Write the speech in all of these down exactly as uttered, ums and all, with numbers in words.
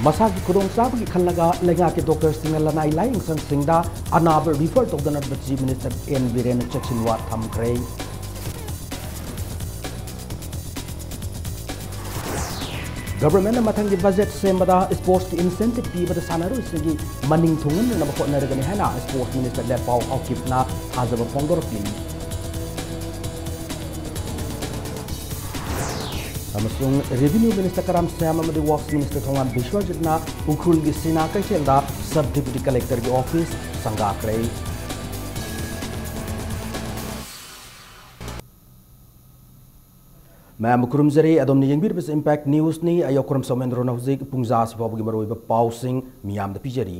ꯃꯁꯥꯒꯤ ꯈꯨꯗꯣꯡꯆꯥꯕꯒꯤ ꯈꯜꯂꯒ ꯂꯩꯉꯥꯛꯀꯤ ꯗꯣꯛꯇꯔꯁꯤꯡꯅ ꯂꯅꯥꯏ ꯂꯥꯌꯦꯡꯁꯪꯁꯤꯡꯗ ꯑꯅꯥꯕ ꯔꯤꯐꯔ ꯇꯧꯗꯅꯕ ꯆꯤꯐ ꯃꯤꯅꯤꯁꯇꯔ ꯑꯦꯟ ꯕꯤꯔꯦꯟꯅ ꯆꯦꯛꯁꯤꯟꯋꯥ ꯊꯝꯈ꯭ꯔꯦ꯫ ꯒꯚꯔꯟꯃꯦꯟꯠꯅ ꯃꯊꯪꯒꯤ ꯕꯖꯦꯠ ꯁꯦꯝꯕꯗ ꯁ꯭ꯄꯣꯔꯠꯁꯀꯤ ꯏꯟꯁꯦꯟꯇꯤꯚ ꯄꯤꯕꯗ ꯁꯥꯟꯅꯔꯣꯏꯁꯤꯡꯒꯤ ꯃꯅꯤꯡ ꯊꯨꯡꯍꯟꯅꯅꯕ ꯍꯣꯠꯅꯔꯒꯅꯤ ꯍꯥꯏꯅ ꯁ꯭ꯄꯣꯔꯠꯁ ꯃꯤꯅꯤꯁꯇꯔ ꯂꯦꯠꯄꯥꯎ ꯍꯥꯎꯀꯤꯞꯅ ꯊꯥꯖꯕ ꯐꯣꯡꯗꯣꯔꯛꯂꯤ꯫ ꯑꯃꯁꯨꯡ ꯔꯦꯚꯤꯅ꯭ꯌꯨ ꯃꯤꯅꯤꯁꯇꯔ ꯀꯔꯥꯝ ꯁ꯭ꯌꯥꯝ ꯑꯃꯗꯤ ꯋꯥꯔꯛꯁ ꯃꯤꯅꯤꯁꯇꯔ ꯊꯣꯉꯥꯝ ꯕꯤꯁ꯭ꯋꯖꯤꯠꯅ ꯎꯈ꯭ꯔꯨꯜꯒꯤ ꯁꯤꯅꯥ ꯀꯩꯊꯦꯜꯗ ꯁꯕ ꯗꯤꯄ꯭ꯌꯨꯇꯤ ꯀꯂꯦꯛꯇꯔꯒꯤ ꯑꯣꯐꯤꯁ ꯁꯪꯒꯥꯈ꯭ꯔꯦ꯫ ꯃꯌꯥꯝꯕꯨ ꯈꯨꯔꯨꯝꯖꯔꯤ꯫ ꯑꯗꯣꯝꯅ ꯌꯦꯡꯕꯤꯔꯤꯕꯁꯤ ꯏꯝꯄꯦꯛ ꯅ꯭ꯌꯨꯁꯅꯤ꯫ ꯑꯩ ꯑꯣꯀ꯭ꯔꯝ ꯁꯣꯃꯦꯟꯗ꯭ꯔꯣꯅ ꯍꯧꯖꯤꯛ ꯄꯨꯡ ꯖꯥ ꯑꯁꯤꯐꯥꯎꯕꯒꯤ ꯃꯔꯨꯑꯣꯏꯕ ꯄꯥꯎꯁꯤꯡ ꯃꯤꯌꯥꯝꯗ ꯄꯤꯖꯔꯤ꯫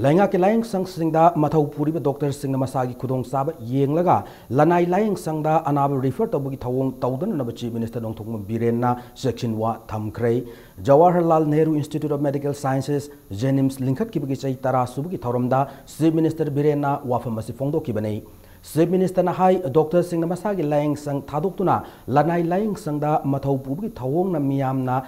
ꯂꯩꯉꯥꯛꯀꯤ ꯂꯥꯌꯦꯡꯁꯪꯁꯤꯡꯗ ꯃꯊꯧ ꯄꯨꯔꯤꯕ ꯗꯣꯛꯇꯔꯁꯤꯡꯅ ꯃꯁꯥꯒꯤ ꯈꯨꯗꯣꯡꯆꯥꯕ ꯌꯦꯡꯂꯒ ꯂꯅꯥꯏ ꯂꯥꯌꯦꯡꯁꯪꯗ ꯑꯅꯥꯕ ꯔꯤꯐꯔ ꯇꯧꯕꯒꯤ ꯊꯧꯑꯣꯡ ꯇꯧꯗꯅꯅꯕ ꯆꯤꯐ ꯃꯤꯅꯤꯁꯇꯔ ꯅꯣꯡꯊꯣꯝꯕꯝ ꯕꯤꯔꯦꯟꯅ ꯆꯦꯛꯁꯤꯟꯋꯥ ꯊꯝꯈ꯭ꯔꯦ꯫ Jawaharlal Nehru institute of medical sciences, JNIMS ꯂꯤꯡꯈꯠꯈꯤꯕꯒꯤ ꯆꯍꯤ ꯇꯔꯥ ꯁꯨꯕꯒꯤ ꯊꯧꯔꯝꯗ ꯆꯤꯐ ꯃꯤꯅꯤꯁꯇꯔ ꯕꯤꯔꯦꯟꯅ ꯋꯥꯐꯝ ꯑꯁꯤ ꯐꯣꯡꯗꯣꯛꯈꯤꯕꯅꯤ꯫ ꯆꯤꯐ ꯃꯤꯅꯤꯁꯇꯔꯅ ꯍꯥꯏ, ꯗꯣꯛꯇꯔꯁꯤꯡꯅ ꯃꯁꯥꯒꯤ ꯂꯥꯌꯦꯡꯁꯪ ꯊꯥꯗꯣꯛꯇꯨꯅ ꯂꯅꯥꯏ ꯂꯥꯌꯦꯡꯁꯪꯗ ꯃꯊꯧ ꯄꯨꯕꯒꯤ ꯊꯧꯑꯣꯡꯅ ꯃꯤꯌꯥꯝꯅ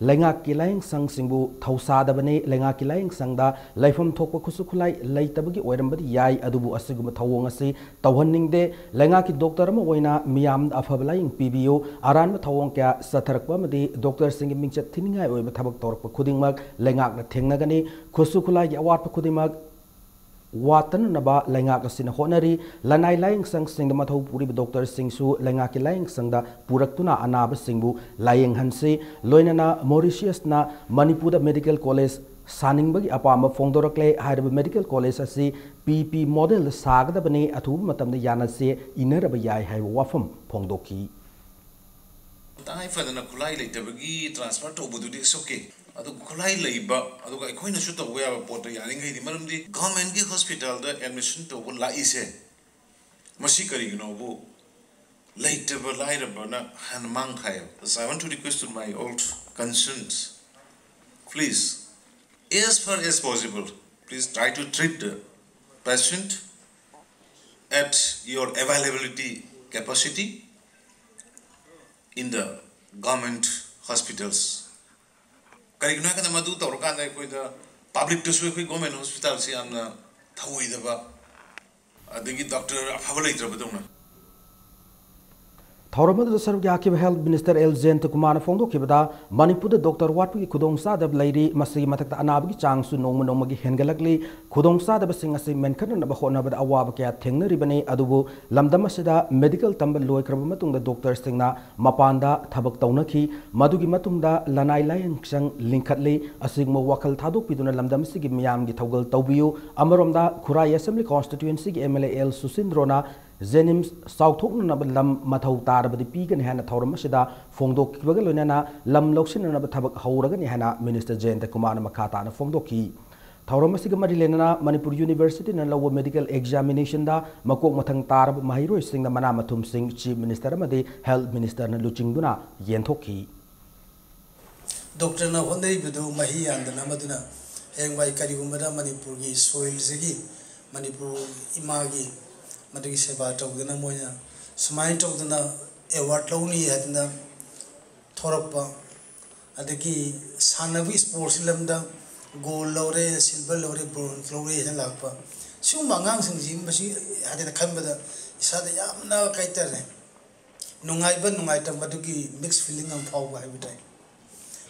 ꯂꯩꯉꯥꯛꯀꯤ ꯂꯥꯌꯦꯡꯁꯪꯁꯤꯡꯕꯨ ꯊꯧꯁꯥꯗꯕꯅꯤ꯫ ꯂꯩꯉꯥꯛꯀꯤ ꯂꯥꯌꯦꯡꯁꯪꯗ ꯂꯩꯐꯝ ꯊꯣꯛꯄ ꯈꯨꯠꯁꯨ ꯈꯨꯠꯂꯥꯏ ꯂꯩꯇꯕꯒꯤ ꯑꯣꯏꯔꯝꯕꯗꯤ ꯌꯥꯏ, ꯑꯗꯨꯕꯨ ꯑꯁꯤꯒꯨꯝꯕ ꯊꯧꯑꯣꯡ ꯑꯁꯤ ꯇꯧꯍꯟꯅꯤꯡꯗꯦ꯫ ꯂꯩꯉꯥꯛꯀꯤ ꯗꯣꯛꯇꯔ ꯑꯃ ꯑꯣꯏꯅ ꯃꯤꯌꯥꯝꯗ ꯑꯐꯕ ꯂꯥꯌꯦꯡ ꯄꯤꯕꯤꯌꯨ꯫ ꯑꯔꯥꯟꯕ ꯊꯧꯑꯣꯡ ꯀꯌꯥ ꯆꯠꯊꯔꯛꯄ ꯑꯃꯗꯤ ꯗꯣꯛꯇꯔꯁꯤꯡꯒꯤ ꯃꯤꯡꯆꯠ ꯊꯤꯅꯤꯡꯉꯥꯏ ꯑꯣꯏꯕ ꯊꯕꯛ ꯇꯧꯔꯛꯄ ꯈꯨꯗꯤꯡꯃꯛ ꯂꯩꯉꯥꯛꯅ ꯊꯦꯡꯅꯒꯅꯤ꯫ ꯈꯨꯠꯁꯨ ꯈꯨꯠꯂꯥꯏꯒꯤ ꯑꯋꯥꯠꯄ ꯈꯨꯗꯤꯡꯃꯛ ꯋꯥꯠꯇꯅꯅꯕ ꯂꯩꯉꯥꯛ ꯑꯁꯤꯅ ꯍꯣꯠꯅꯔꯤ꯫ ꯂꯅꯥꯏ ꯂꯥꯌꯦꯡꯁꯪꯁꯤꯡꯗ ꯃꯊꯧ ꯄꯨꯔꯤꯕ ꯗꯣꯛꯇꯔꯁꯤꯡꯁꯨ ꯂꯩꯉꯥꯛꯀꯤ ꯂꯥꯌꯦꯡꯁꯪꯗ ꯄꯨꯔꯛꯇꯨꯅ ꯑꯅꯥꯕꯁꯤꯡꯕꯨ ꯂꯥꯌꯦꯡꯍꯟꯁꯤ꯫ ꯂꯣꯏꯅꯅ ꯃꯣꯔꯤꯁꯤꯌꯁꯅ ꯃꯅꯤꯄꯨꯔꯗ ꯃꯦꯗꯤꯀꯦꯜ ꯀꯣꯂꯦꯖ ꯁꯥꯅꯤꯡꯕꯒꯤ ꯑꯄꯥꯝꯕ ꯐꯣꯡꯗꯣꯔꯛꯂꯦ꯫ ꯍꯥꯏꯔꯤꯕ ꯃꯦꯗꯤꯀꯦꯜ ꯀꯣꯂꯦꯖ ꯑꯁꯤ ꯄꯤ ꯄꯤ ꯃꯣꯗꯦꯜꯗ ꯁꯥꯒꯗꯕꯅꯤ, ꯑꯊꯨꯕ ꯃꯇꯝꯗ ꯌꯥꯅꯁꯦ ꯏꯟꯅꯔꯕ ꯌꯥꯏ ꯍꯥꯏꯕ ꯋꯥꯐꯝ ꯐꯣꯡꯗꯣꯛꯈꯤ꯫ ꯇꯉꯥꯏ ꯐꯗꯅ ꯈꯨꯠꯂꯥꯏ ꯂꯩꯇꯕꯒꯤ ꯇ꯭ꯔꯥꯟꯁꯐꯔ ꯇꯧꯕꯗꯨꯗꯤ it's okay꯫ ꯑꯗꯨꯕꯨ ꯈꯨꯠꯂꯥꯏ ꯂꯩꯕ, ꯑꯗꯨꯒ ꯑꯩꯈꯣꯏꯅꯁꯨ ꯇꯧꯕ ꯌꯥꯕ ꯄꯣꯠꯇ ꯌꯥꯔꯤꯈꯩꯗꯤ, ꯃꯔꯝꯗꯤ ꯒꯚꯔꯟꯃꯦꯟꯠꯀꯤ ꯍꯣꯁꯄꯤꯇꯥꯜꯗ ꯑꯦꯗꯃꯤꯁꯟ ꯇꯧꯕ ꯂꯥꯛꯏꯁꯦ, ꯃꯁꯤ ꯀꯔꯤꯒꯤꯅꯣꯕꯨ ꯂꯩꯇꯕ ꯂꯥꯏꯔꯕꯅ ꯍꯥꯟꯅ ꯃꯥꯡ ꯊꯥꯏꯌꯦꯕ꯫ So I want to request to my old constituents, please, as far as possible, please try to treat the patient at your availability capacity in the government hospitals. ꯀꯔꯤꯒꯤꯅꯣ ꯍꯥꯏꯀꯥꯟꯗ ꯃꯗꯨ ꯇꯧꯔꯀꯥꯟꯗ ꯑꯩꯈꯣꯏꯗ ꯄꯕ꯭ꯂꯤꯛꯇꯁꯨ ꯑꯩꯈꯣꯏ ꯒꯣꯔꯃꯦꯟ ꯍꯣꯁꯄꯤꯇꯥꯜꯁꯤ ꯌꯥꯝꯅ ꯊꯧꯑꯣꯏꯗꯕ, ꯑꯗꯒꯤ ꯗꯣꯛꯇꯔ ꯑꯐꯕ ꯂꯩꯇ꯭ꯔꯕꯗꯧꯅ꯫ ꯊꯧꯔꯝ ꯑꯗꯨꯗ ꯁꯔꯨꯛ ꯌꯥꯈꯤꯕ ꯍꯦꯜꯊ ꯃꯤꯅꯤꯁꯇꯔ ꯑꯦꯜ ꯖꯌꯟꯇꯀꯨꯃꯥꯔꯅ ꯐꯣꯡꯗꯣꯛꯈꯤꯕꯗ, ꯃꯅꯤꯄꯨꯔꯗ ꯗꯣꯛꯇꯔ ꯋꯥꯠꯄꯒꯤ ꯈꯨꯗꯣꯡꯆꯥꯗꯕ ꯂꯩꯔꯤ꯫ ꯃꯁꯤꯒꯤ ꯃꯊꯛꯇ ꯑꯅꯥꯕꯒꯤ ꯆꯥꯡꯁꯨ ꯅꯣꯡꯃ ꯅꯣꯡꯃꯒꯤ ꯍꯦꯟꯒꯠꯂꯛꯂꯤ꯫ ꯈꯨꯗꯣꯡꯆꯥꯗꯕꯁꯤꯡ ꯑꯁꯤ ꯃꯦꯟꯈꯠꯅꯅꯕ ꯍꯣꯠꯅꯕꯗ ꯑꯋꯥꯕ ꯀꯌꯥ ꯊꯦꯡꯅꯔꯤꯕꯅꯤ꯫ ꯑꯗꯨꯕꯨ ꯂꯝꯗꯝ ꯑꯁꯤꯗ ꯃꯦꯗꯤꯀꯦꯜ ꯇꯝꯕ ꯂꯣꯏꯈ꯭ꯔꯕ ꯃꯇꯨꯡꯗ ꯗꯣꯛꯇꯔꯁꯤꯡꯅ ꯃꯄꯥꯟꯗ ꯊꯕꯛ ꯇꯧꯅꯈꯤ꯫ ꯃꯗꯨꯒꯤ ꯃꯇꯨꯡꯗ ꯂꯅꯥꯏ ꯂꯥꯌꯦꯡꯁꯪ ꯂꯤꯡꯈꯠꯂꯤ꯫ ꯑꯁꯤꯒꯨꯝꯕ ꯋꯥꯈꯜ ꯊꯥꯗꯣꯛꯄꯤꯗꯨꯅ ꯂꯝꯗꯝ ꯑꯁꯤꯒꯤ ꯃꯤꯌꯥꯝꯒꯤ ꯊꯧꯒꯜ ꯇꯧꯕꯤꯌꯨ꯫ ꯑꯃꯔꯣꯝꯗ ꯈꯨꯔꯥꯏ ꯑꯦꯁꯦꯝꯕ꯭ꯂꯤ ꯀꯣꯟꯁꯇꯤꯇ꯭ꯋꯦꯟꯁꯤꯒꯤ ꯑꯦꯝ ꯑꯦꯜ ꯑꯦ ꯑꯦꯜ ꯁꯨꯁꯤꯟꯗ꯭ꯔꯣꯅ ꯖꯦꯅꯤꯝꯁ ꯆꯥꯎꯊꯣꯛꯅꯅꯕ ꯂꯝ ꯃꯊꯧ ꯇꯥꯔꯕꯗꯤ ꯄꯤꯒꯅꯤ ꯍꯥꯏꯅ ꯊꯧꯔꯝ ꯑꯁꯤꯗ ꯐꯣꯡꯗꯣꯛꯈꯤꯕꯒ ꯂꯣꯏꯅꯅ ꯂꯝ ꯂꯧꯁꯤꯟꯅꯅꯕ ꯊꯕꯛ ꯍꯧꯔꯒꯅꯤ ꯍꯥꯏꯅ ꯃꯤꯅꯤꯁꯇꯔ ꯖꯌꯟꯇ ꯀꯨꯃꯥꯔꯅ ꯃꯈꯥ ꯇꯥꯅ ꯐꯣꯡꯗꯣꯛꯈꯤ꯫ ꯊꯧꯔꯝ ꯑꯁꯤꯒ ꯃꯔꯤ ꯂꯩꯅꯅ ꯃꯅꯤꯄꯨꯔ ꯌꯨꯅꯤꯚꯔꯁꯤꯇꯤꯅ ꯂꯧꯕ ꯃꯦꯗꯤꯀꯦꯜ ꯑꯦꯛꯖꯥꯃꯤꯅꯦꯁꯟꯗ ꯃꯀꯣꯛ ꯃꯊꯪ ꯇꯥꯔꯕ ꯃꯍꯩꯔꯣꯏꯁꯤꯡꯅ ꯃꯅꯥ ꯃꯊꯨꯝꯁꯤꯡ ꯆꯤꯐ ꯃꯤꯅꯤꯁꯇꯔ ꯑꯃꯗꯤ ꯍꯦꯜꯊ ꯃꯤꯅꯤꯁꯇꯔꯅ ꯂꯨꯆꯤꯡꯗꯨꯅ ꯌꯦꯟꯊꯣꯛꯈꯤ꯫ ꯗꯣꯛꯇꯔꯅ ꯍꯣꯠꯅꯔꯤꯕꯗꯨ ꯃꯍꯩ ꯌꯥꯟꯗꯅ ꯑꯃꯗꯨꯅ ꯍꯌꯦꯡꯋꯥꯏ ꯀꯔꯤꯒꯨꯝꯕꯗ ꯃꯅꯤꯄꯨꯔꯒꯤ ꯁꯣꯏꯜꯁꯤꯒꯤ, ꯃꯅꯤꯄꯨꯔ ꯏꯃꯥꯒꯤ, ꯃꯗꯨꯒꯤ ꯁꯦꯕꯥ ꯇꯧꯗꯅ ꯃꯣꯏꯅ ꯁꯨꯃꯥꯏꯅ ꯇꯧꯗꯅ ꯑꯦꯋꯥꯔꯗ ꯂꯧꯅꯤ ꯍꯥꯏꯗꯅ ꯊꯣꯔꯛꯄ, ꯑꯗꯒꯤ ꯁꯥꯟꯅꯕꯒꯤ ꯁ꯭ꯄꯣꯔꯠꯁꯀꯤ ꯂꯝꯗ ꯒꯣꯜ ꯂꯧꯔꯦ, ꯁꯤꯜꯚꯔ ꯂꯧꯔꯦ, ꯕ꯭ꯔꯣꯟꯖ ꯂꯧꯔꯦ ꯍꯥꯏꯅ ꯂꯥꯛꯄ, ꯁꯤꯒꯨꯝꯕ ꯑꯉꯥꯡꯁꯤꯡꯁꯤ ꯃꯁꯤ ꯍꯥꯏꯗꯅ ꯈꯟꯕꯗ ꯏꯁꯥꯗ ꯌꯥꯝꯅ ꯀꯩ ꯍꯥꯏꯇꯥꯔꯦ, ꯅꯨꯡꯉꯥꯏꯕ ꯅꯨꯡꯉꯥꯏꯇꯕ ꯃꯗꯨꯒꯤ ꯃꯤꯛꯁ ꯐꯤꯂꯤꯡ ꯑꯃ ꯐꯥꯎꯕ ꯍꯥꯏꯕ ꯇꯥꯏ꯫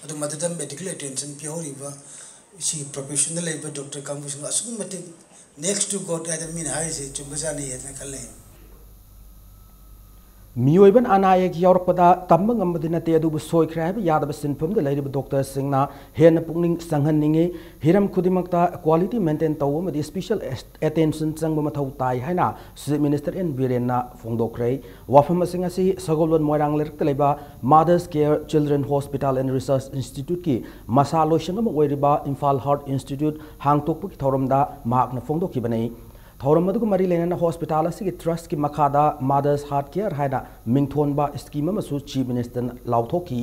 ꯑꯗꯨ ꯃꯗꯨꯗ ꯃꯦꯗꯤꯀꯦꯜ ꯑꯦꯇꯦꯟꯁꯟ ꯄꯤꯍꯧꯔꯤꯕ ꯁꯤꯒꯤ ꯄ꯭ꯔꯣꯐꯦꯁꯟꯗ ꯂꯩꯕ ꯗꯣꯛꯇꯔ ꯀꯥꯡꯕꯨꯁꯤꯡ ꯑꯁꯨꯛꯀꯤ ꯃꯇꯤꯛ next to God ꯍꯥꯏꯗꯅ ꯃꯤꯅ ꯍꯥꯏꯔꯤꯁꯦ ꯆꯨꯝꯕꯖꯥꯠꯅꯤ ꯍꯥꯏꯗꯅ ꯈꯜꯂꯦ꯫ ꯃꯤꯑꯣꯏꯕꯅ ꯑꯅꯥ ꯑꯌꯦꯛ ꯌꯥꯎꯔꯛꯄꯗ ꯇꯝꯕ ꯉꯝꯕꯗꯤ ꯅꯠꯇꯦ, ꯑꯗꯨꯕꯨ ꯁꯣꯏꯈ꯭ꯔꯦ ꯍꯥꯏꯕ ꯌꯥꯗꯕ ꯁꯤꯟꯐꯝꯗ ꯂꯩꯔꯤꯕ ꯗꯣꯛꯇꯔꯁꯤꯡꯅ ꯍꯦꯟꯅ ꯄꯨꯛꯅꯤꯡ ꯆꯪꯍꯟꯅꯤꯡꯏ꯫ ꯍꯤꯔꯝ ꯈꯨꯗꯤꯡꯃꯛꯇ ꯀ꯭ꯋꯥꯂꯤꯇꯤ ꯃꯦꯟꯇꯦꯟ ꯇꯧꯕ ꯑꯃꯗꯤ ꯁ꯭ꯄꯤꯁꯦꯜ ꯑꯦꯇꯦꯟꯁꯟ ꯆꯪꯕ ꯃꯊꯧ ꯇꯥꯏ ꯍꯥꯏꯅ ꯆꯤꯐ ꯃꯤꯅꯤꯁꯇꯔ ꯑꯦꯟ ꯕꯤꯔꯦꯟꯅ ꯐꯣꯡꯗꯣꯛꯈ꯭ꯔꯦ꯫ ꯋꯥꯐꯝ ꯑꯁꯤꯡ ꯑꯁꯤ ꯁꯒꯣꯜꯕꯟ ꯃꯣꯏꯔꯥꯡ ꯂꯩꯔꯛꯇ ꯂꯩꯕ Mothers Care Children Hospital and Research Instituteꯀꯤ ꯃꯁꯥ ꯂꯣꯏꯁꯪ ꯑꯃ ꯑꯣꯏꯔꯤꯕ ꯏꯝꯐꯥꯜ ꯍꯥꯔꯠ ꯏꯟꯁꯇꯤꯇ꯭ꯌꯨꯠ ꯍꯥꯡꯇꯣꯛꯄꯒꯤ ꯊꯧꯔꯝꯗ ꯃꯍꯥꯛꯅ ꯐꯣꯡꯗꯣꯛꯈꯤꯕꯅꯤ꯫ ꯊꯧꯔꯝ ꯑꯗꯨꯒ ꯃꯔꯤ ꯂꯩꯅꯅ ꯍꯣꯁꯄꯤꯇꯥꯜ ꯑꯁꯤꯒꯤ ꯇ꯭ꯔꯁꯀꯤ ꯃꯈꯥꯗ Mothers Heart Care ꯍꯥꯏꯅ ꯃꯤꯡꯊꯣꯟꯕ ꯁ꯭ꯀꯤꯝ ꯑꯃꯁꯨ ꯆꯤꯐ ꯃꯤꯅꯤꯁꯇꯔꯅ ꯂꯥꯎꯊꯣꯛꯈꯤ꯫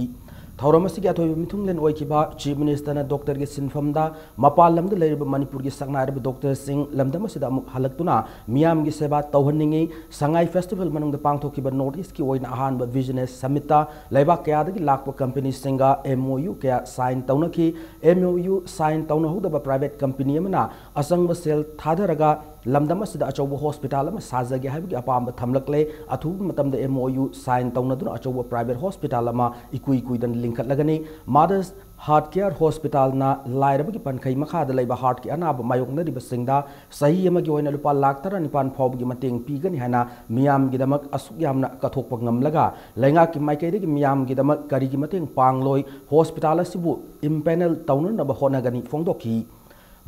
ꯊꯧꯔꯝ ꯑꯁꯤꯒꯤ ꯑꯊꯣꯏꯕ ꯃꯤꯊꯨꯡꯂꯦꯟ ꯑꯣꯏꯈꯤꯕ Chief Minister ꯅ doctor ꯒꯤ ꯁꯤꯟꯐꯝꯗ ꯃꯄꯥꯟ ꯂꯝꯗ ꯂꯩꯔꯤꯕ ꯃꯅꯤꯄꯨꯔꯒꯤ ꯁꯛꯅꯥꯏꯔꯕ doctor ꯁꯤꯡ ꯂꯝꯗꯝ ꯑꯁꯤꯗ ꯑꯃꯨꯛ ꯍꯜꯂꯛꯇꯨꯅ ꯃꯤꯌꯥꯝꯒꯤ ꯁꯦꯕꯥ ꯇꯧꯍꯟꯅꯤꯡꯏ, ꯁꯉꯥꯏ festival ꯃꯅꯨꯡꯗ ꯄꯥꯡꯊꯣꯛꯈꯤꯕ North East ꯀꯤ ꯑꯣꯏꯅ ꯑꯍꯥꯟꯕ business summit ꯇ ꯂꯩꯕꯥꯛ ꯀꯌꯥꯗꯒꯤ ꯂꯥꯛꯄ company ꯁꯤꯡꯒ M O U ꯀꯌꯥ sign ꯇꯧꯅꯈꯤ꯫ M O U sign ꯇꯧꯅꯍꯧꯗꯕ private company ꯑꯃꯅ ꯑꯆꯪꯕ ꯁꯦꯜ ꯊꯥꯗꯔꯒ ꯂꯝꯗꯝ ꯑꯁꯤꯗ ꯑꯆꯧꯕ hospital ꯑꯃ ꯁꯥꯖꯒꯦ ꯍꯥꯏꯕꯒꯤ ꯑꯄꯥꯝꯕ ꯊꯝꯂꯛꯂꯦ꯫ ꯑꯊꯨꯕ ꯃꯇꯝꯗ M O U sign ꯇꯧꯅꯗꯨꯅ ꯑꯆꯧꯕ private hospital ꯑꯃ ꯏꯀꯨꯏ ꯀꯨꯏꯗꯅ ꯂꯤꯡꯈꯠꯂꯒꯅꯤ꯫ Mother's Heart Care Hospital ꯅ ꯂꯥꯏꯔꯕꯒꯤ ꯄꯟꯈꯩ ꯃꯈꯥꯗ ꯂꯩꯕ heart ꯀꯤ ꯑꯅꯥꯕ ꯃꯥꯌꯣꯛꯅꯔꯤꯕꯁꯤꯡꯗ ꯆꯍꯤ ꯑꯃꯒꯤ ꯑꯣꯏꯅ ꯂꯨꯄꯥ ꯂꯥꯈ ꯇꯔꯥꯅꯤꯄꯥꯟ ꯐꯥꯎꯕꯒꯤ ꯃꯇꯦꯡ ꯄꯤꯒꯅꯤ ꯍꯥꯏꯅ ꯃꯤꯌꯥꯝꯒꯤꯗꯃꯛ ꯑꯁꯨꯛ ꯌꯥꯝꯅ ꯀꯠꯊꯣꯛꯄ ꯉꯝꯂꯒ ꯂꯩꯉꯥꯛꯀꯤ ꯃꯥꯏꯀꯩꯗꯒꯤ ꯃꯤꯌꯥꯝꯒꯤꯗꯃꯛ ꯀꯔꯤꯒꯤ ꯃꯇꯦꯡ ꯄꯥꯡꯂꯣꯏ? Hospital ꯑꯁꯤꯕꯨ empanel ꯇꯧꯅꯅꯕ ꯍꯣꯠꯅꯒꯅꯤ ꯐꯣꯡꯗꯣꯛꯈꯤ꯫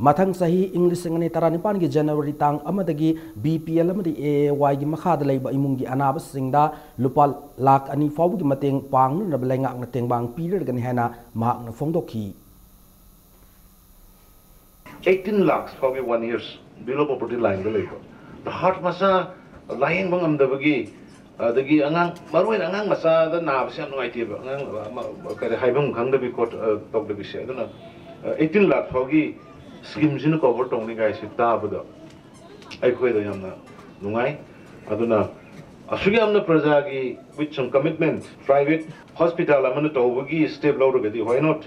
ꯃꯊꯪ ꯆꯍꯤ ꯏꯪ ꯂꯤꯁꯤꯡ ꯑꯅꯤ ꯇꯔꯥꯅꯤꯄꯥꯟꯒꯤ January ꯇꯥꯡ ꯑꯃꯗꯒꯤ B P L ꯑꯃꯗꯤ A A Y ꯒꯤ ꯃꯈꯥꯗ ꯂꯩꯕ ꯏꯃꯨꯡꯒꯤ ꯑꯅꯥꯕꯁꯤꯡꯗ ꯂꯨꯄꯥ ꯂꯥꯈ ꯑꯅꯤ ꯐꯥꯎꯕꯒꯤ ꯃꯇꯦꯡ ꯄꯥꯡꯅꯅꯕ ꯂꯩꯉꯥꯛꯅ ꯇꯦꯡꯕꯥꯡ ꯄꯤꯔꯒꯅꯤ ꯍꯥꯏꯅ ꯃꯍꯥꯛꯅ ꯐꯣꯡꯗꯣꯛꯈꯤ꯫ Eighteen lakhs ꯐꯥꯎꯒꯤ one years below poverty line ꯗ ꯂꯩꯕ, heart ꯃꯆꯥ ꯂꯥꯌꯦꯡꯕ ꯉꯝꯗꯕꯒꯤ, ꯑꯗꯒꯤ ꯑꯉꯥꯡ, ꯃꯔꯨꯑꯣꯏꯅ ꯑꯉꯥꯡ ꯃꯆꯥꯗ ꯅꯥꯕꯁꯦ ꯌꯥꯝ ꯅꯨꯡꯉꯥꯏꯇꯦꯕ꯫ ꯑꯉꯥꯡ ꯑꯃ, ꯀꯔꯤ, ꯍꯥꯏꯐꯝ ꯈꯪꯗꯕꯤ ꯈꯣꯠ-, ꯑ, ꯇꯧꯗꯕꯤꯁꯦ꯫ ꯑꯗꯨꯅ, ꯑ, eighteen ꯂꯥꯈ ꯐꯥꯎꯒꯤ scheme ꯁꯤꯅ cover ꯇꯧꯅꯤ ꯀꯥꯏꯁꯦ ꯇꯥꯕꯗ ꯑꯩꯈꯣꯏꯗ ꯌꯥꯝꯅ ꯅꯨꯡꯉꯥꯏ꯫ ꯑꯗꯨꯅ ꯑꯁꯨꯛ ꯌꯥꯝꯅ ꯄ꯭ꯔꯖꯥꯒꯤ with some commitment, private hospital ꯑꯃꯅ ꯇꯧꯕꯒꯤ step ꯂꯧꯔꯒꯗꯤ, why not?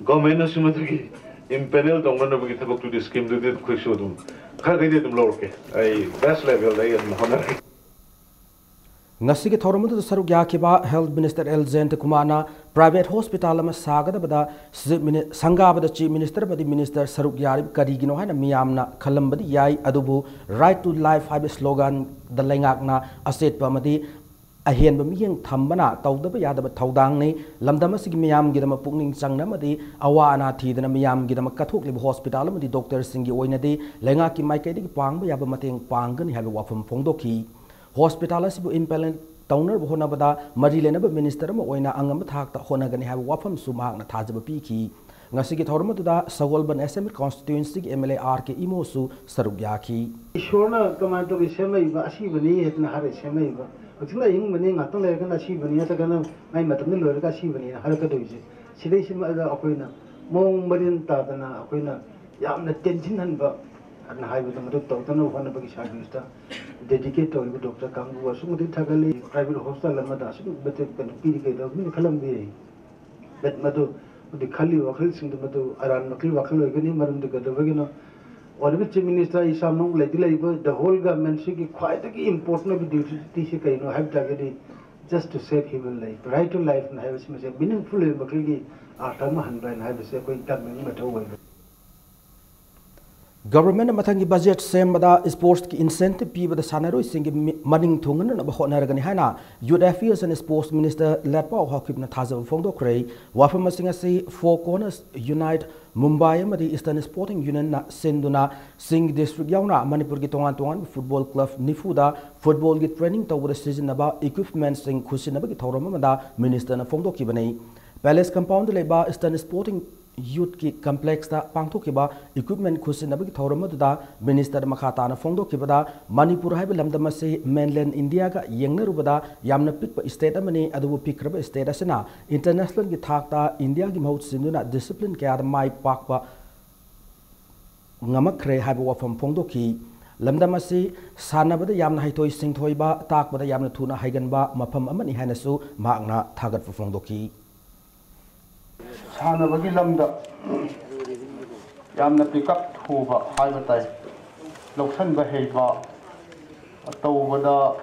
Government ꯅꯁꯨ ꯃꯗꯨꯒꯤ empanel ꯇꯧꯅꯅꯕꯒꯤ ꯊꯕꯛꯇꯨꯗꯤ, scheme ꯗꯨꯗꯤ ꯑꯩꯈꯣꯏꯁꯨ ꯑꯗꯨꯝ ꯈꯔꯈꯩꯗꯤ ꯑꯗꯨꯝ ꯂꯧꯔꯛꯀꯦ꯫ ꯑꯩ best level ꯗ ꯑꯩ ꯑꯗꯨꯝ ꯍꯣꯠꯅꯔꯛꯀꯦ꯫ ꯉꯁꯤꯒꯤ ꯊꯧꯔꯝ ꯑꯗꯨꯗ ꯁꯔꯨꯛ ꯌꯥꯈꯤꯕ Health Minister L Jayantakumar ꯅ private hospital ꯑꯃ ꯁꯥꯒꯗꯕꯗ Chief Mini-, ꯁꯪꯒꯥꯕꯗ Chief Minister ꯑꯃꯗꯤ Minister ꯁꯔꯨꯛ ꯌꯥꯔꯤꯕ ꯀꯔꯤꯒꯤꯅꯣ ꯍꯥꯏꯅ ꯃꯤꯌꯥꯝꯅ ꯈꯜꯂꯝꯕꯗꯤ ꯌꯥꯏ, ꯑꯗꯨꯕꯨ Right to Life ꯍꯥꯏꯕ slogan ꯗ ꯂꯩꯉꯥꯛꯅ ꯑꯆꯦꯠꯄ ꯑꯃꯗꯤ ꯑꯍꯦꯟꯕ ꯃꯤꯠꯌꯦꯡ ꯊꯝꯕꯅ ꯇꯧꯗꯕ ꯌꯥꯗꯕ ꯊꯧꯗꯥꯡꯅꯤ꯫ ꯂꯝꯗꯝ ꯑꯁꯤꯒꯤ ꯃꯤꯌꯥꯝꯒꯤꯗꯃꯛ ꯄꯨꯛꯅꯤꯡ ꯆꯪꯅ ꯑꯃꯗꯤ ꯑꯋꯥ ꯑꯅꯥ ꯊꯤꯗꯅ ꯃꯤꯌꯥꯝꯒꯤꯗꯃꯛ ꯀꯠꯊꯣꯛꯂꯤꯕ hospital ꯑꯃꯗꯤ doctor ꯁꯤꯡꯒꯤ ꯑꯣꯏꯅꯗꯤ ꯂꯩꯉꯥꯛꯀꯤ ꯃꯥꯏꯀꯩꯗꯒꯤ ꯄꯥꯡꯕ ꯌꯥꯕ ꯃꯇꯦꯡ ꯄꯥꯡꯒꯅꯤ ꯍꯥꯏꯕ ꯋꯥꯐꯝ ꯐꯣꯡꯗꯣꯛꯈꯤ꯫ Hospital ꯑꯁꯤꯕꯨ empanel ꯇꯧꯅꯕ ꯍꯣꯠꯅꯕꯗ ꯃꯔꯤ ꯂꯩꯅꯕ minister ꯑꯃ ꯑꯣꯏꯅ ꯑꯉꯝꯕ ꯊꯥꯛꯇ ꯍꯣꯠꯅꯒꯅꯤ ꯍꯥꯏꯕ ꯋꯥꯐꯝꯁꯨ ꯃꯍꯥꯛꯅ ꯊꯥꯖꯕ ꯄꯤꯈꯤ꯫ ꯉꯁꯤꯒꯤ ꯊꯧꯔꯝ ꯑꯗꯨꯗ ꯁꯒꯣꯜꯕꯟ Assembly Constituency ꯒꯤ M L A R K Imo ꯁꯨ ꯁꯔꯨꯛ ꯌꯥꯈꯤ꯫ ꯏꯁꯣꯔꯅ ꯀꯃꯥꯏꯅ ꯇꯧꯔꯤ ꯁꯦꯝꯃꯛꯏꯕ ꯑꯁꯤꯕꯅꯤ ꯍꯥꯏꯗꯅ ꯍꯥꯏꯔ ꯁꯦꯝꯃꯛꯏꯕ ꯍꯧꯖꯤꯛꯅ ꯑꯍꯤꯡꯕꯅꯤ, ꯉꯥꯛꯇꯪ ꯂꯩꯔꯒꯅ ꯑꯁꯤꯕꯅꯤ, ꯅꯠꯇ꯭ꯔꯒꯅ ꯃꯥꯏ ꯃꯇꯝꯗ ꯂꯣꯏꯔꯒ ꯑꯁꯤꯕꯅꯤꯅ ꯍꯥꯏꯔꯛꯀꯗꯣꯏꯁꯦ꯫ ꯁꯤꯗꯩꯁꯤꯃ ꯑꯩꯈꯣꯏꯅ ꯃꯑꯣꯡ ꯃꯔꯤꯟ ꯇꯥꯗꯅ ꯑꯩꯈꯣꯏꯅ ꯌꯥꯝꯅ ꯇꯦꯟꯁꯤꯟꯍꯟꯕ ꯑꯗꯨꯅ ꯍꯥꯏꯕꯗꯣ ꯃꯗꯨ ꯇꯧꯗꯅꯕ ꯍꯣꯠꯅꯕꯒꯤ ꯁꯥꯔꯚꯤꯁꯇ ꯗꯦꯗꯤꯀꯦꯠ ꯇꯧꯔꯤꯕ ꯗꯣꯛꯇꯔ ꯀꯥꯡꯕꯨ ꯑꯁꯨꯛ ꯃꯇꯤꯛ ꯊꯥꯒꯠꯂꯤ꯫ ꯄ꯭ꯔꯥꯏꯚꯦꯠ ꯍꯣꯁꯄꯤꯇꯥꯜ ꯑꯃꯗ ꯑꯁꯨꯛ ꯃꯇꯤꯛ ꯀꯩꯅꯣ ꯄꯤꯔꯤ ꯀꯩꯗꯧꯕ ꯃꯤꯅ ꯈꯜꯂꯝꯕ ꯌꯥꯏ꯫ ꯕꯠ ꯃꯗꯨ ꯍꯧꯖꯤꯛ ꯈꯜꯂꯤꯕ ꯋꯥꯈꯜꯁꯤꯡꯗꯨ ꯃꯗꯨ ꯑꯔꯥꯟꯕꯒꯤ ꯋꯥꯈꯜ ꯑꯣꯏꯒꯅꯤ꯫ ꯃꯔꯝꯗꯤ ꯀꯩꯗꯧꯕꯒꯤꯅꯣ? ꯑꯣꯏꯔꯤꯕ ꯆꯤꯐ ꯃꯤꯅꯤꯁꯇꯔ ꯏꯁꯥꯃꯛ ꯂꯩꯗꯤ ꯂꯩꯕ, ꯗ ꯍꯣꯜ ꯒꯃꯦꯟꯁꯤꯒꯤ ꯈ꯭ꯋꯥꯏꯗꯒꯤ ꯏꯝꯄꯣꯔꯇꯦꯟ ꯑꯣꯏꯕ ꯗ꯭ꯌꯨꯇꯤꯁꯤ ꯀꯩꯅꯣ ꯍꯥꯏꯕ ꯇꯥꯔꯒꯗꯤ, just to save human life, right to life ꯍꯥꯏꯕꯁꯤ ꯃꯁꯤ ꯃꯤꯅꯤꯡꯐꯨꯜ ꯑꯣꯏꯕ ꯃꯈꯜꯒꯤ ꯑꯥꯔꯊ ꯑꯃ ꯍꯟꯕ ꯍꯥꯏꯅ ꯍꯥꯏꯕꯁꯤ ꯑꯩꯈꯣꯏ ꯒꯃꯦꯟꯒꯤ ꯃꯊꯧ ꯑꯣꯏꯕ꯫ ꯒꯚꯔꯟꯃꯦꯟꯠꯅ ꯃꯊꯪꯒꯤ ꯕꯖꯦꯠ ꯁꯦꯝꯕꯗ ꯁ꯭ꯄꯣꯔꯠꯁꯀꯤ ꯏꯟꯁꯦꯟꯇꯤꯚ ꯄꯤꯕꯗ ꯁꯥꯟꯅꯔꯣꯏꯁꯤꯡꯒꯤ ꯃꯤ-, ꯃꯅꯤꯡ ꯊꯨꯡꯍꯟꯅꯅꯕ ꯍꯣꯠꯅꯔꯒꯅꯤ ꯍꯥꯏꯅ ꯌꯨꯠ ꯑꯦꯐꯤꯌꯔꯁ ꯑꯦꯟ ꯁ꯭ꯄꯣꯔꯠꯁ ꯃꯤꯅꯤꯁꯇꯔ ꯂꯥꯠꯄꯥꯎ ꯍꯥꯎꯀꯤꯞꯅ ꯊꯥꯖꯕ ꯐꯣꯡꯗꯣꯛꯈ꯭ꯔꯦ꯫ ꯋꯥꯐꯝ ꯑꯁꯤꯡ ꯑꯁꯤ ꯐꯣꯔ ꯀꯣꯔꯅꯔꯁ ꯌꯨꯅꯥꯏꯠ ꯃꯨꯝꯕꯥꯏ ꯑꯃꯗꯤ ꯏꯁꯇꯔꯟ ꯁ꯭ꯄꯣꯔꯇꯤꯡ ꯌꯨꯅꯤꯌꯟꯅ ꯁꯤꯟꯗꯨꯅ ꯁꯤꯡꯒꯤ ꯗꯤꯁꯇ꯭ꯔꯤꯛ ꯌꯥꯎꯅ ꯃꯅꯤꯄꯨꯔꯒꯤ ꯇꯣꯉꯥꯟ ꯇꯣꯉꯥꯟꯕ ꯐꯨꯠꯕꯣꯜ ꯀ꯭ꯂꯕ ꯅꯤꯐꯨꯗ ꯐꯨꯠꯕꯣꯜꯒꯤ ꯇ꯭ꯔꯦꯅꯤꯡ ꯇꯧꯕꯗ ꯁꯤꯖꯤꯟꯅꯕ ꯏꯀ꯭ꯋꯤꯞꯃꯦꯟꯠꯁꯤꯡ ꯈꯨꯠꯁꯤꯟꯅꯕꯒꯤ ꯊꯧꯔꯝ ꯑꯃꯗ ꯃꯤꯅꯤꯁꯇꯔꯅ ꯐꯣꯡꯗꯣꯛꯈꯤꯕꯅꯤ꯫ ꯄꯦꯂꯦꯁ ꯀꯝꯄꯥꯎꯟꯗ ꯂꯩꯕ ꯏꯁꯇꯔꯟ ꯁ꯭ꯄꯣꯔꯇꯤꯡ ꯌꯨꯠꯀꯤ ꯀꯝꯄ꯭ꯂꯦꯛꯁꯇ ꯄꯥꯡꯊꯣꯛꯈꯤꯕ ꯏꯀ꯭ꯋꯤꯞꯃꯦꯟꯠ ꯈꯨꯠꯁꯤꯟꯅꯕꯒꯤ ꯊꯧꯔꯝ ꯑꯗꯨꯗ ꯃꯤꯅꯤꯁꯇꯔ ꯃꯈꯥ ꯇꯥꯅ ꯐꯣꯡꯗꯣꯛꯈꯤꯕꯗ, ꯃꯅꯤꯄꯨꯔ ꯍꯥꯏꯕ ꯂꯝꯗꯝ ꯑꯁꯤ ꯃꯦꯟꯂꯦꯟ ꯏꯟꯗꯤꯌꯥꯒ ꯌꯦꯡꯅꯔꯨꯕꯗ ꯌꯥꯝꯅ ꯄꯤꯛꯄ ꯁ꯭ꯇꯦꯠ ꯑꯃꯅꯤ, ꯑꯗꯨꯕꯨ ꯄꯤꯛꯈ꯭ꯔꯕ ꯁ꯭ꯇꯦꯠ ꯑꯁꯤꯅ ꯏꯟꯇꯔꯅꯦꯁꯅꯦꯜꯒꯤ ꯊꯥꯛꯇ ꯏꯟꯗꯤꯌꯥꯒꯤ ꯃꯍꯨꯠ ꯁꯤꯟꯗꯨꯅ ꯗꯤꯁꯤꯄ꯭ꯂꯤꯟ ꯀꯌꯥꯗ ꯃꯥꯏ ꯄꯥꯛꯄ ꯉꯝꯃꯛꯈ꯭ꯔꯦ ꯍꯥꯏꯕ ꯋꯥꯐꯝ ꯐꯣꯡꯗꯣꯛꯈꯤ꯫ ꯂꯝꯗꯝ ꯑꯁꯤ ꯁꯥꯟꯅꯕꯗ ꯌꯥꯝꯅ ꯍꯩꯊꯣꯏ ꯁꯤꯡꯊꯣꯏꯕ, ꯇꯥꯛꯄꯗ ꯌꯥꯝꯅ ꯊꯨꯅ ꯍꯩꯒꯟꯕ ꯃꯐꯝ ꯑꯃꯅꯤ ꯍꯥꯏꯅꯁꯨ ꯃꯍꯥꯛꯅ ꯊꯥꯒꯠꯄ ꯐꯣꯡꯗꯣꯛꯈꯤ꯫ ꯁꯥꯟꯅꯕꯒꯤ ꯂꯝꯗ ꯌꯥꯝꯅ ꯄꯤꯀꯞ ꯊꯨꯕ ꯍꯥꯏꯕ ꯇꯥꯏ, ꯂꯧꯁꯤꯟꯕ ꯍꯩꯕ, ꯇꯧꯕꯗ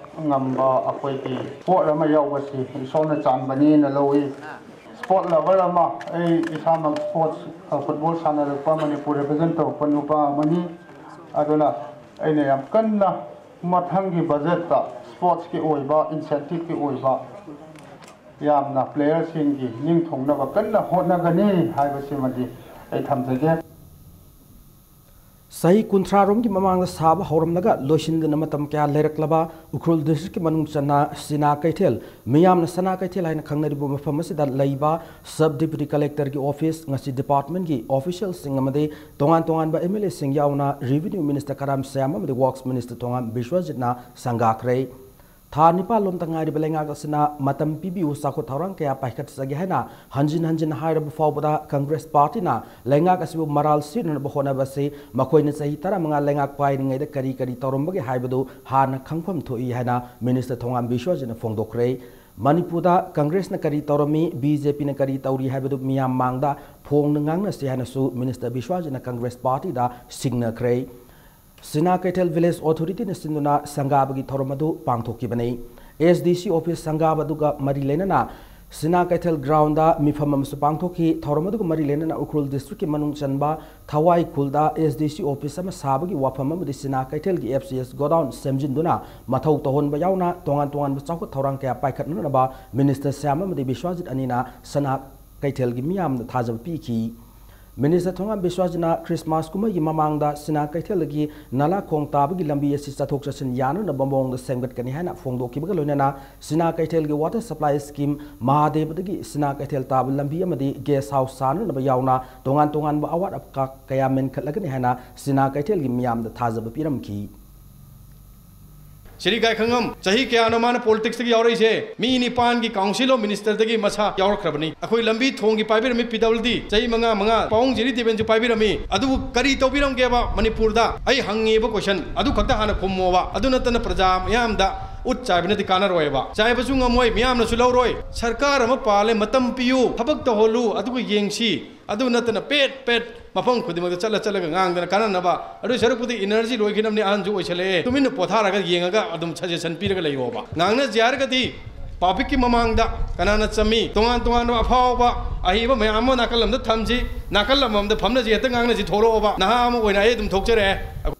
ꯉꯝꯕ ꯑꯩꯈꯣꯏꯒꯤ ꯁ꯭ꯄꯣꯔꯠ ꯑꯃ ꯌꯥꯎꯕꯁꯤ ꯏꯁꯣꯔꯅ ꯆꯥꯟꯕꯅꯦꯅ ꯂꯧꯏ꯫ ꯁ꯭ꯄꯣꯔꯠ ꯂꯚꯔ ꯑꯃ, ꯑꯩ ꯏꯁꯥꯃꯛ ꯁ꯭ꯄꯣꯔꯠꯁ, ꯐꯨꯠꯕꯣꯜ ꯁꯥꯟꯅꯔꯛꯄ, ꯃꯅꯤꯄꯨꯔ ꯔꯤꯄ꯭ꯔꯖꯦꯟ ꯇꯧꯔꯛꯄ ꯅꯨꯄꯥ ꯑꯃꯅꯤ꯫ ꯑꯗꯨꯅ ꯑꯩꯅ ꯌꯥꯝ ꯀꯟꯅ ꯃꯊꯪꯒꯤ ꯕꯖꯦꯠꯇ ꯁ꯭ꯄꯣꯔꯠꯁꯀꯤ ꯑꯣꯏꯕ, ꯏꯟꯁꯦꯟꯇꯤꯞꯀꯤ ꯑꯣꯏꯕ ꯌꯥꯝꯅ ꯄ꯭ꯂꯦꯌꯔꯁꯤꯡꯒꯤ ꯅꯤꯡꯊꯨꯡꯅꯕ ꯀꯟꯅ ꯍꯣꯠꯅꯒꯅꯤ ꯍꯥꯏꯕꯁꯤꯃꯗꯤ ꯑꯩ ꯊꯝꯖꯒꯦ꯫ ꯆꯍꯤ ꯀꯨꯟꯊ꯭ꯔꯥ ꯔꯣꯝꯒꯤ ꯃꯃꯥꯡꯗ ꯁꯥꯕ ꯍꯧꯔꯝꯂꯒ ꯂꯣꯏꯁꯤꯟꯗꯅ ꯃꯇꯝ ꯀꯌꯥ ꯂꯩꯔꯛꯂꯕ ꯎꯈ꯭ꯔꯨꯜ ꯗꯤꯁꯇ꯭ꯔꯤꯛꯀꯤ ꯃꯅꯨꯡ ꯆꯟꯅ ꯁꯤꯅꯥ ꯀꯩꯊꯦꯜ, ꯃꯤꯌꯥꯝꯅ ꯁꯅꯥ ꯀꯩꯊꯦꯜ ꯍꯥꯏꯅ ꯈꯪꯅꯔꯤꯕ ꯃꯐꯝ ꯑꯁꯤꯗ ꯂꯩꯕ ꯁꯕ ꯗꯤꯄ꯭ꯌꯨꯇꯤ ꯀꯂꯦꯛꯇꯔꯒꯤ ꯑꯣꯐꯤꯁ ꯉꯁꯤ ꯗꯤꯄꯥꯔꯠꯃꯦꯟꯒꯤ ꯑꯣꯐꯤꯁꯤꯌꯦꯜꯁꯤꯡ ꯑꯃꯗꯤ ꯇꯣꯉꯥꯟ ꯇꯣꯉꯥꯟꯕ ꯑꯦꯝ ꯑꯦꯜ ꯑꯦꯁꯤꯡ ꯌꯥꯎꯅ ꯔꯦꯚꯤꯅ꯭ꯌꯨ ꯃꯤꯅꯤꯁꯇꯔ ꯀꯔꯥꯝ ꯁ꯭ꯌꯥꯝ ꯑꯃꯗꯤ ꯋꯥꯔꯛꯁ ꯃꯤꯅꯤꯁꯇꯔ ꯊꯣꯉꯥꯝ ꯕꯤꯁ꯭ꯋꯖꯤꯠꯅ ꯁꯪꯒꯥꯈ꯭ꯔꯦ꯫ ꯊꯥ ꯅꯤꯄꯥꯜ ꯂꯣꯝꯇ ꯉꯥꯏꯔꯤꯕ ꯂꯩꯉꯥꯛ ꯑꯁꯤꯅ ꯃꯇꯝ ꯄꯤꯕꯤꯌꯨ, ꯆꯥꯎꯈꯠ ꯊꯧꯔꯥꯡ ꯀꯌꯥ ꯄꯥꯏꯈꯠꯆꯒꯦ ꯍꯥꯏꯅ ꯍꯟꯖꯤꯟ ꯍꯟꯖꯤꯟ ꯍꯥꯏꯔꯕ ꯐꯥꯎꯕꯗ, ꯀꯪꯒ꯭ꯔꯦꯁ ꯄꯥꯔꯇꯤꯅ ꯂꯩꯉꯥꯛ ꯑꯁꯤꯕꯨ ꯃꯔꯥꯜ ꯁꯤꯅꯅꯕ ꯍꯣꯠꯅꯕ ꯑꯁꯤ ꯃꯈꯣꯏꯅ ꯆꯍꯤ ꯇꯔꯥꯃꯉꯥ ꯂꯩꯉꯥꯛ ꯄꯥꯏꯔꯤꯉꯩꯗ ꯀꯔꯤ ꯀꯔꯤ ꯇꯧꯔꯝꯕꯒꯦ ꯍꯥꯏꯕꯗꯨ ꯍꯥꯟꯅ ꯈꯪꯐꯝ ꯊꯣꯛꯏ ꯍꯥꯏꯅ ꯃꯤꯅꯤꯁꯇꯔ ꯊꯣꯉꯥꯝ ꯕꯤꯁ꯭ꯋꯖꯤꯠꯅ ꯐꯣꯡꯗꯣꯛꯈ꯭ꯔꯦ꯫ ꯃꯅꯤꯄꯨꯔꯗ ꯀꯪꯒ꯭ꯔꯦꯁꯅ ꯀꯔꯤ ꯇꯧꯔꯝꯃꯤ, ꯕꯤ ꯖꯦ ꯄꯤꯅ ꯀꯔꯤ ꯇꯧꯔꯤ ꯍꯥꯏꯕꯗꯨ ꯃꯤꯌꯥꯝ ꯃꯥꯡꯗ ꯐꯣꯡꯅ ꯉꯥꯡꯅꯁꯤ ꯍꯥꯏꯅꯁꯨ ꯃꯤꯅꯤꯁꯇꯔ ꯕꯤꯁ꯭ꯋꯖꯤꯠꯅ ꯀꯪꯒ꯭ꯔꯦꯁ ꯄꯥꯔꯇꯤꯗ ꯁꯤꯡꯅꯈ꯭ꯔꯦ꯫ ꯁꯤꯅꯥ ꯀꯩꯊꯦꯜ ꯚꯤꯂꯦꯖ ꯑꯣꯊꯣꯔꯤꯇꯤꯅ ꯁꯤꯟꯗꯨꯅ ꯁꯪꯒꯥꯕꯒꯤ ꯊꯧꯔꯝ ꯑꯗꯨ ꯄꯥꯡꯊꯣꯛꯈꯤꯕꯅꯤ꯫ ꯑꯦꯁ ꯗꯤ ꯁꯤ ꯑꯣꯐꯤꯁ ꯁꯪꯒꯥꯕ ꯑꯗꯨꯒ ꯃꯔꯤ ꯂꯩꯅꯅ ꯁꯤꯅꯥ ꯀꯩꯊꯦꯜ ꯒ꯭ꯔꯥꯎꯟꯗ ꯃꯤꯐꯝ ꯑꯃꯁꯨ ꯄꯥꯡꯊꯣꯛꯈꯤ꯫ ꯊꯧꯔꯝ ꯑꯗꯨꯒ ꯃꯔꯤ ꯂꯩꯅꯅ ꯎꯈ꯭ꯔꯨꯜ ꯗꯤꯁꯇ꯭ꯔꯤꯛꯀꯤ ꯃꯅꯨꯡ ꯆꯟꯕ ꯊꯋꯥꯏ ꯈꯨꯜꯗ ꯑꯦꯁ ꯗꯤ ꯁꯤ ꯑꯣꯐꯤꯁ ꯑꯃ ꯁꯥꯕꯒꯤ ꯋꯥꯐꯝ ꯑꯃꯗꯤ ꯁꯤꯅꯥ ꯀꯩꯊꯦꯜꯒꯤ ꯑꯦꯐ ꯁꯤ ꯑꯦꯁ ꯒꯣꯗꯥꯎꯟ ꯁꯦꯝꯖꯤꯟꯗꯨꯅ ꯃꯊꯧ ꯇꯧꯍꯟꯕ ꯌꯥꯎꯅ ꯇꯣꯉꯥꯟ ꯇꯣꯉꯥꯟꯕ ꯆꯥꯎꯈꯠ ꯊꯧꯔꯥꯡ ꯀꯌꯥ ꯄꯥꯏꯈꯠꯅꯅꯕ ꯃꯤꯅꯤꯁꯇꯔ ꯁ꯭ꯌꯥꯝ ꯑꯃꯗꯤ ꯕꯤꯁ꯭ꯋꯖꯤꯠ ꯑꯅꯤꯅ ꯁꯅꯥ ꯀꯩꯊꯦꯜꯒꯤ ꯃꯤꯌꯥꯝꯗ ꯊꯥꯖꯕ ꯄꯤꯈꯤ꯫ ꯃꯤꯅꯤꯁꯇꯔ ꯊꯣꯉꯥꯝ ꯕꯤꯁ꯭ꯋꯖꯤꯠꯅ ꯈ꯭ꯔꯤꯁꯃꯥꯁ ꯀꯨꯝꯍꯩꯒꯤ ꯃꯃꯥꯡꯗ ꯁꯤꯅꯥ ꯀꯩꯊꯦꯜꯗꯒꯤ ꯅꯂꯥ ꯈꯣꯡ ꯇꯥꯕꯒꯤ ꯂꯝꯕꯤ ꯑꯁꯤ ꯆꯠꯊꯣꯛ ꯆꯠꯁꯤꯟ ꯌꯥꯅꯅꯕ ꯃꯑꯣꯡꯗ ꯁꯦꯝꯒꯠꯀꯅꯤ ꯍꯥꯏꯅ ꯐꯣꯡꯗꯣꯛꯈꯤꯕꯒ ꯂꯣꯏꯅꯅ ꯁꯤꯅꯥ ꯀꯩꯊꯦꯜꯒꯤ ꯋꯥꯇꯔ ꯁꯄ꯭ꯂꯥꯏ ꯁ꯭ꯀꯤꯝ, ꯃꯍꯥꯗꯦꯕꯗꯒꯤ ꯁꯤꯅꯥ ꯀꯩꯊꯦꯜ ꯇꯥꯕ ꯂꯝꯕꯤ ꯑꯃꯗꯤ ꯒꯦꯁ ꯍꯥꯎꯁ ꯁꯥꯅꯅꯕ ꯌꯥꯎꯅ ꯇꯣꯉꯥꯟ ꯇꯣꯉꯥꯟꯕ ꯑꯋꯥꯠ ꯑꯄꯥ ꯀꯌꯥ ꯃꯦꯟꯈꯠꯂꯒꯅꯤ ꯍꯥꯏꯅ ꯁꯤꯅꯥ ꯀꯩꯊꯦꯜꯒꯤ ꯃꯤꯌꯥꯝꯗ ꯊꯥꯖꯕ ꯄꯤꯔꯝꯈꯤ꯫ ꯁ꯭ꯔꯤ ꯒꯥꯏꯈꯪꯉꯝ ꯆꯍꯤ ꯀꯌꯥꯅꯣ ꯃꯥꯅ ꯄꯣꯂꯤꯇꯤꯛꯁꯇꯒꯤ ꯌꯥꯎꯔꯛꯏꯁꯦ? ꯃꯤ ꯅꯤꯄꯥꯟꯒꯤ ꯀꯥꯎꯟꯁꯤꯜ ꯑꯣꯐ ꯃꯤꯅꯤꯁꯇꯔꯗꯒꯤ ꯃꯁꯥ ꯌꯥꯎꯔꯛꯈ꯭ꯔꯕꯅꯤ꯫ ꯑꯩꯈꯣꯏ ꯂꯝꯕꯤ ꯊꯣꯡꯒꯤ ꯄꯥꯏꯕꯤꯔꯝꯃꯤ, ꯄꯤ ꯗꯕꯜꯌꯨ ꯗꯤ ꯆꯍꯤ ꯃꯉꯥ, ꯃꯉꯥ, ꯄꯥꯎꯡ ꯖꯤꯔꯤ ꯗꯤꯕꯦꯟꯁꯨ ꯄꯥꯏꯕꯤꯔꯝꯃꯤ꯫ ꯑꯗꯨꯕꯨ ꯀꯔꯤ ꯇꯧꯕꯤꯔꯝꯒꯦꯕ ꯃꯅꯤꯄꯨꯔꯗ? ꯑꯩ ꯍꯪꯉꯤꯕ ꯀꯣꯏꯁꯟ ꯑꯗꯨ ꯈꯛꯇ ꯍꯥꯟꯅ ꯈꯨꯝꯃꯣꯕ꯫ ꯑꯗꯨ ꯅꯠꯇꯅ ꯄ꯭ꯔꯖꯥ ꯃꯤꯌꯥꯝꯗ ꯎꯠ ꯆꯥꯏꯕꯅꯗꯤ ꯀꯥꯟꯅꯔꯣꯏꯕ꯫ ꯆꯥꯏꯕꯁꯨ ꯉꯝꯃꯣꯏ, ꯃꯤꯌꯥꯝꯅꯁꯨ ꯂꯧꯔꯣꯏ꯫ ꯁꯔꯀꯥꯔ ꯑꯃ ꯄꯥꯜꯂꯦ, ꯃꯇꯝ ꯄꯤꯌꯨ, ꯊꯕꯛ ꯇꯧꯍꯜꯂꯨ, ꯑꯗꯨꯒ ꯌꯦꯡꯁꯤ꯫ ꯑꯗꯨ ꯅꯠꯇꯅ ꯄꯦꯠ ꯄꯦꯠ ꯃꯐꯝ ꯈꯨꯗꯤꯡꯃꯛꯇ ꯆꯠꯂ ꯆꯠꯂꯒ ꯉꯥꯡꯗꯅ ꯀꯥꯟꯅꯅꯕ, ꯑꯗꯨ ꯁꯔꯨꯛꯄꯨꯗꯤ ꯏꯅꯔꯖꯤ ꯂꯣꯏꯈꯤꯅꯕꯅꯤ, ꯑꯍꯟꯁꯨ ꯑꯣꯏꯁꯜꯂꯛꯑꯦ, ꯇꯨꯃꯤꯟꯅ ꯄꯣꯊꯥꯔꯒ ꯌꯦꯡꯉꯒ ꯑꯗꯨꯝ ꯁꯖꯦꯁꯟ ꯄꯤꯔꯒ ꯂꯩꯔꯣꯕ꯫ ꯉꯥꯡꯅꯁꯦ ꯍꯥꯏꯔꯒꯗꯤ ꯄꯕ꯭ꯂꯤꯛꯀꯤ ꯃꯃꯥꯡꯗ ꯀꯅꯥꯅ ꯆꯝꯃꯤ, ꯇꯣꯉꯥꯟ ꯇꯣꯉꯥꯟꯕ ꯑꯐꯥꯎꯕ ꯑꯍꯩꯕ ꯃꯌꯥꯝ ꯑꯃ ꯅꯥꯀꯜ ꯑꯃꯗ ꯊꯝꯁꯤ, ꯅꯥꯀꯜ ꯑꯃꯃꯝꯗ ꯐꯝꯅꯁꯤ, ꯍꯦꯛꯇ ꯉꯥꯡꯅꯁꯤ, ꯊꯣꯛꯂꯛꯑꯣꯕ꯫ ꯅꯍꯥ ꯑꯃ ꯑꯣꯏꯅ ꯑꯩ ꯑꯗꯨꯝ ꯊꯣꯛꯆꯔꯛꯑꯦ꯫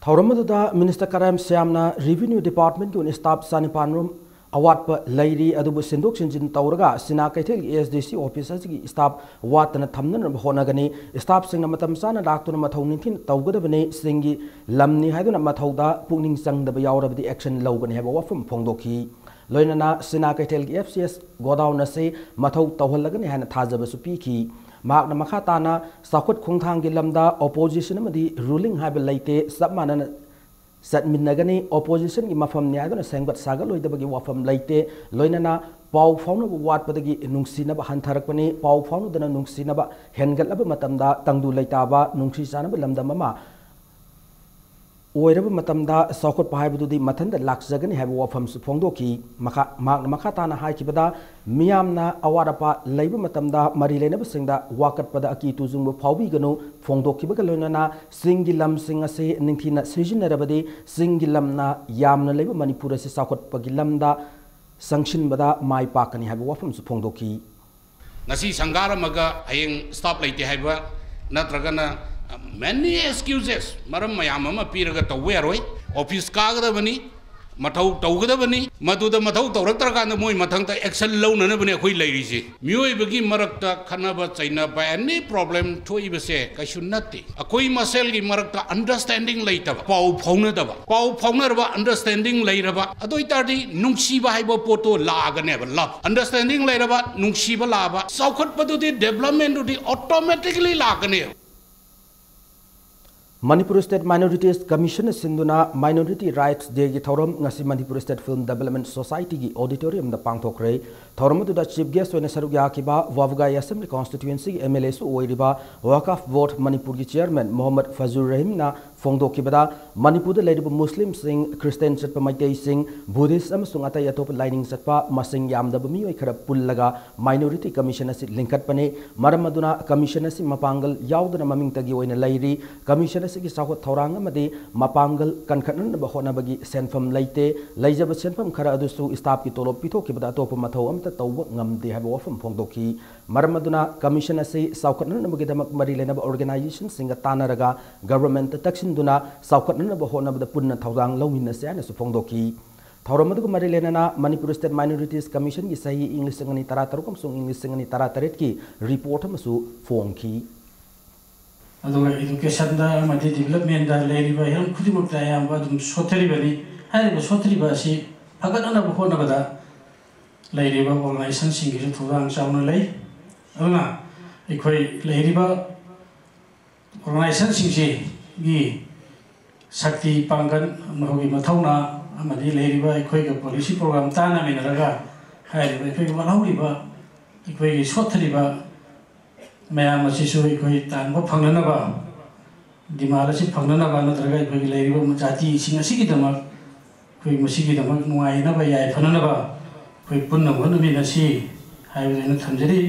ꯊꯧꯔꯝ ꯑꯗꯨꯗ ꯃꯤꯅꯤꯁꯇꯔ ꯀꯔꯥꯝ ꯁ꯭ꯌꯥꯝꯅ ꯔꯦꯚꯤꯅ꯭ꯌꯨ ꯗꯤꯄꯥꯔꯠꯃꯦꯟꯠꯀꯤ ꯑꯣꯏꯅ ꯁ꯭ꯇꯥꯐ ꯆꯅꯤꯄꯥꯟ ꯔꯣꯝ ꯑꯋꯥꯠꯄ ꯂꯩꯔꯤ, ꯑꯗꯨꯕꯨ ꯁꯤꯟꯗꯣꯛ ꯁꯤꯟꯖꯤꯟ ꯇꯧꯔꯒ ꯁꯤꯅꯥ ꯀꯩꯊꯦꯜꯒꯤ ꯑꯦꯁ ꯗꯤ ꯁꯤ ꯑꯣꯐꯤꯁ ꯑꯁꯤꯒꯤ ꯁ꯭ꯇꯥꯐ ꯋꯥꯠꯇꯅ ꯊꯝꯅꯅꯕ ꯍꯣꯠꯅꯒꯅꯤ꯫ ꯁ꯭ꯇꯥꯐꯁꯤꯡꯅ ꯃꯇꯝ ꯆꯥꯅ ꯂꯥꯛꯇꯨꯅ ꯃꯊꯧ ꯅꯤꯡꯊꯤꯅ ꯇꯧꯒꯗꯕꯅꯤ꯫ ꯆꯤꯡꯒꯤ ꯂꯝꯅꯤ ꯍꯥꯏꯗꯨꯅ ꯃꯊꯧꯗ ꯄꯨꯛꯅꯤꯡ ꯆꯪꯗꯕ ꯌꯥꯎꯔꯕꯗꯤ ꯑꯦꯛꯁꯟ ꯂꯧꯒꯅꯤ ꯍꯥꯏꯕ ꯋꯥꯐꯝ ꯐꯣꯡꯗꯣꯛꯈꯤ꯫ ꯂꯣꯏꯅꯅ ꯁꯤꯅꯥ ꯀꯩꯊꯦꯜꯒꯤ ꯑꯦꯐ ꯁꯤ ꯑꯦꯁ ꯒꯣꯗꯥꯎꯟ ꯑꯁꯤ ꯃꯊꯧ ꯇꯧꯍꯜꯂꯒꯅꯤ ꯍꯥꯏꯅ ꯊꯥꯖꯕꯁꯨ ꯄꯤꯈꯤ꯫ ꯃꯍꯥꯛꯅ ꯃꯈꯥ ꯇꯥꯅ ꯆꯥꯎꯈꯠ ꯈꯣꯡꯊꯥꯡꯒꯤ ꯂꯝꯗ ꯑꯣꯄꯣꯖꯤꯁꯟ ꯑꯃꯗꯤ ꯔꯨꯂꯤꯡ ꯍꯥꯏꯕ ꯂꯩꯇꯦ, ꯆꯞ ꯃꯥꯟꯅꯅ ꯆꯠꯃꯤꯟꯅꯒꯅꯤ꯫ ꯑꯣꯄꯣꯖꯤꯁꯟꯒꯤ ꯃꯐꯝꯅꯤ ꯍꯥꯏꯗꯨꯅ ꯁꯦꯝꯒꯠ ꯁꯥꯒꯠꯂꯣꯏꯗꯕꯒꯤ ꯋꯥꯐꯝ ꯂꯩꯇꯦ꯫ ꯂꯣꯏꯅꯅ ꯄꯥꯎ ꯐꯥꯎꯅꯕ ꯋꯥꯠꯄꯗꯒꯤ ꯅꯨꯡꯁꯤꯅꯕ ꯍꯟꯊꯔꯛꯄꯅꯤ꯫ ꯄꯥꯎ ꯐꯥꯎꯅꯗꯅ ꯅꯨꯡꯁꯤꯅꯕ ꯍꯦꯟꯒꯠꯂꯕ ꯃꯇꯝꯗ ꯇꯪꯗꯨ ꯂꯩꯇꯥꯕ, ꯅꯨꯡꯁꯤ ꯆꯥꯟꯅꯕ ꯂꯝꯗꯝ ꯑꯃ ꯑꯣꯏꯔꯕ ꯃꯇꯝꯗ ꯆꯥꯎꯈꯠꯄ ꯍꯥꯏꯕꯗꯨꯗꯤ ꯃꯊꯟꯇ ꯂꯥꯛꯆꯒꯅꯤ ꯍꯥꯏꯕ ꯋꯥꯐꯝꯁꯨ ꯐꯣꯡꯗꯣꯛꯈꯤ꯫ ꯃꯈꯥ, ꯃꯍꯥꯛꯅ ꯃꯈꯥ ꯇꯥꯅ ꯍꯥꯏꯈꯤꯕꯗ, ꯃꯤꯌꯥꯝꯅ ꯑꯋꯥꯠ ꯑꯄꯥ ꯂꯩꯕ ꯃꯇꯝꯗ ꯃꯔꯤ ꯂꯩꯅꯕꯁꯤꯡꯗ ꯋꯥꯀꯠꯄꯗ ꯑꯀꯤ ꯇꯨꯖꯨꯡꯕ ꯐꯥꯎꯕꯤꯒꯅꯨ꯫ ꯐꯣꯡꯗꯣꯛꯈꯤꯕꯒ ꯂꯣꯏꯅꯅ ꯆꯤꯡꯒꯤ ꯂꯝꯁꯤꯡ ꯑꯁꯤ ꯅꯤꯡꯊꯤꯅ ꯁꯤꯖꯤꯟꯅꯔꯕꯗꯤ ꯆꯤꯡꯒꯤ ꯂꯝꯅ ꯌꯥꯝꯅ ꯂꯩꯕ ꯃꯅꯤꯄꯨꯔ ꯑꯁꯤ ꯆꯥꯎꯈꯠꯄꯒꯤ ꯂꯝꯗ ꯆꯪꯁꯤꯟꯕꯗ ꯃꯥꯏ ꯄꯥꯛꯀꯅꯤ ꯍꯥꯏꯕ ꯋꯥꯐꯝꯁꯨ ꯐꯣꯡꯗꯣꯛꯈꯤ꯫ ꯉꯁꯤ ꯁꯪꯒꯥꯔꯝꯃꯒ ꯍꯌꯦꯡ staff ꯂꯩꯇꯦ ꯍꯥꯏꯕ ꯅꯠꯇ꯭ꯔꯒꯅ many excuses, ꯃꯔꯝ ꯃꯌꯥꯝ ꯑꯃ ꯄꯤꯔꯒ ꯇꯧꯕ ꯌꯥꯔꯣꯏ꯫ ꯑꯣꯐꯤꯁ ꯀꯥꯒꯗꯕꯅꯤ, ꯃꯊꯧ ꯇꯧꯒꯗꯕꯅꯤ꯫ ꯃꯗꯨꯗ ꯃꯊꯧ ꯇꯧꯔꯛꯇ꯭ꯔꯀꯥꯟꯗ ꯃꯣꯏ ꯃꯊꯪꯗ action ꯂꯧꯅꯅꯕꯅꯦ ꯑꯩꯈꯣꯏ ꯂꯩꯔꯤꯁꯦ꯫ ꯃꯤꯑꯣꯏꯕꯒꯤ ꯃꯔꯛꯇ ꯈꯠꯅꯕ ꯆꯩꯅꯕ, any problem ꯊꯣꯛꯏꯕꯁꯦ ꯀꯩꯁꯨ ꯅꯠꯇꯦ꯫ ꯑꯩꯈꯣꯏ ꯃꯁꯦꯜꯒꯤ ꯃꯔꯛꯇ understanding ꯂꯩꯇꯕ, ꯄꯥꯎ ꯐꯥꯎꯅꯗꯕ꯫ ꯄꯥꯎ ꯐꯥꯎꯅꯔꯕ, understanding ꯂꯩꯔꯕ, ꯑꯗꯨ ꯑꯣꯏꯇꯥꯔꯗꯤ ꯅꯨꯡꯁꯤꯕ ꯍꯥꯏꯕ ꯄꯣꯠꯇꯣ ꯂꯥꯛꯑꯒꯅꯦꯕ꯫ Love, understanding ꯂꯩꯔꯕ, ꯅꯨꯡꯁꯤꯕ ꯂꯥꯛꯑꯕ, ꯆꯥꯎꯈꯠꯄꯗꯨꯗꯤ, developmentꯗꯨꯗꯤ automatically ꯂꯥꯛꯀꯅꯦꯕ꯫ ꯃꯅꯤꯄꯨꯔ State Minorities Commissionꯅ ꯁꯤꯟꯗꯨꯅ Minority Rights Dayꯒꯤ ꯊꯧꯔꯝ ꯉꯁꯤ ꯃꯅꯤꯄꯨꯔ State Film Development Societyꯒꯤ auditoriumꯗ ꯄꯥꯡꯊꯣꯛꯈ꯭ꯔꯦ꯫ ꯊꯧꯔꯝ ꯑꯗꯨꯗ chief guest ꯑꯣꯏꯅ ꯁꯔꯨꯛ ꯌꯥꯈꯤꯕ ꯋꯥꯕꯒꯥꯏ Assembly Constituencyꯒꯤ MLAꯁꯨ ꯑꯣꯏꯔꯤꯕ Waqf Board ꯃꯅꯤꯄꯨꯔꯒꯤ chairman ꯃꯣꯍꯝꯃꯗ ꯐꯖꯨꯔ ꯔꯍꯤꯝꯅ ꯐꯣꯡꯗꯣꯛꯈꯤꯕꯗ, ꯃꯅꯤꯄꯨꯔꯗ ꯂꯩꯔꯤꯕ ꯃꯨꯁꯂꯤꯝꯁꯤꯡ, ꯈ꯭ꯔꯤꯁꯇꯤꯌꯥꯟ ꯆꯠꯄ ꯃꯩꯇꯩꯁꯤꯡ, ꯕꯨꯙꯤꯁ ꯑꯃꯁꯨꯡ ꯑꯇꯩ ꯑꯇꯣꯞꯄ ꯂꯥꯏꯅꯤꯡ ꯆꯠꯄ ꯃꯁꯤꯡ ꯌꯥꯝꯗꯕ ꯃꯤꯑꯣꯏ ꯈꯔ ꯄꯨꯜꯂꯒ Minority Commission ꯑꯁꯤ ꯂꯤꯡꯈꯠꯄꯅꯤ꯫ ꯃꯔꯝ ꯑꯗꯨꯅ commission ꯑꯁꯤ ꯃꯄꯥꯡꯒꯜ ꯌꯥꯎꯗꯅ ꯃꯃꯤꯡꯇꯒꯤ ꯑꯣꯏꯅ ꯂꯩꯔꯤ꯫ Commission ꯑꯁꯤꯒꯤ ꯆꯥꯎꯈꯠ ꯊꯧꯔꯥꯡ ꯑꯃꯗꯤ ꯃꯄꯥꯡꯒꯜ ꯀꯟꯈꯠꯅꯅꯕ ꯍꯣꯠꯅꯕꯒꯤ ꯁꯦꯟꯐꯝ ꯂꯩꯇꯦ꯫ ꯂꯩꯖꯕ ꯁꯦꯟꯐꯝ ꯈꯔ ꯑꯗꯨꯁꯨ staffꯀꯤ ꯇꯣꯂꯣꯞ ꯄꯤꯊꯣꯛꯈꯤꯕꯗ ꯑꯇꯣꯞꯄ ꯃꯊꯧ ꯑꯃꯠꯇ ꯇꯧꯕ ꯉꯝꯗꯦ ꯍꯥꯏꯕ ꯋꯥꯐꯝ ꯐꯣꯡꯗꯣꯛꯈꯤ꯫ ꯃꯔꯝ ꯑꯗꯨꯅ commission ꯑꯁꯤ ꯆꯥꯎꯈꯠꯅꯅꯕꯒꯤꯗꯃꯛ ꯃꯔꯤ ꯂꯩꯅꯕ organizationꯁꯤꯡꯒ ꯇꯥꯟꯅꯔꯒ governmentꯇ ꯇꯛꯁꯤꯟꯗꯨꯅ ꯆꯥꯎꯈꯠꯅꯅꯕ ꯍꯣꯠꯅꯕꯗ ꯄꯨꯟꯅ ꯊꯧꯗꯥꯡ ꯂꯧꯃꯤꯟꯅꯁꯤ ꯍꯥꯏꯅꯁꯨ ꯐꯣꯡꯗꯣꯛꯈꯤ꯫ ꯊꯧꯔꯝ ꯑꯗꯨꯒ ꯃꯔꯤ ꯂꯩꯅꯅ ꯃꯅꯤꯄꯨꯔ State Minorities Commissionꯒꯤ ꯆꯍꯤ ꯏꯪ ꯂꯤꯁꯤꯡ ꯑꯅꯤ ꯇꯔꯥꯇꯔꯨꯛ ꯑꯃꯁꯨꯡ ꯏꯪ ꯂꯤꯁꯤꯡ ꯑꯅꯤ ꯇꯔꯥꯇꯔꯦꯠꯀꯤ report ꯑꯃꯁꯨ ꯐꯣꯡꯈꯤ꯫ ꯑꯗꯨꯒ educationꯗ ꯑꯃꯗꯤ developmentꯗ ꯂꯩꯔꯤꯕ ꯍꯤꯔꯝ ꯈꯨꯗꯤꯡꯃꯛꯇ ꯑꯌꯥꯝꯕ ꯑꯗꯨꯝ ꯁꯣꯠꯊꯔꯤꯕꯅꯤ꯫ ꯍꯥꯏꯔꯤꯕ ꯁꯣꯠꯊꯔꯤꯕ ꯑꯁꯤ ꯐꯒꯠꯅꯅꯕ ꯍꯣꯠꯅꯕꯗ ꯂꯩꯔꯤꯕ organizationꯁꯤꯡꯒꯤꯁꯨ ꯊꯧꯗꯥꯡ ꯆꯥꯎꯅ ꯂꯩ꯫ ꯑꯗꯨꯅ ꯑꯩꯈꯣꯏ ꯂꯩꯔꯤꯕ organizationꯁꯤꯡꯁꯤꯒꯤ ꯁꯛꯇꯤ ꯄꯥꯡꯒꯜ, ꯃꯈꯣꯏꯒꯤ ꯃꯊꯧꯅꯥ ꯑꯃꯗꯤ ꯂꯩꯔꯤꯕ ꯑꯩꯈꯣꯏꯒ ꯄꯣꯂꯤꯁꯤ ꯄ꯭ꯔꯣꯒ꯭ꯔꯥꯝ ꯆꯥꯟꯅꯃꯤꯟꯅꯔꯒ ꯍꯥꯏꯔꯤꯕ ꯑꯩꯈꯣꯏꯒꯤ ꯋꯥꯠꯍꯧꯔꯤꯕ, ꯑꯩꯈꯣꯏꯒꯤ ꯁꯣꯠꯊꯔꯤꯕ ꯃꯌꯥꯝ ꯑꯁꯤꯁꯨ ꯑꯩꯈꯣꯏ ꯇꯥꯟꯕ ꯐꯪꯅꯅꯕ, ꯗꯤꯃꯥꯟ ꯑꯁꯤ ꯐꯪꯅꯅꯕ ꯅꯠꯇ꯭ꯔꯒ ꯑꯩꯈꯣꯏꯒꯤ ꯂꯩꯔꯤꯕ ꯖꯥꯇꯤꯁꯤꯡ ꯑꯁꯤꯒꯤꯗꯃꯛ ꯑꯩꯈꯣꯏ ꯃꯁꯤꯒꯤꯗꯃꯛ ꯅꯨꯡꯉꯥꯏꯅꯕ ꯌꯥꯏꯐꯅꯅꯕ ꯑꯩꯈꯣꯏ ꯄꯨꯟꯅ ꯍꯣꯠꯅꯃꯤꯟꯅꯁꯤ ꯍꯥꯏꯕꯗꯨ ꯑꯩꯅ ꯊꯝꯖꯔꯤ꯫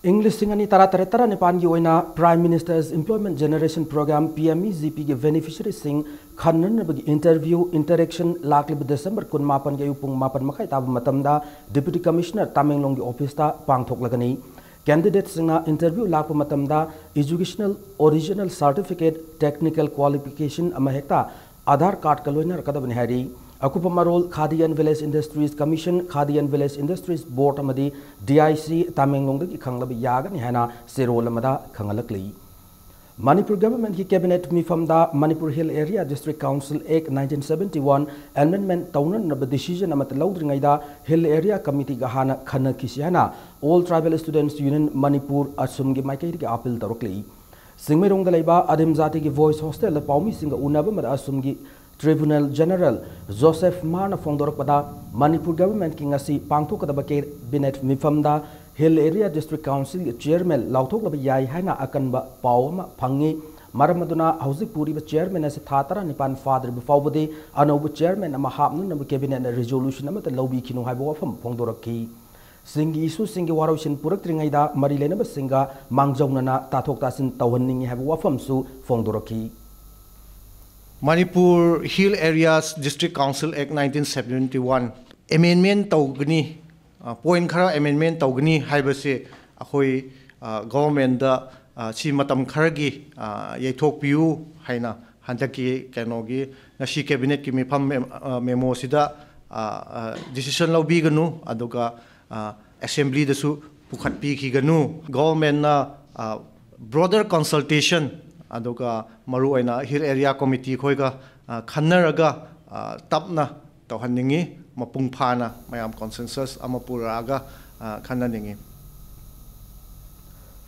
ꯏꯪ ꯂꯤꯁꯤꯡ ꯑꯅꯤ ꯇꯔꯥꯇꯔꯦꯠ ꯇꯔꯥꯅꯤꯄꯥꯟꯒꯤ ꯑꯣꯏꯅ Prime Minister's Employment Generation Programme, P M E G P ꯒꯤ beneficiaryꯁꯤꯡ ꯈꯟꯅꯅꯕꯒꯤ interview interaction ꯂꯥꯛꯂꯤꯕ December ꯀꯨꯟꯃꯥꯄꯟꯒꯤ ꯑꯌꯨꯛ ꯄꯨꯡ ꯃꯥꯄꯟ ꯃꯈꯥꯏ ꯇꯥꯕ ꯃꯇꯝꯗ Deputy Commissioner ꯇꯃꯦꯡꯂꯣꯡꯒꯤ officeꯇ ꯄꯥꯡꯊꯣꯛꯂꯒꯅꯤ꯫ Candidateꯁꯤꯡꯅ interview ꯂꯥꯛꯄ ꯃꯇꯝꯗ educational original certificate, technical qualification ꯑꯃꯍꯦꯛꯇ Aadhaar cardꯀ ꯂꯣꯏꯅꯔꯛꯀꯗꯕꯅꯤ ꯍꯥꯏꯔꯤ꯫ ꯑꯀꯨꯞꯄ ꯃꯔꯣꯜ Khadi and Village Industries Commission, Khadi and Village Industries Board ꯑꯃꯗꯤ D I C ꯇꯃꯦꯡꯂꯣꯡꯗꯒꯤ ꯈꯪꯂꯕ ꯌꯥꯒꯅꯤ ꯍꯥꯏꯅ ꯆꯦꯔꯣꯜ ꯑꯃꯗ ꯈꯪꯍꯜꯂꯛꯂꯤ꯫ Manipur ꯒꯚꯔꯟꯃꯦꯟꯠꯀꯤ cabinet ꯃꯤꯐꯝꯗ Manipur Hill Area District Council Act nineteen seventy one amendment ꯇꯧꯅꯅꯕ decision ꯑꯃꯠꯇ ꯂꯧꯗ꯭ꯔꯤꯉꯩꯗ Hill Area Committeeꯒ ꯍꯥꯟꯅ ꯈꯟꯅꯈꯤꯁꯤ ꯍꯥꯏꯅ All Tribal Students Union Manipur, ꯑꯁꯨꯝꯒꯤ ꯃꯥꯏꯀꯩꯗꯒꯤ appeal ꯇꯧꯔꯛꯂꯤ꯫ ꯆꯤꯡꯃꯩꯔꯣꯡꯗ ꯂꯩꯕ ꯑꯗꯤꯝ ꯖꯥꯇꯤꯒꯤ Voice Hostelꯗ ꯄꯥꯎꯃꯤꯁꯤꯡꯒ ꯎꯅꯕ ꯑꯃꯗ ꯑꯁꯨꯝꯒꯤ Tribunal General Joseph Marna ꯐꯣꯡꯗꯣꯔꯛꯄꯗ, Manipur ꯒꯚꯔꯟꯃꯦꯟꯠꯀꯤ ꯉꯁꯤ ꯄꯥꯡꯊꯣꯛꯀꯗꯕ cabinet ꯃꯤꯐꯝꯗ Hill Area District Councilꯒꯤ chairman ꯂꯥꯎꯊꯣꯛꯂꯕ ꯌꯥꯏ ꯍꯥꯏꯅ ꯑꯀꯟꯕ ꯄꯥꯎ ꯑꯃ ꯐꯪꯉꯤ꯫ ꯃꯔꯝ ꯑꯗꯨꯅ ꯍꯧꯖꯤꯛ ꯄꯨꯔꯤꯕ chairman ꯑꯁꯤ ꯊꯥ ꯇꯔꯥꯅꯤꯄꯥꯟ ꯐꯥꯗ꯭ꯔꯤꯕ ꯐꯥꯎꯕꯗꯤ ꯑꯅꯧꯕ chairman ꯑꯃ ꯍꯥꯞꯅꯅꯕ cabinetꯅ resolution ꯑꯃꯠꯇ ꯂꯧꯕꯤꯈꯤꯅꯨ ꯍꯥꯏꯕ ꯋꯥꯐꯝ ꯐꯣꯡꯗꯣꯔꯛꯈꯤ꯫ ꯁꯤꯡꯒꯤ issueꯁꯤꯡꯒꯤ ꯋꯥꯔꯣꯏꯁꯤꯟ ꯄꯨꯔꯛꯇ꯭ꯔꯤꯉꯩꯗ ꯃꯔꯤ ꯂꯩꯅꯕꯁꯤꯡꯒ ꯃꯥꯡꯖꯧꯅꯅ ꯇꯥꯊꯣꯛ ꯇꯥꯁꯤꯟ ꯇꯧꯍꯟꯅꯤꯡꯏ ꯍꯥꯏꯕ ꯋꯥꯐꯝꯁꯨ ꯐꯣꯡꯗꯣꯔꯛꯈꯤ꯫ Manipur Hill Areas District Council Act nineteen seventy one amendment ꯇꯧꯒꯅꯤ, ꯑ, point ꯈꯔ amendment ꯇꯧꯒꯅꯤ ꯍꯥꯏꯕꯁꯦ ꯑꯩꯈꯣꯏ, ꯑ, governmentꯗ, ꯑ, ꯁꯤ ꯃꯇꯝ ꯈꯔꯒꯤ, ꯑ, ꯌꯩꯊꯣꯛꯄꯤꯌꯨ ꯍꯥꯏꯅ ꯍꯟꯗꯛꯀꯤ ꯀꯩꯅꯣꯒꯤ ꯉꯁꯤ cabinetꯀꯤ ꯃꯤꯐꯝ mem-, ꯑ, memoꯁꯤꯗ, ꯑ, ꯑ, decision ꯂꯧꯕꯤꯒꯅꯨ, ꯑꯗꯨꯒ, ꯑ, assemblyꯗꯁꯨ ꯄꯨꯈꯠꯄꯤꯈꯤꯒꯅꯨ꯫ Governmentꯅ, ꯑ, broader consultation, ꯑꯗꯨꯒ ꯃꯔꯨꯑꯣꯏꯅ Hill Area Committee ꯈꯣꯏꯒ, ꯑ, ꯈꯟꯅꯔꯒ, ꯑ, ꯇꯞꯅ ꯇꯧꯍꯟꯅꯤꯡꯉꯤ, ꯃꯄꯨꯡ ꯐꯥꯅ ꯃꯌꯥꯝ consensus ꯑꯃ ꯄꯨꯔꯛꯑꯒ, ꯑ, ꯈꯟꯅꯅꯤꯡꯉꯤ꯫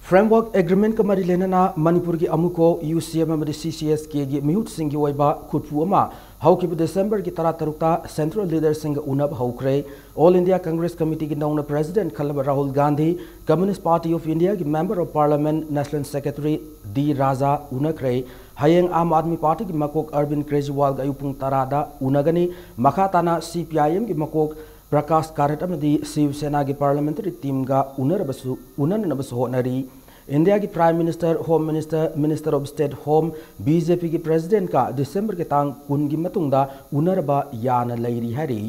Framework Agreement ꯀ ꯃꯔꯤ ꯂꯩꯅꯅ ꯃꯅꯤꯄꯨꯔꯒꯤ ꯑꯃꯨꯀꯣ, ꯌꯨ ꯁꯤ ꯑꯦꯝ ꯑꯃꯗꯤ ꯁꯤ ꯁꯤ ꯑꯦꯁ ꯀꯦꯒꯤ ꯃꯤꯍꯨꯠꯁꯤꯡꯒꯤ ꯑꯣꯏꯕ ꯈꯨꯠꯄꯨ ꯑꯃ ꯍꯧꯈꯤꯕ ꯗꯤꯁꯦꯝꯕꯔꯒꯤ ꯇꯔꯥꯇꯔꯨꯛꯇ central leader ꯁꯤꯡꯒ ꯎꯅꯕ ꯍꯧꯈ꯭ꯔꯦ꯫ All India Congress Committee ꯒꯤ ꯅꯧꯅ president ꯈꯜꯂꯕ Rahul Gandhi, Communist Party of India ꯒꯤ Member of Parliament, National Secretary ꯗꯤ ꯔꯥꯖꯥ ꯎꯅꯈ꯭ꯔꯦ꯫ ꯍꯌꯦꯡ ꯑꯥꯝ ꯑꯥꯗꯃꯤ ꯄꯥꯔꯇꯤꯒꯤ ꯃꯀꯣꯛ ꯑꯔꯕꯤꯟ ꯀ꯭ꯔꯦꯖꯤꯋꯥꯜꯒ ꯑꯌꯨꯛ ꯄꯨꯡ ꯇꯔꯥꯗ ꯎꯅꯒꯅꯤ꯫ ꯃꯈꯥ ꯇꯥꯅ ꯁꯤ ꯄꯤ ꯑꯥꯏ ꯑꯦꯝꯒꯤ ꯃꯀꯣꯛ ꯄ꯭ꯔꯀꯥꯁ ꯀꯥꯔꯠ ꯑꯃꯗꯤ ꯁꯤꯕ ꯁꯦꯅꯥꯒꯤ parliamentary team ꯒ ꯎꯅꯔꯕꯁꯨ, ꯎꯅꯅꯅꯕꯁꯨ ꯍꯣꯠꯅꯔꯤ꯫ ꯏꯟꯗꯤꯌꯥꯒꯤ Prime Minister, Home Minister, Minister of State Home, B J ꯄꯤꯒꯤ president ꯀ ꯗꯤꯁꯦꯝꯕꯔꯒꯤ ꯇꯥꯡ ꯀꯨꯟꯒꯤ ꯃꯇꯨꯡꯗ ꯎꯅꯔꯕ ꯌꯥꯅ ꯂꯩꯔꯤ ꯍꯥꯏꯔꯤ꯫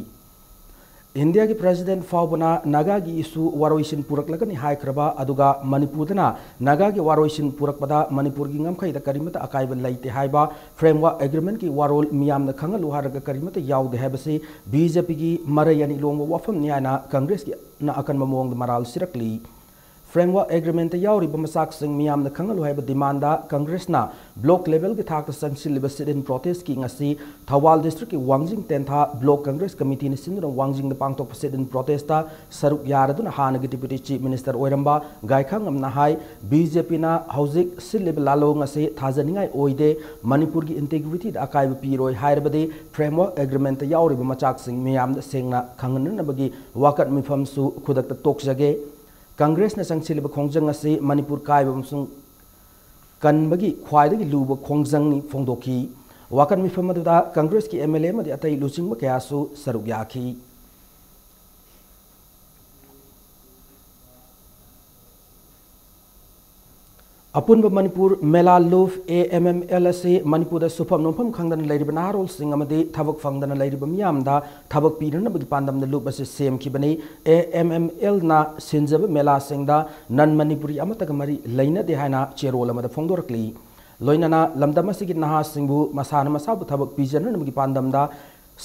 ꯏꯟꯗꯤꯌꯥꯒꯤ president ꯐꯥꯎꯕꯅ ꯅꯥꯒꯥꯒꯤ issue ꯋꯥꯔꯣꯏꯁꯤꯟ ꯄꯨꯔꯛꯂꯒꯅꯤ ꯍꯥꯏꯈ꯭ꯔꯕ, ꯑꯗꯨꯒ ꯃꯅꯤꯄꯨꯔꯗꯅ ꯅꯥꯒꯥꯒꯤ ꯋꯥꯔꯣꯏꯁꯤꯟ ꯄꯨꯔꯛꯄꯗ ꯃꯅꯤꯄꯨꯔꯒꯤ ꯉꯝꯈꯩꯗ ꯀꯔꯤꯃꯠꯇ ꯑꯀꯥꯏꯕ ꯂꯩꯇꯦ ꯍꯥꯏꯕ Framework Agreement ꯀꯤ ꯋꯥꯔꯣꯜ ꯃꯤꯌꯥꯝꯅ ꯈꯪꯍꯜꯂꯨ ꯍꯥꯏꯔꯒ ꯀꯔꯤꯃꯠꯇ ꯌꯥꯎꯗꯦ ꯍꯥꯏꯕꯁꯤ ꯕꯤ ꯖꯦ ꯄꯤꯒꯤ ꯃꯔꯩ ꯑꯅꯤ ꯂꯣꯡꯕ ꯋꯥꯐꯝꯅꯤ ꯍꯥꯏꯅ ꯀꯪꯒ꯭ꯔꯦꯁꯀꯤꯅ ꯑꯀꯟꯕ ꯃꯑꯣꯡꯗ ꯃꯔꯥꯜ ꯁꯤꯔꯛꯂꯤ꯫ Framework Agreement ꯇ ꯌꯥꯎꯔꯤꯕ ꯃꯆꯥꯛꯁꯤꯡ ꯃꯤꯌꯥꯝꯅ ꯈꯪꯍꯜꯂꯨ ꯍꯥꯏꯕ demand ꯗ ꯀꯪꯒ꯭ꯔꯦꯁꯅ block level ꯒꯤ ꯊꯥꯛꯇ ꯆꯪꯁꯤꯜꯂꯤꯕ sit-in protest ꯀꯤ ꯉꯁꯤ ꯊꯧꯕꯥꯜ district ꯀꯤ ꯋꯥꯡꯖꯤꯡ ꯇꯦꯟꯊꯥ block Congress committee ꯅ ꯁꯤꯟꯗꯨꯅ ꯋꯥꯡꯖꯤꯡꯗ ꯄꯥꯡꯊꯣꯛꯄ sit-in protest ꯇ ꯁꯔꯨꯛ ꯌꯥꯔꯗꯨꯅ ꯍꯥꯟꯅꯒꯤ Deputy Chief Minister ꯑꯣꯏꯔꯝꯕ ꯒꯥꯏꯈꯥꯉꯝꯅ ꯍꯥꯏ, ꯕꯤ ꯖꯦ ꯄꯤꯅ ꯍꯧꯖꯤꯛ ꯁꯤꯜꯂꯤꯕ ꯂꯥꯜꯂꯣꯡ ꯑꯁꯤ ꯊꯥꯖꯅꯤꯡꯉꯥꯏ ꯑꯣꯏꯗꯦ, ꯃꯅꯤꯄꯨꯔꯒꯤ integrity ꯗ ꯑꯀꯥꯏꯕ ꯄꯤꯔꯣꯏ ꯍꯥꯏꯔꯕꯗꯤ Framework Agreement ꯇ ꯌꯥꯎꯔꯤꯕ ꯃꯆꯥꯛꯁꯤꯡ ꯃꯤꯌꯥꯝꯗ ꯁꯦꯡꯅ ꯈꯪꯍꯟꯅꯅꯕꯒꯤ ꯋꯥꯀꯠ ꯃꯤꯐꯝꯁꯨ ꯈꯨꯗꯛꯇ ꯇꯣꯛꯆꯒꯦ꯫ ꯀꯪꯒ꯭ꯔꯦꯁꯅ ꯆꯪꯁꯤꯜꯂꯤꯕ ꯈꯣꯡꯖꯪ ꯑꯁꯤ ꯃꯅꯤꯄꯨꯔ ꯀꯥꯏꯕ ꯑꯃꯁꯨꯡ ꯀꯟꯕꯒꯤ ꯈ꯭ꯋꯥꯏꯗꯒꯤ ꯂꯨꯕ ꯈꯣꯡꯖꯪꯅꯤ ꯐꯣꯡꯗꯣꯛꯈꯤ꯫ ꯋꯥꯀꯠ ꯃꯤꯐꯝ ꯑꯗꯨꯗ ꯀꯪꯒ꯭ꯔꯦꯁꯀꯤ ꯑꯦꯝ ꯑꯦꯜ ꯑꯦ ꯑꯃꯗꯤ ꯑꯇꯩ ꯂꯨꯆꯤꯡꯕ ꯀꯌꯥꯁꯨ ꯁꯔꯨꯛ ꯌꯥꯈꯤ꯫ ꯑꯄꯨꯟꯕ ꯃꯅꯤꯄꯨꯔ ꯃꯦꯂꯥ ꯂꯨꯞ, ꯑꯦ ꯑꯦꯝ ꯑꯦꯝ ꯑꯦꯜ, ꯑꯁꯤ ꯃꯅꯤꯄꯨꯔꯗ ꯁꯨꯐꯝ ꯅꯣꯝꯐꯝ ꯈꯪꯗꯅ ꯂꯩꯔꯤꯕ ꯅꯍꯥꯔꯣꯜꯁꯤꯡ ꯑꯃꯗꯤ ꯊꯕꯛ ꯐꯪꯗꯅ ꯂꯩꯔꯤꯕ ꯃꯤꯌꯥꯝꯗ ꯊꯕꯛ ꯄꯤꯅꯅꯕꯒꯤ ꯄꯥꯟꯗꯝꯗ ꯂꯨꯞ ꯑꯁꯤ ꯁꯦꯝꯈꯤꯕꯅꯤ꯫ ꯑꯦ ꯑꯦꯝ ꯑꯦꯝ ꯑꯦꯜꯅ ꯁꯤꯟꯖꯕ ꯃꯦꯂꯥꯁꯤꯡꯗ non ꯃꯅꯤꯄꯨꯔꯤ ꯑꯃꯠꯇꯒ ꯃꯔꯤ ꯂꯩꯅꯗꯦ ꯍꯥꯏꯅ ꯆꯦꯔꯣꯜ ꯑꯃꯗ ꯐꯣꯡꯗꯣꯔꯛꯂꯤ꯫ ꯂꯣꯏꯅꯅ ꯂꯝꯗꯝ ꯑꯁꯤꯒꯤ ꯅꯍꯥꯁꯤꯡꯕꯨ ꯃꯁꯥꯅ ꯃꯁꯥꯕꯨ ꯊꯕꯛ ꯄꯤꯖꯅꯅꯕꯒꯤ ꯄꯥꯟꯗꯝꯗ